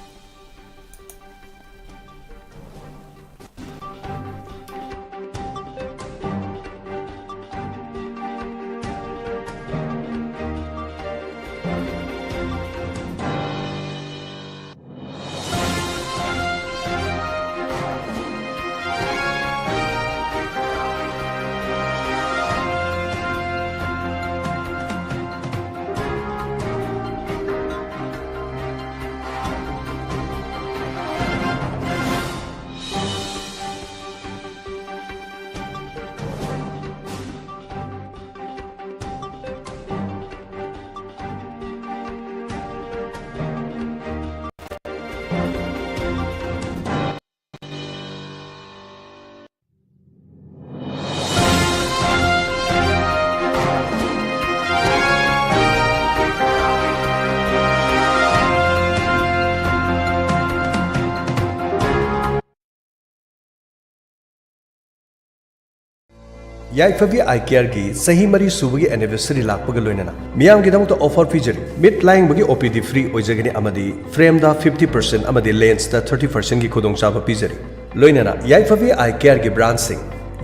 ꯌꯥꯏꯐꯕꯤ ꯑꯥꯏ ꯀꯦꯌꯔꯒꯤ ꯆꯍꯤ ꯃꯔꯤ ꯁꯨꯕꯒꯤ ꯑꯦꯅꯤꯚꯔꯁꯔꯤ ꯂꯥꯛꯄꯒ ꯂꯣꯏꯅꯅ ꯃꯤꯌꯥꯝꯒꯤꯗꯃꯛꯇ ꯑꯣꯐꯔ ꯄꯤꯖꯔꯤ꯫ ꯃꯤꯠ ꯂꯥꯌꯦꯡꯕꯒꯤ ꯑꯣ ꯄꯤ ꯗꯤ ꯐ꯭ꯔꯤ ꯑꯣꯏꯖꯒꯅꯤ ꯑꯃꯗꯤ ꯐ꯭ꯔꯦꯝꯗ ꯐꯤꯐꯇꯤ ꯄꯔꯁꯦꯟ ꯑꯃꯗꯤ ꯂꯦꯟꯁꯇ ꯊꯥꯔꯇꯤ ꯄꯔꯁꯦꯟꯒꯤ ꯈꯨꯗꯣꯡꯆꯥꯕ ꯄꯤꯖꯔꯤ꯫ ꯂꯣꯏꯅꯅ ꯌꯥꯏꯐꯕꯤ ꯑꯥꯏ ꯀꯦꯌꯔꯒꯤ ꯕ꯭ꯔꯥꯟꯁꯁꯤꯡ: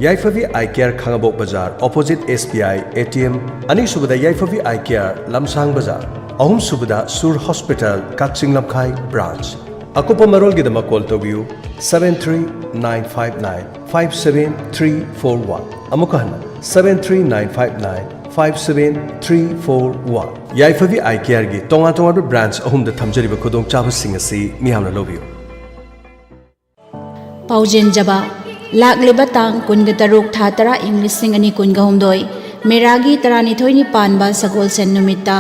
ꯌꯥꯏꯐꯕꯤ ꯑꯥꯏ ꯀꯦꯌꯔ, ꯈꯥꯉꯕꯣꯛ ꯕꯖꯥꯔ, opposite S B I A T M, ꯑꯅꯤꯁꯨꯕꯗ ꯌꯥꯏꯐꯕꯤ ꯑꯥꯏ ꯀꯦꯌꯔ, ꯂꯝꯁꯥꯡ ꯕꯖꯥꯔ, ꯑꯍꯨꯝꯁꯨꯕꯗ ꯁꯨꯔ ꯍꯣꯁꯄꯤꯇꯥꯜ, ꯀꯛꯆꯤꯡ ꯂꯝꯈꯥꯏ ꯕ꯭ꯔꯥꯟꯁ꯫ ꯑꯀꯨꯞꯄ ꯃꯔꯣꯜꯒꯤꯗꯃꯛ ꯀꯣꯜ ꯇꯧꯕꯤꯌꯨ, seven three nine five nine five seven three four one꯫ ꯑꯃꯨꯛꯀ ꯍꯟꯅ, seven three nine five nine five seven three four one꯫ ꯌꯥꯏꯐꯕꯤ ꯑꯥꯏ ꯀꯦꯌꯔꯒꯤ ꯇꯣꯉꯥꯟ ꯇꯣꯉꯥꯟꯕ ꯕ꯭ꯔꯥꯟꯁ ꯑꯍꯨꯝꯗ ꯊꯝꯖꯔꯤꯕ ꯈꯨꯗꯣꯡꯆꯥꯕꯁꯤꯡ ꯑꯁꯤ ꯃꯤꯌꯥꯝꯅ ꯂꯧꯕꯤꯌꯨ꯫ ꯄꯥꯎꯖꯦꯟꯖꯕ꯫ ꯂꯥꯛꯂꯤꯕ ꯇꯥꯡ ꯀꯨꯟꯒ ꯇꯔꯨꯛ, ꯊꯥ ꯇꯔꯥ, ꯏꯪ ꯂꯤꯁꯤꯡ ꯑꯅꯤ ꯀꯨꯟꯒ ꯍꯨꯝꯗꯣꯏ, ꯃꯦꯔꯥꯒꯤ ꯇꯔꯥꯅꯤꯊꯣꯏꯅꯤ ꯄꯥꯟꯕ ꯁꯒꯣꯜꯁꯦꯟ ꯅꯨꯃꯤꯠꯇ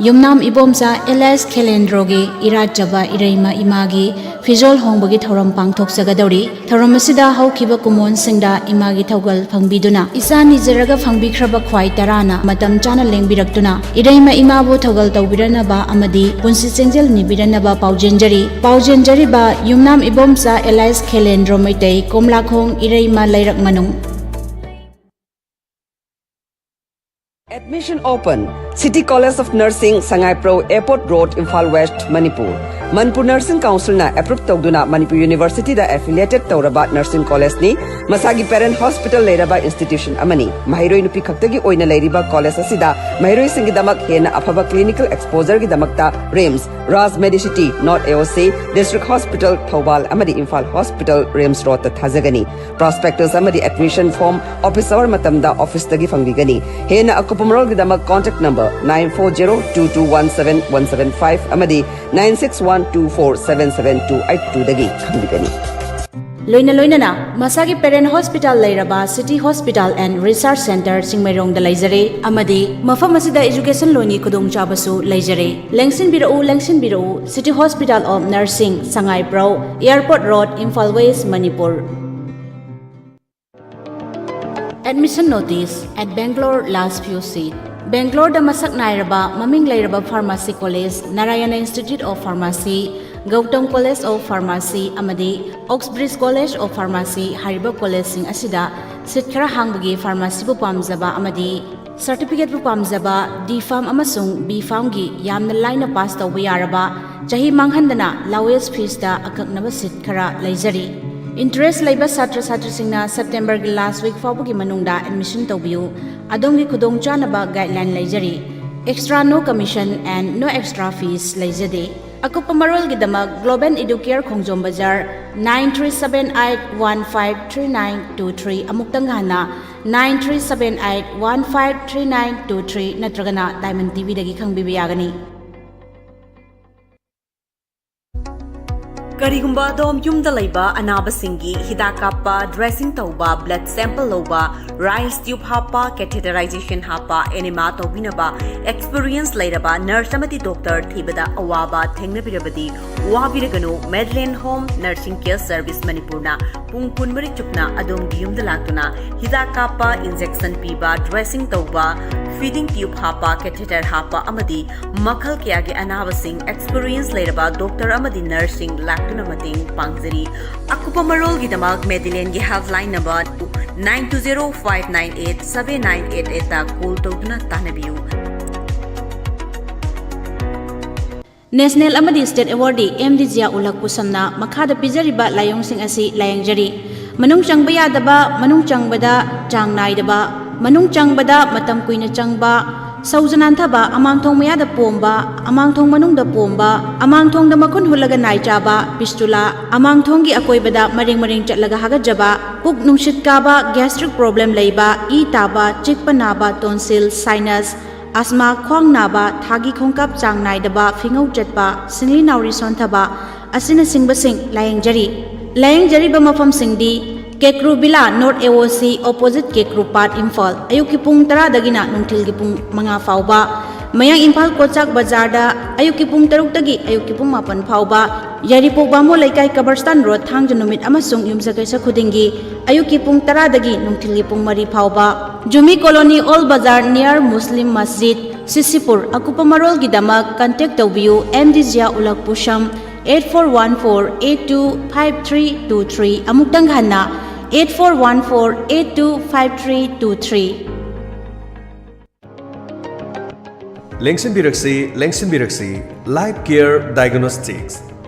ꯌꯨꯝꯅꯥꯝ ꯏꯕꯣꯝꯆꯥ ꯑꯦꯂꯥꯏꯁ ꯈꯦꯂꯦꯟꯗ꯭ꯔꯣꯒꯤ ꯏꯔꯥꯠꯆꯕ ꯏꯔꯩꯃ ꯏꯃꯥꯒꯤ ꯐꯤꯖꯣꯜ ꯍꯣꯡꯕꯒꯤ ꯊꯧꯔꯝ ꯄꯥꯡꯊꯣꯛꯆꯒꯗꯧꯔꯤ꯫ ꯊꯧꯔꯝ ꯑꯁꯤꯗ ꯍꯧꯈꯤꯕ ꯀꯨꯝꯑꯣꯟꯁꯤꯡꯗ ꯏꯃꯥꯒꯤ ꯊꯧꯒꯜ ꯐꯪꯕꯤꯗꯨꯅ, ꯏꯆꯥ ꯅꯤꯖꯔꯒ ꯐꯪꯕꯤꯈ꯭ꯔꯕ ꯈ꯭ꯋꯥꯏ ꯇꯔꯥꯅ ꯃꯇꯝ ꯆꯥꯅ ꯂꯦꯡꯕꯤꯔꯛꯇꯨꯅ ꯏꯔꯩꯃ ꯏꯃꯥꯕꯨ ꯊꯧꯒꯜ ꯇꯧꯕꯤꯔꯅꯕ ꯑꯃꯗꯤ ꯄꯨꯟꯁꯤ ꯆꯦꯟꯖꯦꯜ ꯅꯤꯕꯤꯔꯅꯕ ꯄꯥꯎꯖꯦꯟꯖꯔꯤ꯫ ꯄꯥꯎꯖꯦꯟꯖꯔꯤꯕ ꯌꯨꯝꯅꯥꯝ ꯏꯕꯣꯝꯆꯥ ꯑꯦꯂꯥꯏꯁ ꯈꯦꯂꯦꯟꯗ꯭ꯔꯣ ꯃꯩꯇꯩ, ꯀꯣꯝꯂꯥꯈꯣꯡ, ꯏꯔꯩꯃ ꯂꯩꯔꯛ ꯃꯅꯨꯡ꯫ Admission open. City College of Nursing, ꯁꯉꯥꯏꯄ꯭ꯔꯧ, Airport Road, Imphal West, Manipur. Manipur Nursing Council ꯅ approve ꯇꯧꯗꯨꯅ ꯃꯅꯤꯄꯨꯔ University ꯗ affiliated ꯇꯧꯔꯕ nursing college ꯅꯤ꯫ ꯃꯁꯥꯒꯤ parent hospital ꯂꯩꯔꯕ institution ꯑꯃꯅꯤ꯫ ꯃꯍꯩꯔꯣꯏ ꯅꯨꯄꯤ ꯈꯛꯇꯒꯤ ꯑꯣꯏꯅ ꯂꯩꯔꯤꯕ college ꯑꯁꯤꯗ ꯃꯍꯩꯔꯣꯏꯁꯤꯡꯒꯤꯗꯃꯛ ꯍꯦꯟꯅ ꯑꯐꯕ clinical exposure ꯒꯤꯗꯃꯛꯇ RIMS, Raj Medicity, North A O C, District Hospital, Thoubal ꯑꯃꯗꯤ Imphal Hospital, RIMS Road ꯇ ꯊꯥꯖꯒꯅꯤ꯫ Prospectus ꯑꯃꯗꯤ admission form office hour ꯃꯇꯝꯗ office ꯇꯒꯤ ꯐꯪꯕꯤꯒꯅꯤ꯫ ꯍꯦꯟꯅ ꯑꯀꯨꯞꯄ ꯃꯔꯣꯜꯒꯤꯗꯃꯛ contact number nine four zero two two one seven one seven five ꯑꯃꯗꯤ nine six one two four seven seven two eight two ꯗꯒꯤ ꯈꯪꯕꯤꯒꯅꯤ꯫ ꯂꯣꯏꯅ ꯂꯣꯏꯅꯅ ꯃꯁꯥꯒꯤ parent hospital ꯂꯩꯔꯕ City Hospital and Research Centre ꯆꯤꯡꯃꯩꯔꯣꯡꯗ ꯂꯩꯖꯔꯦ ꯑꯃꯗꯤ ꯃꯐꯝ ꯑꯁꯤꯗ education loan ꯒꯤ ꯈꯨꯗꯣꯡꯆꯥꯕꯁꯨ ꯂꯩꯖꯔꯦ꯫ ꯂꯦꯡꯁꯤꯟꯕꯤꯔꯛꯎ, ꯂꯦꯡꯁꯤꯟꯕꯤꯔꯛꯎ, City Hospital of Nursing, ꯁꯉꯥꯏꯄ꯭ꯔꯧ, Airport Road, Imphal West, Manipur. Admission notice at Bangalore last few seat. ꯕꯦꯡꯒ꯭ꯂꯣꯔꯗ ꯃꯁꯛ ꯅꯥꯏꯔꯕ ꯃꯃꯤꯡ ꯂꯩꯔꯕ pharmacy college, Narayana Institute of Pharmacy, Gautam College of Pharmacy ꯑꯃꯗꯤ Oxbridge College of Pharmacy ꯍꯥꯏꯔꯤꯕ ꯀꯣꯂꯦꯖꯁꯤꯡ ꯑꯁꯤꯗ ꯁꯤꯠ ꯈꯔ ꯍꯥꯡꯕꯒꯤ ꯐꯥꯔꯃꯥꯁꯤꯕꯨ ꯄꯥꯝꯖꯕ ꯑꯃꯗꯤ ꯁꯔꯇꯤꯐꯤꯀꯦꯠꯄꯨ ꯄꯥꯝꯖꯕ D Pharm ꯑꯃꯁꯨꯡ B Pharmꯒꯤ ꯌꯥꯝꯅ ꯂꯥꯏꯅ ꯄꯥꯁ ꯇꯧꯕ ꯌꯥꯔꯕ, ꯆꯍꯤ ꯃꯥꯡꯍꯟꯗꯅ ꯂꯣꯋꯦꯁ ꯐꯤꯁꯇ ꯑꯀꯛꯅꯕ ꯁꯤꯠ ꯈꯔ ꯂꯩꯖꯔꯤ꯫ ꯏꯟꯇꯔꯦꯁ ꯂꯩꯕ ꯁꯥꯇ꯭ꯔ ꯁꯥꯇ꯭ꯔꯤꯁꯤꯡꯅ ꯁꯦꯞꯇꯦꯝꯕꯔꯒꯤ ꯂꯥꯁ ꯋꯤꯛ ꯐꯥꯎꯕꯒꯤ ꯃꯅꯨꯡꯗ ꯑꯦꯗꯃꯤꯁꯟ ꯇꯧꯕꯤꯌꯨ꯫ ꯑꯗꯣꯝꯒꯤ ꯈꯨꯗꯣꯡꯆꯥꯅꯕ ꯒꯥꯏꯗꯂꯥꯏꯟ ꯂꯩꯖꯔꯤ꯫ Extra no commission and no extra fees ꯂꯩꯖꯗꯦ꯫ ꯑꯀꯨꯞꯄ ꯃꯔꯣꯜꯒꯤꯗꯃꯛ Global Educare ꯈꯣꯡꯖꯣꯝ ꯕꯖꯥꯔ, nine three seven eight one five three nine two three, ꯑꯃꯨꯛꯇꯪ ꯍꯟꯅ, nine three seven eight one five three nine two three ꯅꯠꯇ꯭ꯔꯒꯅ Diamond TVꯗꯒꯤ ꯈꯪꯕꯤꯕ ꯌꯥꯒꯅꯤ꯫ ꯀꯔꯤꯒꯨꯝꯕ ꯑꯗꯣꯝ ꯌꯨꯝꯗ ꯂꯩꯕ ꯑꯅꯥꯕꯁꯤꯡꯒꯤ ꯍꯤꯗꯥꯛ ꯀꯥꯞꯄ, dressing ꯇꯧꯕ, blood sample ꯂꯧꯕ, rice tube ꯍꯥꯞꯄ, catheterization ꯍꯥꯞꯄ, enema ꯇꯧꯕꯤꯅꯕ experience ꯂꯩꯔꯕ nurse ꯑꯃꯗꯤ doctor ꯊꯤꯕꯗ ꯑꯋꯥꯕ ꯊꯦꯡꯅꯕꯤꯔꯕꯗꯤ ꯋꯥꯕꯤꯔꯒꯅꯨ꯫ Madeline Home Nursing Care Service ꯃꯅꯤꯄꯨꯔꯅ ꯄꯨꯡ ꯀꯨꯟꯃꯔꯤ ꯆꯨꯞꯅ ꯑꯗꯣꯝꯒꯤ ꯌꯨꯝꯗ ꯂꯥꯛꯇꯨꯅ ꯍꯤꯗꯥꯛ ꯀꯥꯞꯄ, injection ꯄꯤꯕ, dressing ꯇꯧꯕ, feeding tube ꯍꯥꯞꯄ, catheter ꯍꯥꯞꯄ ꯑꯃꯗꯤ ꯃꯈꯜ ꯀꯌꯥꯒꯤ ꯑꯅꯥꯕꯁꯤꯡ experience ꯂꯩꯔꯕ doctor ꯑꯃꯗꯤ nurseꯁꯤꯡ ꯂꯥꯛꯇꯨꯅ ꯃꯇꯦꯡ ꯄꯥꯡꯖꯔꯤ꯫ ꯑꯀꯨꯞꯄ ꯃꯔꯣꯜꯒꯤꯗꯃꯛ Madelineꯒꯤ helpline number nine two zero five nine eight seven nine eight eightꯇ call ꯇꯧꯗꯨꯅ ꯇꯥꯟꯅꯕꯤꯌꯨ꯫ National ꯑꯃꯗꯤ state awardee M D Ziya ꯎꯂꯛ ꯄꯨꯁꯝꯅ ꯃꯈꯥꯗ ꯄꯤꯖꯔꯤꯕ ꯂꯥꯏꯑꯣꯡꯁꯤꯡ ꯑꯁꯤ ꯂꯥꯌꯦꯡꯖꯔꯤ: ꯃꯅꯨꯡ ꯆꯪꯕ ꯌꯥꯗꯕ, ꯃꯅꯨꯡ ꯆꯪꯕꯗ ꯆꯥꯡ ꯅꯥꯏꯗꯕ, ꯃꯅꯨꯡ ꯆꯪꯕꯗ ꯃꯇꯝ ꯀꯨꯏꯅ ꯆꯪꯕ, ꯁꯧꯖ ꯅꯥꯟꯊꯕ, ꯑꯃꯥꯡꯊꯣꯡ ꯃꯌꯥꯗ ꯄꯣꯝꯕ, ꯑꯃꯥꯡꯊꯣꯡ ꯃꯅꯨꯡꯗ ꯄꯣꯝꯕ, ꯑꯃꯥꯡꯊꯣꯡꯗ ꯃꯈꯨꯟ ꯍꯨꯠꯂꯒ ꯅꯥꯏ ꯆꯥꯕ, fistula, ꯑꯃꯥꯡꯊꯣꯡꯒꯤ ꯑꯀꯣꯏꯕꯗ ꯃꯔꯦꯡ ꯃꯔꯦꯡ ꯆꯠꯂꯒ ꯍꯥꯒꯠꯆꯕ, ꯄꯨꯛ ꯅꯨꯡꯁꯤꯠ ꯀꯥꯕ, gastric problem ꯂꯩꯕ, ꯏ ꯇꯥꯕ, ꯆꯤꯛꯄ ꯅꯥꯕ, tonsil, sinus, asthma, ꯈ꯭ꯋꯥꯡ ꯅꯥꯕ, ꯊꯥꯒꯤ ꯈꯣꯡꯀꯥꯞ ꯆꯥꯡ ꯅꯥꯏꯗꯕ, ꯐꯤꯉꯧ ꯆꯠꯄ, ꯁꯤꯡꯂꯤ ꯅꯥꯎꯔꯤ ꯁꯣꯟꯊꯕ ꯑꯁꯤꯅꯆꯤꯡꯕꯁꯤꯡ ꯂꯥꯌꯦꯡꯖꯔꯤ꯫ ꯂꯥꯌꯦꯡꯖꯔꯤꯕ ꯃꯐꯝꯁꯤꯡꯗꯤ: ꯀꯦꯀ꯭ꯔꯨ ꯕꯤꯂꯥ, North A O C, opposite ꯀꯦꯀ꯭ꯔꯨ ꯄꯥꯠ, ꯏꯝꯐꯥꯜ꯫ ꯑꯌꯨꯛꯀꯤ ꯄꯨꯡ ꯇꯔꯥꯗꯒꯤꯅ ꯅꯨꯡꯊꯤꯜꯒꯤ ꯄꯨꯡ ꯃꯉꯥ ꯐꯥꯎꯕ꯫ ꯃꯌꯥꯡ ꯏꯝꯐꯥꯜ ꯀꯣꯆꯥꯛ ꯕꯖꯥꯔꯗ ꯑꯌꯨꯛꯀꯤ ꯄꯨꯡ ꯇꯔꯨꯛꯇꯒꯤ ꯑꯌꯨꯛꯀꯤ ꯄꯨꯡ ꯃꯥꯄꯟ ꯐꯥꯎꯕ꯫ ꯌꯥꯏꯔꯤꯄꯣꯛ ꯕꯥꯃꯣꯟ ꯂꯩꯀꯥꯏ, ꯀꯕꯔꯁꯇꯥꯟ ꯔꯣꯗ, ꯊꯥꯡꯖ ꯅꯨꯃꯤꯠ ꯑꯃꯁꯨꯡ ꯌꯨꯝꯁꯀꯩꯁ ꯈꯨꯗꯤꯡꯒꯤ ꯑꯌꯨꯛꯀꯤ ꯄꯨꯡ ꯇꯔꯥꯗꯒꯤ ꯅꯨꯡꯊꯤꯜꯒꯤ ꯄꯨꯡ ꯃꯔꯤ ꯐꯥꯎꯕ꯫ ꯖꯨꯃꯤ colony, old Bazar, near Muslim ꯃꯁꯖꯤꯗ, ꯁꯤꯁꯤꯄꯨꯔ꯫ ꯑꯀꯨꯞꯄ ꯃꯔꯣꯜꯒꯤꯗꯃꯛ contact ꯇꯧꯕꯤꯌꯨ ꯑꯦꯝ ꯗꯤ ꯖꯤꯌꯥ ꯎꯂꯛ ꯄꯨꯁꯝ, eight four one four eight two five three two three, ꯑꯃꯨꯛꯇꯪ ꯍꯟꯅ, eight four one four eight two five three two three. ꯂꯦꯡꯁꯤꯟꯕꯤꯔꯛꯁꯤ, ꯂꯦꯡꯁꯤꯟꯕꯤꯔꯛꯁꯤ꯫ Life Care Diagnostics,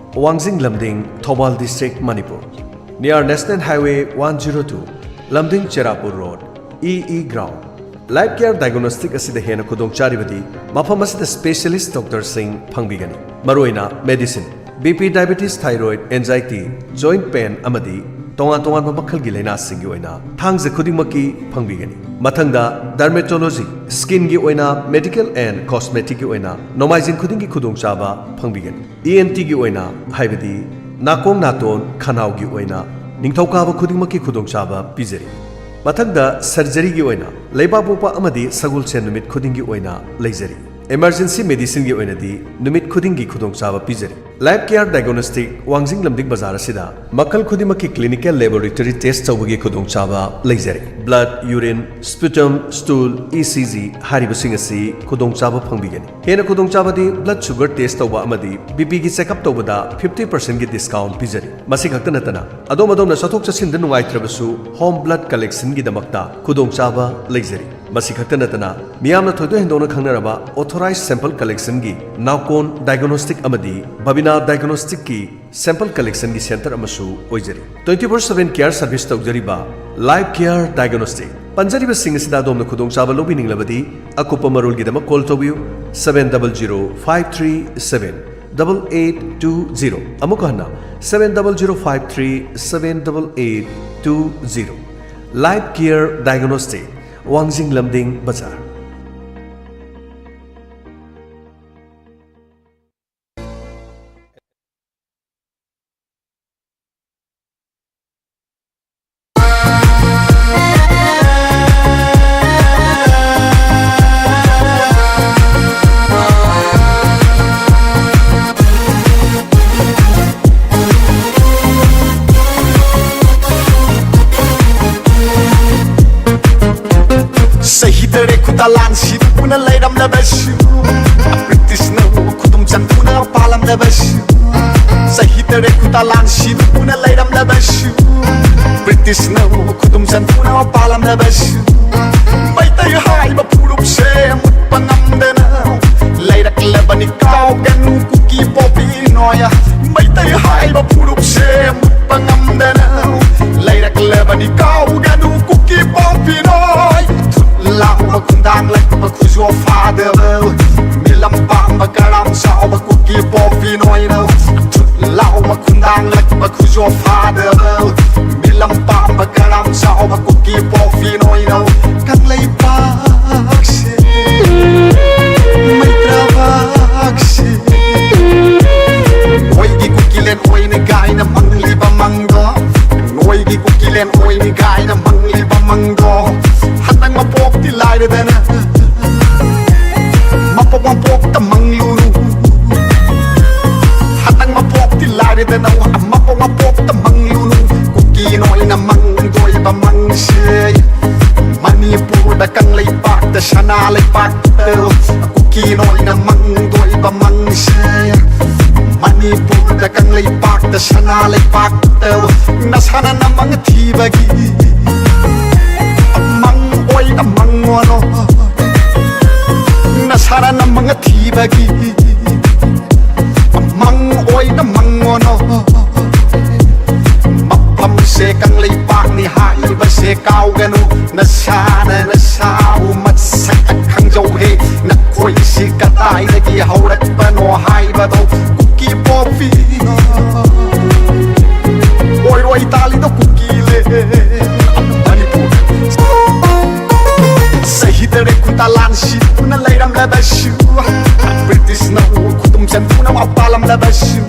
Wangjing Lamding, Thoubal District, ꯃꯅꯤꯄꯨꯔ꯫ Near National Highway one zero two, Lamding Cherapur road, E E ground. Life Care Diagnostic ꯑꯁꯤꯗ ꯍꯦꯟꯅ ꯈꯨꯗꯣꯡꯆꯥꯔꯤꯕꯗꯤ ꯃꯐꯝ ꯑꯁꯤꯗ specialist doctorꯁꯤꯡ ꯐꯪꯕꯤꯒꯅꯤ꯫ ꯃꯔꯨꯑꯣꯏꯅ medicine, B P, diabetes, thyroid, anxiety, joint pain ꯑꯃꯗꯤ ꯇꯣꯉꯥꯟ ꯇꯣꯉꯥꯟꯕ ꯃꯈꯜꯒꯤ ꯂꯥꯏꯅꯥꯁꯤꯡꯒꯤ ꯑꯣꯏꯅ ꯊꯥꯡꯖ ꯈꯨꯗꯤꯡꯃꯛꯀꯤ ꯐꯪꯕꯤꯒꯅꯤ꯫ ꯃꯊꯪꯗ dermatology, skinꯒꯤ ꯑꯣꯏꯅ medical and cosmeticꯀꯤ ꯑꯣꯏꯅ ꯅꯣꯡꯃꯥꯏꯖꯤꯡ ꯈꯨꯗꯤꯡꯒꯤ ꯈꯨꯗꯣꯡꯆꯥꯕ ꯐꯪꯕꯤꯒꯅꯤ꯫ ENTꯒꯤ ꯑꯣꯏꯅ, ꯍꯥꯏꯕꯗꯤ ꯅꯥꯀꯣꯡ ꯅꯥꯇꯣꯟ ꯈꯅꯥꯎꯒꯤ ꯑꯣꯏꯅ ꯅꯤꯡꯊꯧꯀꯥꯕ ꯈꯨꯗꯤꯡꯃꯛꯀꯤ ꯈꯨꯗꯣꯡꯆꯥꯕ ꯄꯤꯖꯔꯤ꯫ ꯃꯊꯪꯗ surgeryꯒꯤ ꯑꯣꯏꯅ ꯂꯩꯕꯥꯛꯄꯣꯛꯄ ꯑꯃꯗꯤ ꯁꯒꯣꯜꯁꯦꯟ ꯅꯨꯃꯤꯠ ꯈꯨꯗꯤꯡꯒꯤ ꯑꯣꯏꯅ ꯂꯩꯖꯔꯤ꯫ Emergency medicineꯒꯤ ꯑꯣꯏꯅꯗꯤ ꯅꯨꯃꯤꯠ ꯈꯨꯗꯤꯡꯒꯤ ꯈꯨꯗꯣꯡꯆꯥꯕ ꯄꯤꯖꯔꯤ꯫ Life Care Diagnostic, ꯋꯥꯡꯖꯤꯡ ꯂꯝꯗꯤꯡ ꯕꯖꯥꯔ ꯑꯁꯤꯗ ꯃꯈꯜ ꯈꯨꯗꯤꯡꯃꯛꯀꯤ clinical laboratory test ꯇꯧꯕꯒꯤ ꯈꯨꯗꯣꯡꯆꯥꯕ ꯂꯩꯖꯔꯤ꯫ Blood, urine, sputum, stool, ECG ꯍꯥꯏꯔꯤꯕꯁꯤꯡ ꯑꯁꯤ ꯈꯨꯗꯣꯡꯆꯥꯕ ꯐꯪꯕꯤꯒꯅꯤ꯫ ꯍꯦꯟꯅ ꯈꯨꯗꯣꯡꯆꯥꯕꯗꯤ blood sugar test ꯇꯧꯕ ꯑꯃꯗꯤ BP ꯒꯤ check up ꯇꯧꯕꯗ fifty percent ꯒꯤ discount ꯄꯤꯖꯔꯤ꯫ ꯃꯁꯤ ꯈꯛꯇ ꯅꯠꯇꯅ, ꯑꯗꯣꯝ ꯑꯗꯣꯝꯅ ꯆꯠꯊꯣꯛ ꯆꯠꯁꯤꯟꯗ ꯅꯨꯡꯉꯥꯏꯇ꯭ꯔꯕꯁꯨ home blood collectionꯒꯤꯗꯃꯛꯇ ꯈꯨꯗꯣꯡꯆꯥꯕ ꯂꯩꯖꯔꯤ꯫ ꯃꯁꯤ ꯈꯛꯇ ꯅꯠꯇꯅ, ꯃꯤꯌꯥꯝꯅ ꯊꯣꯏꯗꯣꯛ ꯍꯦꯟꯗꯣꯛꯅ ꯈꯪꯅꯔꯕ authorized sample collectionꯒꯤ Naukon Diagnostic ꯑꯃꯗꯤ Babina Diagnosticꯀꯤ sample collectionꯒꯤ center ꯑꯃꯁꯨ ꯑꯣꯏꯖꯔꯤ꯫ Twenty four seven care service ꯇꯧꯖꯔꯤꯕ Life Care Diagnostic꯫ ꯄꯟꯖꯔꯤꯕꯁꯤꯡ ꯑꯁꯤꯗ ꯑꯗꯣꯝꯅ ꯈꯨꯗꯣꯡꯆꯥꯕ ꯂꯧꯕꯤꯅꯤꯡꯂꯕꯗꯤ, ꯑꯀꯨꯞꯄ ꯃꯔꯣꯜꯒꯤꯗꯃꯛ call ꯇꯧꯕꯤꯌꯨ, seven double zero five three seven double eight two zero꯫ ꯑꯃꯨꯛ ꯍꯟꯅ, seven double zero five three seven double eight two zero꯫ Life Care Diagnostic, ꯋꯥꯡꯖꯤꯡ ꯂꯝꯗꯤꯡ ꯕꯖꯥꯔ꯫ ꯆꯍꯤ ꯇꯔꯦꯠ ꯈꯨꯗ ꯂꯥꯟ ꯁꯤꯗꯨꯅ ꯂꯩꯔꯝꯂꯕꯁꯨ, ꯕ꯭ꯔꯤꯇꯤꯁꯅ ꯈꯨꯗꯨꯝ ꯆꯟꯗꯨꯅ ꯄꯥꯜꯂꯝꯂꯕꯁꯨ, ꯆꯍꯤ ꯇꯔꯦꯠ ꯈꯨꯇꯥ ꯂꯥꯟ ꯁꯤꯗꯨꯅ ꯂꯩꯔꯝꯂꯕꯁꯨ, ꯕ꯭ꯔꯤꯇꯤꯁꯅ ꯈꯨꯗꯨꯝ ꯆꯟꯗꯨꯅ ꯄꯥꯜꯂꯝꯂꯕꯁꯨ, ꯃꯩꯇꯩ ꯍꯥꯏꯕ ꯐꯨꯔꯨꯞꯁꯦ ꯃꯨꯠꯄ ꯉꯝꯗꯅ ꯂꯩꯔꯛꯂꯕꯅꯤ꯫ ꯀꯥꯎꯒꯅꯨ ꯀꯨꯀꯤ ꯄꯣꯄꯤ ꯅꯣꯏ, ꯃꯩꯇꯩ ꯍꯥꯏꯕ ꯐꯨꯔꯨꯞꯁꯦ ꯃꯨꯠꯄ ꯉꯝꯗꯅ ꯂꯩꯔꯛꯂꯕꯅꯤ꯫ ꯀꯥꯎꯒꯅꯨ ꯀꯨꯀꯤ ꯄꯣꯄꯤ ꯅꯣꯏ, ꯊꯨꯠ ꯂꯥꯎꯕ ꯈꯨꯟꯗꯥꯡ ꯂꯛꯄ ꯈꯨꯖꯣ ꯐꯥꯗꯕ, ꯃꯤꯂꯝ ꯄꯥꯝꯕ ꯀꯔꯥꯝ ꯆꯥꯎꯕ ꯀꯨꯀꯤ ꯄꯣꯄꯤ ꯅꯣꯏꯅ ꯊꯨꯠ ꯂꯥꯎꯕ ꯈꯨꯟꯗꯥꯡ ꯂꯛꯄ ꯈꯨꯖꯣ ꯐꯥꯗꯕ, ꯃꯤꯂꯝ ꯄꯥꯝꯕ ꯀꯔꯥꯝ ꯆꯥꯎꯕ ꯀꯨꯀꯤ ꯄꯣꯄꯤ ꯅꯣꯏꯅ ꯀꯪꯂꯩꯄꯥꯛꯁꯦ, ꯃꯩꯇ꯭ꯔꯥꯕꯥꯛꯁꯦ, ꯅꯣꯏꯒꯤ ꯀꯨꯀꯤꯂꯦꯟ ꯑꯣꯏꯅ ꯀꯥꯏꯅ ꯃꯪꯂꯤꯕ ꯃꯪꯗꯣ, ꯅꯣꯏꯒꯤ ꯀꯨꯀꯤꯂꯦꯟ ꯑꯣꯏꯅꯤ ꯀꯥꯏꯅ ꯃꯪꯂꯤꯕ ꯃꯪꯗꯣ, ꯍꯟꯗꯛ ꯃꯄꯣꯛꯇꯤ ꯂꯥꯏꯔꯗꯅ ꯃꯄꯣꯛ ꯃꯄꯣꯛꯇ ꯃꯪꯂꯨꯅꯨ꯫ ꯍꯟꯗꯛ ꯃꯄꯣꯛꯇꯤ ꯂꯥꯏꯔꯗꯅ ꯃꯄꯣꯛ ꯃꯄꯣꯛꯇ ꯃꯪꯂꯨꯅꯨ꯫ ꯀꯨꯀꯤ ꯅꯣꯏꯅ ꯃꯪꯗꯣꯏꯕ ꯃꯪꯁꯦ ꯃꯅꯤꯄꯨꯔꯗ ꯀꯪꯂꯩꯄꯥꯛꯇ ꯁꯅꯥ ꯂꯩꯄꯥꯛꯇ ꯀꯨꯀꯤ ꯅꯣꯏꯅ ꯃꯪꯗꯣꯏꯕ ꯃꯪꯁꯦ ꯃꯅꯤꯄꯨꯔꯗ ꯀꯪꯂꯩꯄꯥꯛꯇ ꯁꯅꯥ ꯂꯩꯄꯥꯛꯇ ꯅꯁꯥꯅ ꯅꯃꯪ ꯊꯤꯕꯒꯤ ꯃꯪ ꯑꯣꯏꯅ ꯃꯪꯉꯣꯅꯣ꯫ ꯅꯁꯥꯅ ꯅꯃꯪ ꯊꯤꯕꯒꯤ ꯃꯪ ꯑꯣꯏꯅ ꯃꯪꯉꯣꯅꯣ꯫ ꯃꯐꯝꯁꯦ ꯀꯪꯂꯩꯄꯥꯛꯅꯤ ꯍꯥꯏꯕꯁꯦ ꯀꯥꯎꯒꯅꯨ꯫ ꯅꯁꯥꯅ ꯅꯁꯥꯕꯨ ꯃꯁꯛ ꯈꯪꯖꯧꯍꯦ꯫ ꯅꯈꯣꯏꯁꯤ ꯀꯗꯥꯏꯗꯒꯤ ꯍꯧꯔꯛꯄꯅꯣ ꯍꯥꯏꯕꯗꯣ ꯀꯨꯀꯤ ꯄꯣꯄꯤ ꯑꯣꯏꯔꯣꯏ ꯇꯥꯂꯤꯗꯣ ꯀꯨꯀꯤ ꯂꯦ ꯃꯅꯤꯄꯨꯔ꯫ ꯆꯍꯤ ꯇꯔꯦꯠ ꯈꯨꯇꯥ ꯂꯥꯟ ꯁꯤꯗꯨꯅ ꯂꯩꯔꯝꯂꯕꯁꯨ, ꯕ꯭ꯔꯤꯇꯤꯁꯅ ꯈꯨꯗꯨꯝ ꯆꯟꯗꯨꯅ ꯋꯥ ꯄꯥꯜꯂꯝꯂꯕꯁꯨ,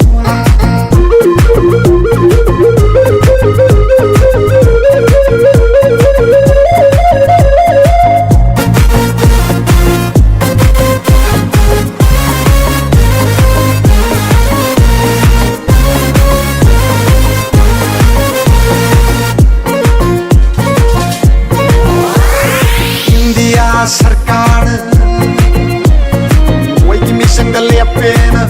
ꯏꯟꯗꯤꯌꯥ ꯁꯔꯀꯥꯔ ꯃꯣꯏꯒꯤ ꯃꯤꯆꯪꯗ ꯂꯦꯞꯄꯦꯅ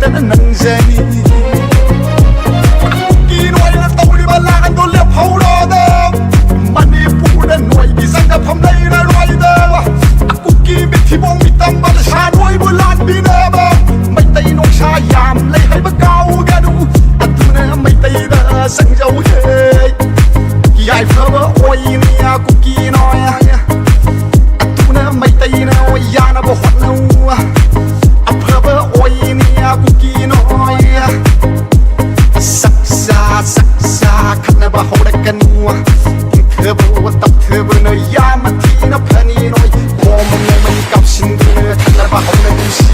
ꯅꯪꯖꯅꯤ꯫ ꯀꯨꯀꯤ ꯅꯣꯏꯅ ꯇꯧꯔꯤꯕ ꯂꯥꯟꯗꯣ ꯂꯦꯞꯍꯧꯔꯣꯗ꯫ ꯃꯅꯤꯄꯨꯔꯗ ꯅꯣꯏꯒꯤ ꯆꯪꯖꯐꯝ ꯂꯩꯔꯔꯣꯏꯗ꯫ ꯀꯨꯀꯤ ꯃꯤꯊꯤꯕꯣꯡ ꯃꯤꯇꯝꯕ ꯁꯥ ꯅꯣꯏꯕꯨ ꯂꯥꯟꯕꯤꯅꯕ꯫ ꯃꯩꯇꯩ ꯅꯣꯡꯁꯥ ꯌꯥꯝ ꯂꯩ ꯍꯥꯏꯕ ꯀꯥꯎꯒꯅꯨ꯫ ꯑꯗꯨꯅ ꯃꯩꯇꯩꯗ ꯆꯪꯖꯧꯍꯦ꯫ ꯌꯥꯏꯐꯕ ꯑꯣꯏꯅꯤ ꯀꯨꯀꯤ ꯅꯣꯏ꯫ ꯑꯗꯨꯅ ꯃꯩꯇꯩꯅ ꯌꯥꯅꯕ ꯍꯣꯠꯅꯧ꯫ ꯑꯐꯕ ꯑꯣꯏꯅꯤ ꯀꯨꯀꯤ ꯅꯣꯏ꯫ ꯁꯛꯁꯥ ꯁꯛꯁꯥ ꯈꯠꯅꯕ ꯍꯧꯔꯛꯀꯅꯨ꯫ ꯏꯪꯊꯕ ꯇꯞꯊꯕꯅ ꯌꯥꯝꯅ ꯊꯤꯅ ꯐꯅꯤ ꯅꯣꯏ꯫ ꯕꯣꯝ ꯅꯣꯡꯃꯩ ꯀꯥꯞꯁꯤꯟꯗꯨꯅ ꯈꯠꯅꯕ ꯍꯧꯔꯛꯄꯁꯤ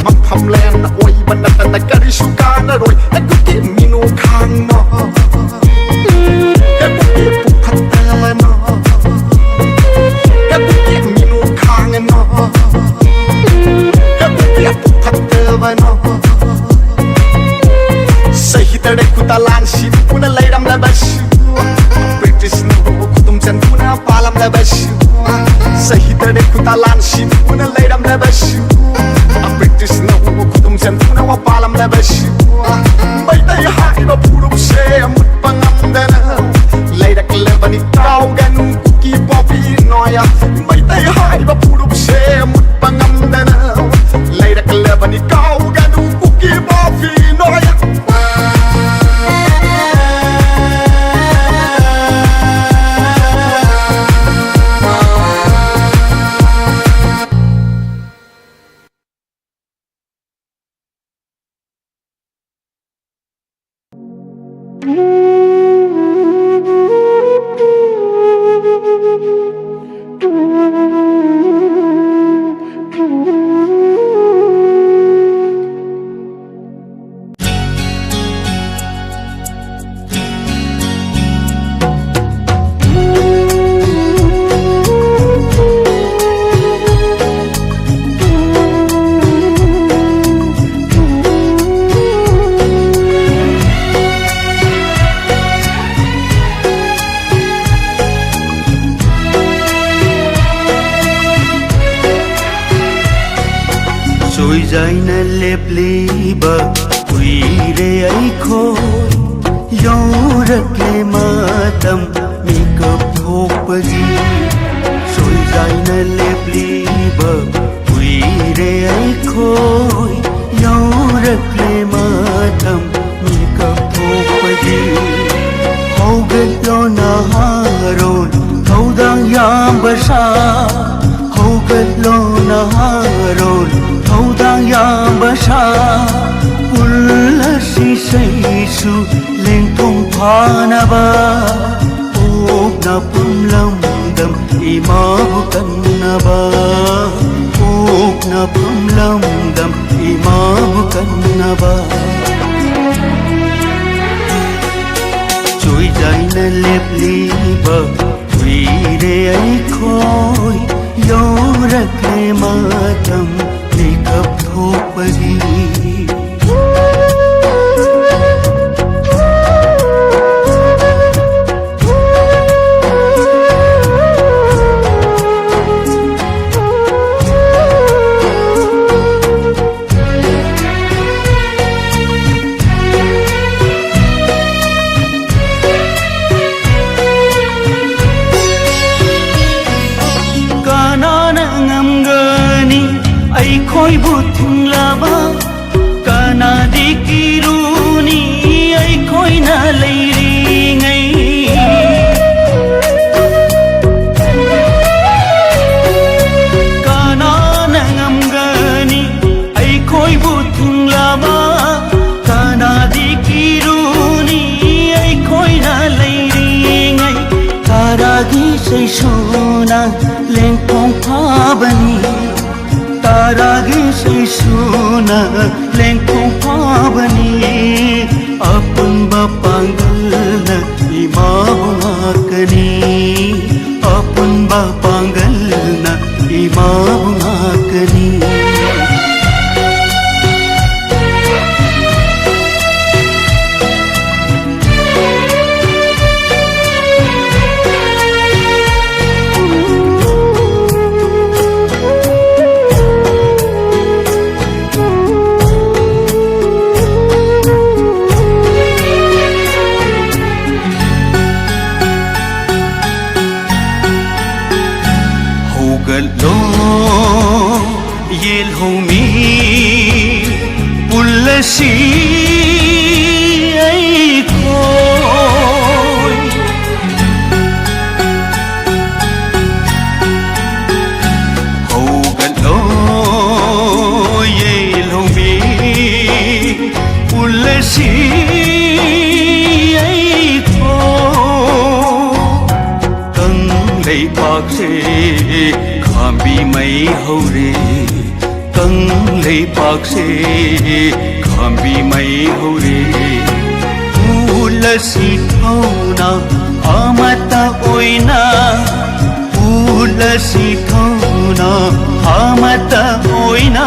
ꯃꯐꯝ ꯂꯦꯟ ꯑꯣꯏꯕ ꯅꯠꯇꯅ ꯀꯔꯤꯁꯨ ꯀꯥꯟꯅꯔꯣꯏ꯫ ꯑꯗꯨꯒꯤ ꯃꯤꯅꯨ ꯈꯥꯡꯅꯣ꯫ ꯑꯗꯨꯒꯤ ꯄꯨꯈꯠꯇꯅꯣ꯫ ꯑꯗꯨꯒꯤ ꯃꯤꯅꯨ ꯈꯥꯡꯅꯣ꯫ ꯑꯗꯨꯒꯤ ꯄꯨꯈꯠꯇꯕꯅꯣ꯫ ꯆꯍꯤ ꯇꯔꯦꯠ ꯈꯨꯇꯥ ꯂꯥꯟ ꯁꯤꯗꯨꯅ ꯂꯩꯔꯝꯂꯕꯁꯨ, ꯕ꯭ꯔꯤꯇꯤꯁꯅ ꯈꯨꯗꯨꯝ ꯆꯟꯗꯨꯅ ꯄꯥꯜꯂꯝꯂꯕꯁꯨ, ꯆꯍꯤ ꯇꯔꯦꯠ ꯈꯨꯇꯥ ꯂꯥꯟ ꯁꯤꯗꯨꯅ ꯂꯩꯔꯝꯂꯕꯁꯨ, ꯕ꯭ꯔꯤꯇꯤꯁꯅ ꯈꯨꯗꯨꯝ ꯆꯟꯗꯨꯅ ꯄꯥꯜꯂꯝꯂꯕꯁꯨ, ꯃꯩꯇꯩ ꯍꯥꯏꯕ ꯐꯨꯔꯨꯞꯁꯦ ꯃꯨꯠꯄ ꯉꯝꯗꯅ ꯂꯩꯔꯛꯂꯕꯅꯤ꯫ ꯀꯥꯎꯒꯅꯨ ꯀꯨꯀꯤ ꯄꯣꯄꯤ ꯅꯣꯏ꯫ ꯃꯩꯇꯩ ꯍꯥꯏꯕ ꯐꯨꯔꯨꯞꯁꯦ ꯃꯨꯠꯄ ꯉꯝꯗꯅ ꯂꯩꯔꯛꯂꯕꯅꯤ꯫ ꯀꯥꯎꯒꯅꯨ ꯀꯨꯀꯤ ꯄꯣꯄꯤ ꯅꯣꯏ꯫ ꯆꯥꯏꯅ ꯂꯦꯞꯂꯤꯕ ꯀꯨꯏꯔꯦ ꯑꯩꯈꯣꯏ, ꯌꯧꯔꯛꯂꯦ ꯃꯇꯝ ꯃꯤꯀꯞ ꯊꯣꯛꯄꯒꯤ꯫ ꯁꯣꯏꯖꯥꯏꯅ ꯂꯦꯞꯂꯤꯕ ꯀꯨꯏꯔꯦ ꯑꯩꯈꯣꯏ, ꯌꯧꯔꯛꯂꯦ ꯃꯇꯝ ꯃꯤꯀꯞ ꯊꯣꯛꯄꯒꯤ꯫ ꯍꯧꯒꯠꯂꯣ ꯅꯍꯥꯔꯣꯜ ꯊꯧꯗꯥꯡ ꯌꯥꯝꯕ ꯁꯥ, ꯍꯧꯒꯠꯂꯣ ꯅꯍꯥꯔꯣꯜ ꯊꯧꯗꯥꯡ ꯌꯥꯝꯕ ꯁꯥ, ꯄꯨꯜꯂꯁꯤ ꯁꯩꯁꯨ ꯂꯦꯡꯊꯣꯡ ꯐꯥꯅꯕ꯫ ꯑꯣꯛꯅꯐꯝ ꯂꯝꯗꯝ ꯏꯃꯥꯕꯨ ꯀꯟꯅꯕ, ꯑꯣꯛꯅꯐꯝ ꯂꯝꯗꯝ ꯏꯃꯥꯕꯨ ꯀꯟꯅꯕ꯫ ꯆꯣꯏꯖꯥꯏꯅ ꯂꯦꯞꯂꯤꯕ ꯀꯨꯏꯔꯦ ꯑꯩꯈꯣꯏ, ꯌꯧꯔꯛꯂꯦ ꯃꯇꯝ ꯃꯤꯀꯞ ꯊꯣꯛꯄꯒꯤ꯫ ꯀꯅꯥꯅ ꯉꯝꯒꯅꯤ ꯑꯩꯈꯣꯏꯕꯨ ꯊꯤꯡꯂꯕ? ꯀꯅꯥꯗꯤ ꯀꯤꯔꯨꯅꯤ ꯑꯩꯈꯣꯏꯅ ꯂꯩꯔꯤꯉꯩ? ꯀꯅꯥꯅ ꯉꯝꯒꯅꯤ ꯑꯩꯈꯣꯏꯕꯨ ꯊꯤꯡꯂꯕ? ꯀꯅꯥꯗꯤ ꯀꯤꯔꯨꯅꯤ ꯑꯩꯈꯣꯏꯅ ꯂꯩꯔꯤꯉꯩ? ꯇꯔꯥꯒꯤ ꯆꯩꯁꯨꯅ ꯂꯦꯡꯐꯣꯡ ꯐꯥꯕꯅꯤ, ꯇꯔꯥꯒꯤ ꯆꯩꯁꯨꯅ ꯂꯦꯡꯐꯣꯡ ꯐꯥꯕꯅꯤ꯫ ꯑꯄꯨꯟꯕ ꯄꯥꯡꯒꯜꯅ ꯏꯃꯥꯕꯨ ꯉꯥꯛꯀꯅꯤ, ꯑꯄꯨꯟꯕ ꯄꯥꯡꯒꯜꯅ ꯏꯃꯥꯕꯨ ꯉꯥꯛꯀꯅꯤ꯫ ꯍꯧꯒꯠꯂꯣ, ꯌꯦꯜꯍꯧꯃꯤ, ꯄꯨꯜꯂꯁꯤ ꯑꯩꯈꯣꯏ꯫ ꯍꯧꯒꯠꯂꯣ, ꯌꯦꯜꯍꯧꯃꯤ, ꯄꯨꯜꯂꯁꯤ ꯑꯩꯈꯣꯏ꯫ ꯀꯪꯂꯩꯄꯥꯛꯁꯦ ꯈꯥꯝꯕꯤ ꯃꯩ ꯍꯧꯔꯦ, ꯀꯪꯂꯩꯄꯥꯛꯁꯦ ꯈꯥꯝꯕꯤ ꯃꯩ ꯍꯧꯔꯦ꯫ ꯄꯨꯜꯂꯁꯤ ꯊꯧꯅꯥ ꯑꯃꯠꯇ ꯑꯣꯏꯅ, ꯄꯨꯜꯂꯁꯤ ꯊꯧꯅꯥ ꯑꯃꯠꯇ ꯑꯣꯏꯅ꯫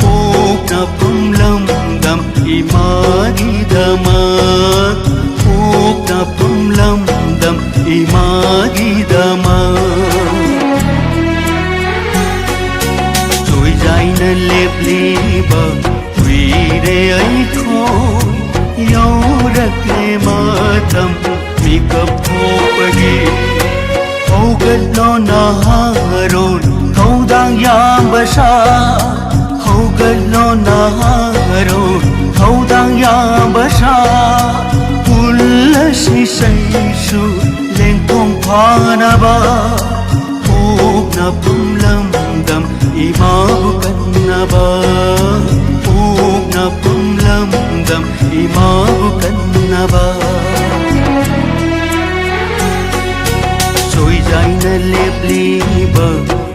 ꯄꯣꯛꯅꯐꯝ ꯂꯝꯗꯝ ꯏꯃꯥꯒꯤꯗꯃꯛ, ꯄꯣꯛꯅꯐꯝ ꯂꯝꯗꯝ ꯏꯃꯥꯒꯤꯗꯃꯛ꯫ ꯆꯣꯏꯖꯥꯏꯅ ꯂꯦꯞꯂꯤꯕ ꯀꯨꯏꯔꯦ ꯑꯩꯈꯣꯏ, ꯌꯧꯔꯛꯂꯦ ꯃꯇꯝ ꯃꯤꯀꯞ ꯊꯣꯛꯄꯒꯤ꯫ ꯍꯧꯒꯠꯂꯣ ꯅꯍꯥꯔꯣꯜ ꯊꯧꯗꯥꯡ ꯌꯥꯝꯕ ꯁꯥ, ꯍꯧꯒꯠꯂꯣ ꯅꯍꯥꯔꯣꯜ ꯊꯧꯗꯥꯡ ꯌꯥꯝꯕ ꯁꯥ꯫ ꯄꯨꯜꯂꯁꯤ ꯁꯩꯁꯨ ꯂꯦꯡꯊꯣꯡ ꯐꯥꯅꯕ, ꯄꯣꯛꯅꯐꯝ ꯂꯝꯗꯝ ꯏꯃꯥꯕꯨ ꯀꯟꯅꯕ, ꯄꯣꯛꯅꯐꯝ ꯂꯝꯗꯝ ꯏꯃꯥꯕꯨ ꯀꯟꯅꯕ꯫ ꯆꯣꯏꯖꯥꯏꯅ ꯂꯦꯞꯂꯤꯕ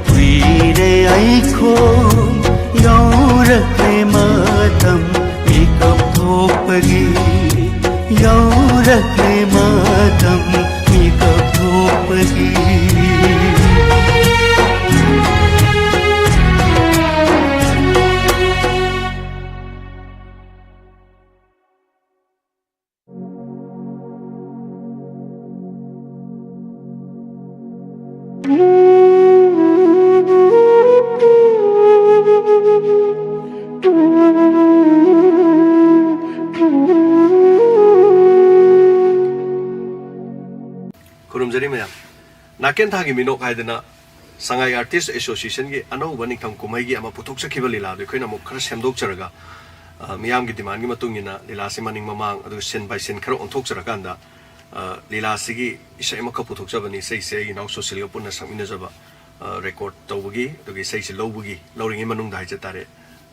ꯀꯨꯏꯔꯦ ꯑꯩꯈꯣꯏ, ꯌꯧꯔꯛꯂꯦ ꯃꯇꯝ ꯃꯤꯀꯞ ꯊꯣꯛꯄꯒꯤ, ꯌꯧꯔꯛꯂꯦ ꯃꯇꯝ ꯃꯤꯀꯞ ꯊꯣꯛꯄꯒꯤ꯫ ꯈꯨꯔꯨꯝꯖꯔꯤ ꯃꯌꯥꯝ꯫ ꯅꯥꯀꯦꯟ ꯊꯥꯒꯤ ꯃꯤꯅꯣꯛ ꯍꯥꯏꯗꯅ ꯁꯉꯥꯏ ꯑꯥꯔꯇꯤꯁ ꯑꯦꯁꯣꯁꯤꯌꯦꯁꯟꯒꯤ ꯑꯅꯧꯕ ꯅꯤꯡꯊꯝ ꯀꯨꯝꯍꯩꯒꯤ ꯑꯃ ꯄꯨꯊꯣꯛꯆꯈꯤꯕ ꯂꯤꯂꯥꯗꯨ ꯑꯩꯈꯣꯏꯅ ꯑꯃꯨꯛ ꯈꯔ ꯁꯦꯝꯗꯣꯛꯆꯔꯒ, ꯑ, ꯃꯤꯌꯥꯝꯒꯤ ꯗꯤꯃꯥꯟꯒꯤ ꯃꯇꯨꯡ ꯏꯟꯅ ꯂꯤꯂꯥꯁꯤ ꯃꯅꯤꯡ ꯃꯃꯥꯡ ꯑꯗꯨꯒ ꯁꯤꯟ ꯕꯥꯏ ꯁꯤꯟ ꯈꯔ ꯑꯣꯟꯊꯣꯛꯆꯔꯀꯥꯟꯗ, ꯑ, ꯂꯤꯂꯥꯁꯤꯒꯤ ꯏꯁꯩ ꯑꯃꯈꯛ ꯄꯨꯊꯣꯛꯆꯕꯅꯤ꯫ ꯏꯁꯩꯁꯦ ꯑꯩꯒꯤ ꯏꯅꯥꯎ ꯁꯣꯁꯤꯜꯒ ꯄꯨꯟꯅ ꯁꯛꯃꯤꯟꯅꯖꯕ, ꯑ, ꯔꯦꯀꯣꯔꯗ ꯇꯧꯕꯒꯤ, ꯑꯗꯨꯒ ꯏꯁꯩꯁꯦ ꯂꯧꯕꯒꯤ, ꯂꯧꯔꯤꯉꯩ ꯃꯅꯨꯡꯗ ꯍꯥꯏꯖ ꯇꯥꯔꯦ,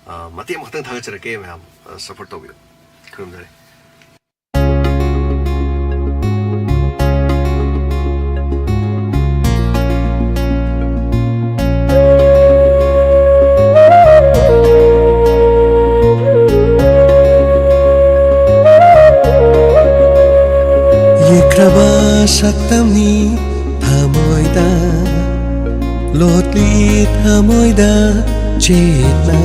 ꯑ, ꯃꯇꯦꯛ ꯑꯃꯈꯛꯇꯪ ꯊꯥꯒꯠꯆꯔꯛꯀꯦ ꯃꯌꯥꯝ, ꯑ, ꯁꯞꯄꯣꯔꯠ ꯇꯧꯕꯤꯌꯨ꯫ ꯈꯨꯔꯨꯝꯖꯔꯤ꯫ ꯌꯦꯛꯈ꯭ꯔꯕ ꯁꯛꯇꯝꯅꯤ ꯊꯃꯣꯏꯗ, ꯂꯣꯠꯂꯤ ꯊꯃꯣꯏꯗ ꯆꯦꯠꯅ꯫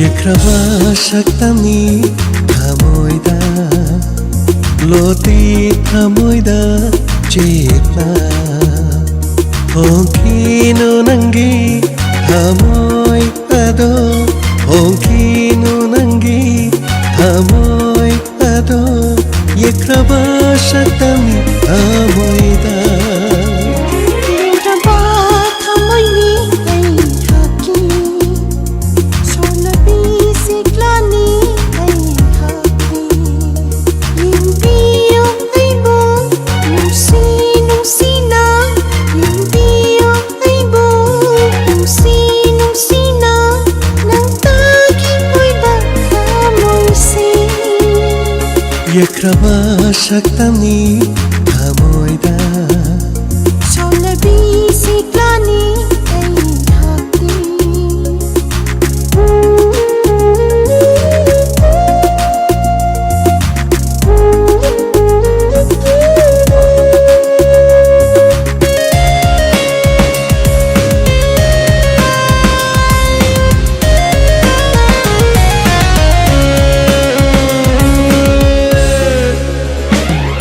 ꯌꯦꯛꯈ꯭ꯔꯕ ꯁꯛꯇꯝꯅꯤ ꯊꯃꯣꯏꯗ, ꯂꯣꯠꯂꯤ ꯊꯃꯣꯏꯗ ꯆꯦꯠꯅ꯫ ꯍꯣꯡꯈꯤꯅꯨ ꯅꯪꯒꯤ ꯊꯃꯣꯏ ꯑꯗꯣ, ꯍꯣꯡꯈꯤꯅꯨ ꯅꯪꯒꯤ ꯊꯃꯣꯏ ꯑꯗꯣ, ꯌꯦꯛꯈ꯭ꯔꯕ ꯁꯛꯇꯝꯅꯤ ꯊꯃꯣꯏꯗ꯫ ꯂꯦꯡꯗ꯭ꯔꯕ ꯊꯃꯣꯏꯅꯤ ꯑꯩꯍꯥꯛꯀꯤ, ꯁꯣꯜꯂꯕꯤ ꯁꯤꯛꯂꯥꯅꯤ ꯑꯩꯍꯥꯛꯀꯤ꯫ ꯌꯦꯡꯕꯤꯌꯨ ꯑꯩꯕꯨ ꯅꯨꯡꯁꯤ ꯅꯨꯡꯁꯤꯅ, ꯌꯦꯡꯕꯤꯌꯨ ꯑꯩꯕꯨ ꯅꯨꯡꯁꯤ ꯅꯨꯡꯁꯤꯅ, ꯅꯪꯇꯒꯤ ꯑꯣꯏꯕ ꯊꯃꯣꯏꯁꯤ꯫ ꯌꯦꯛꯈ꯭ꯔꯕ ꯁꯛꯇꯝꯅꯤ ꯊꯃꯣꯏꯗ, ꯁꯣꯜꯂꯕꯤ ꯁꯤꯛꯂꯥꯅꯤ ꯑꯩꯍꯥꯛꯀꯤ꯫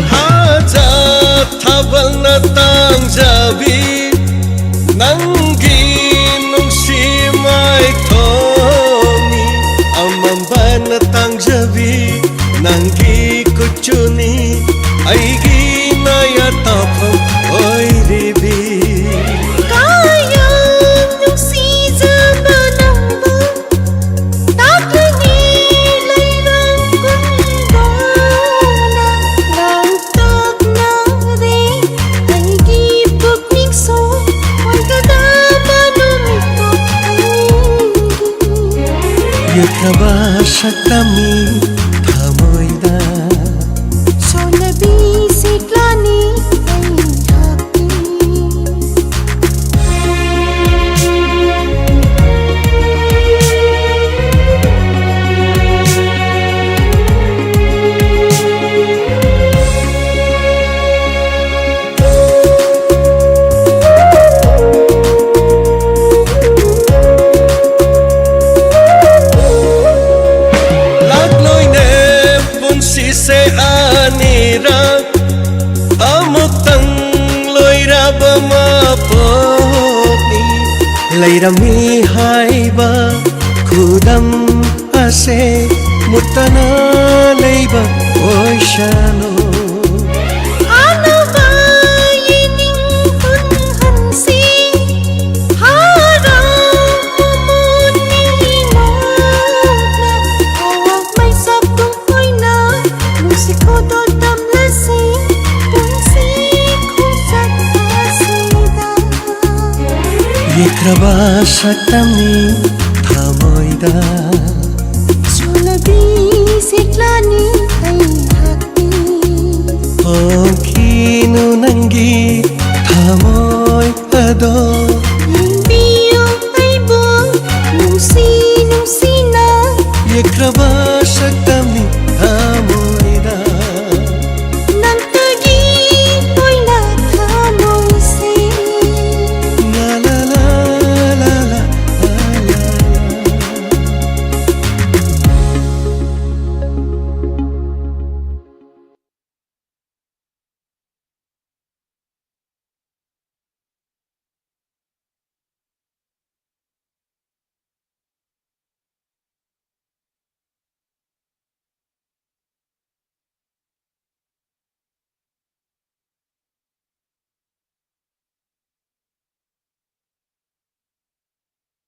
ꯊꯥꯖ ꯊꯥꯕꯜꯅ ꯇꯥꯡꯖꯕꯤ ꯅꯪꯒꯤ ꯅꯨꯡꯁꯤ ꯃꯥꯏꯊꯣꯡꯅꯤ, ꯑꯃꯝꯕꯅ ꯇꯥꯡꯖꯕꯤ ꯅꯪꯒꯤ ꯀꯨꯆꯨꯅꯤ, ꯑꯩꯒꯤ ꯅꯌꯥ ꯇꯥꯐꯝ ꯑꯣꯏꯔꯤꯕꯤ꯫ ꯌꯦꯛꯈ꯭ꯔꯕ ꯁꯛꯇꯝꯅꯤ ꯊꯃꯣꯏꯗ꯫ ꯁꯣꯟꯅꯕꯤ ꯁꯤꯛꯂꯥꯅꯤ ꯑꯩꯍꯥꯛꯀꯤ꯫ ꯂꯥꯛꯂꯣꯏꯅꯦ ꯄꯨꯟꯁꯤꯁꯦ ꯑꯅꯤꯔꯛ, ꯑꯃꯨꯛꯇꯪ ꯂꯣꯏꯔꯕ ꯃꯄꯣꯛꯅꯤ꯫ ꯂꯩꯔꯝꯃꯤ ꯍꯥꯏꯕ ꯈꯨꯗꯝ ꯑꯁꯦ ꯃꯨꯠꯇꯅ ꯂꯩꯕ ꯑꯣꯏꯁꯅꯨ꯫ ꯑꯅꯧꯕ ꯌꯦꯅꯤꯡ ꯍꯨꯟꯍꯟꯁꯤ, ꯍꯔꯥꯎ ꯃꯃꯣꯟ ꯃꯤꯃꯣꯟꯅ, ꯑꯋꯥꯡ ꯃꯩꯁꯥ ꯄꯨꯡ ꯑꯣꯏꯅ ꯅꯨꯡꯁꯤ ꯈꯨꯗꯣꯜ ꯇꯝꯂꯁꯤ ꯄꯨꯟꯁꯤ ꯈꯣꯡꯆꯠ ꯑꯁꯤꯗ꯫ ꯌꯦꯛꯈ꯭ꯔꯕ ꯁꯛꯇꯝꯅꯤ ꯊꯃꯣꯏꯗ꯫ ꯁꯣꯂꯕꯤ ꯁꯤꯛꯂꯥꯅꯤ ꯑꯩꯍꯥꯛꯀꯤ꯫ ꯍꯣꯡꯈꯤꯅꯨ ꯅꯪꯒꯤ ꯊꯃꯣꯏ ꯑꯗꯣ꯫ ꯌꯦꯡꯕꯤꯌꯨ ꯑꯩꯕꯨ ꯅꯨꯡꯁꯤ ꯅꯨꯡꯁꯤꯅ꯫ ꯌꯦꯛꯈ꯭ꯔꯕ ꯁꯛ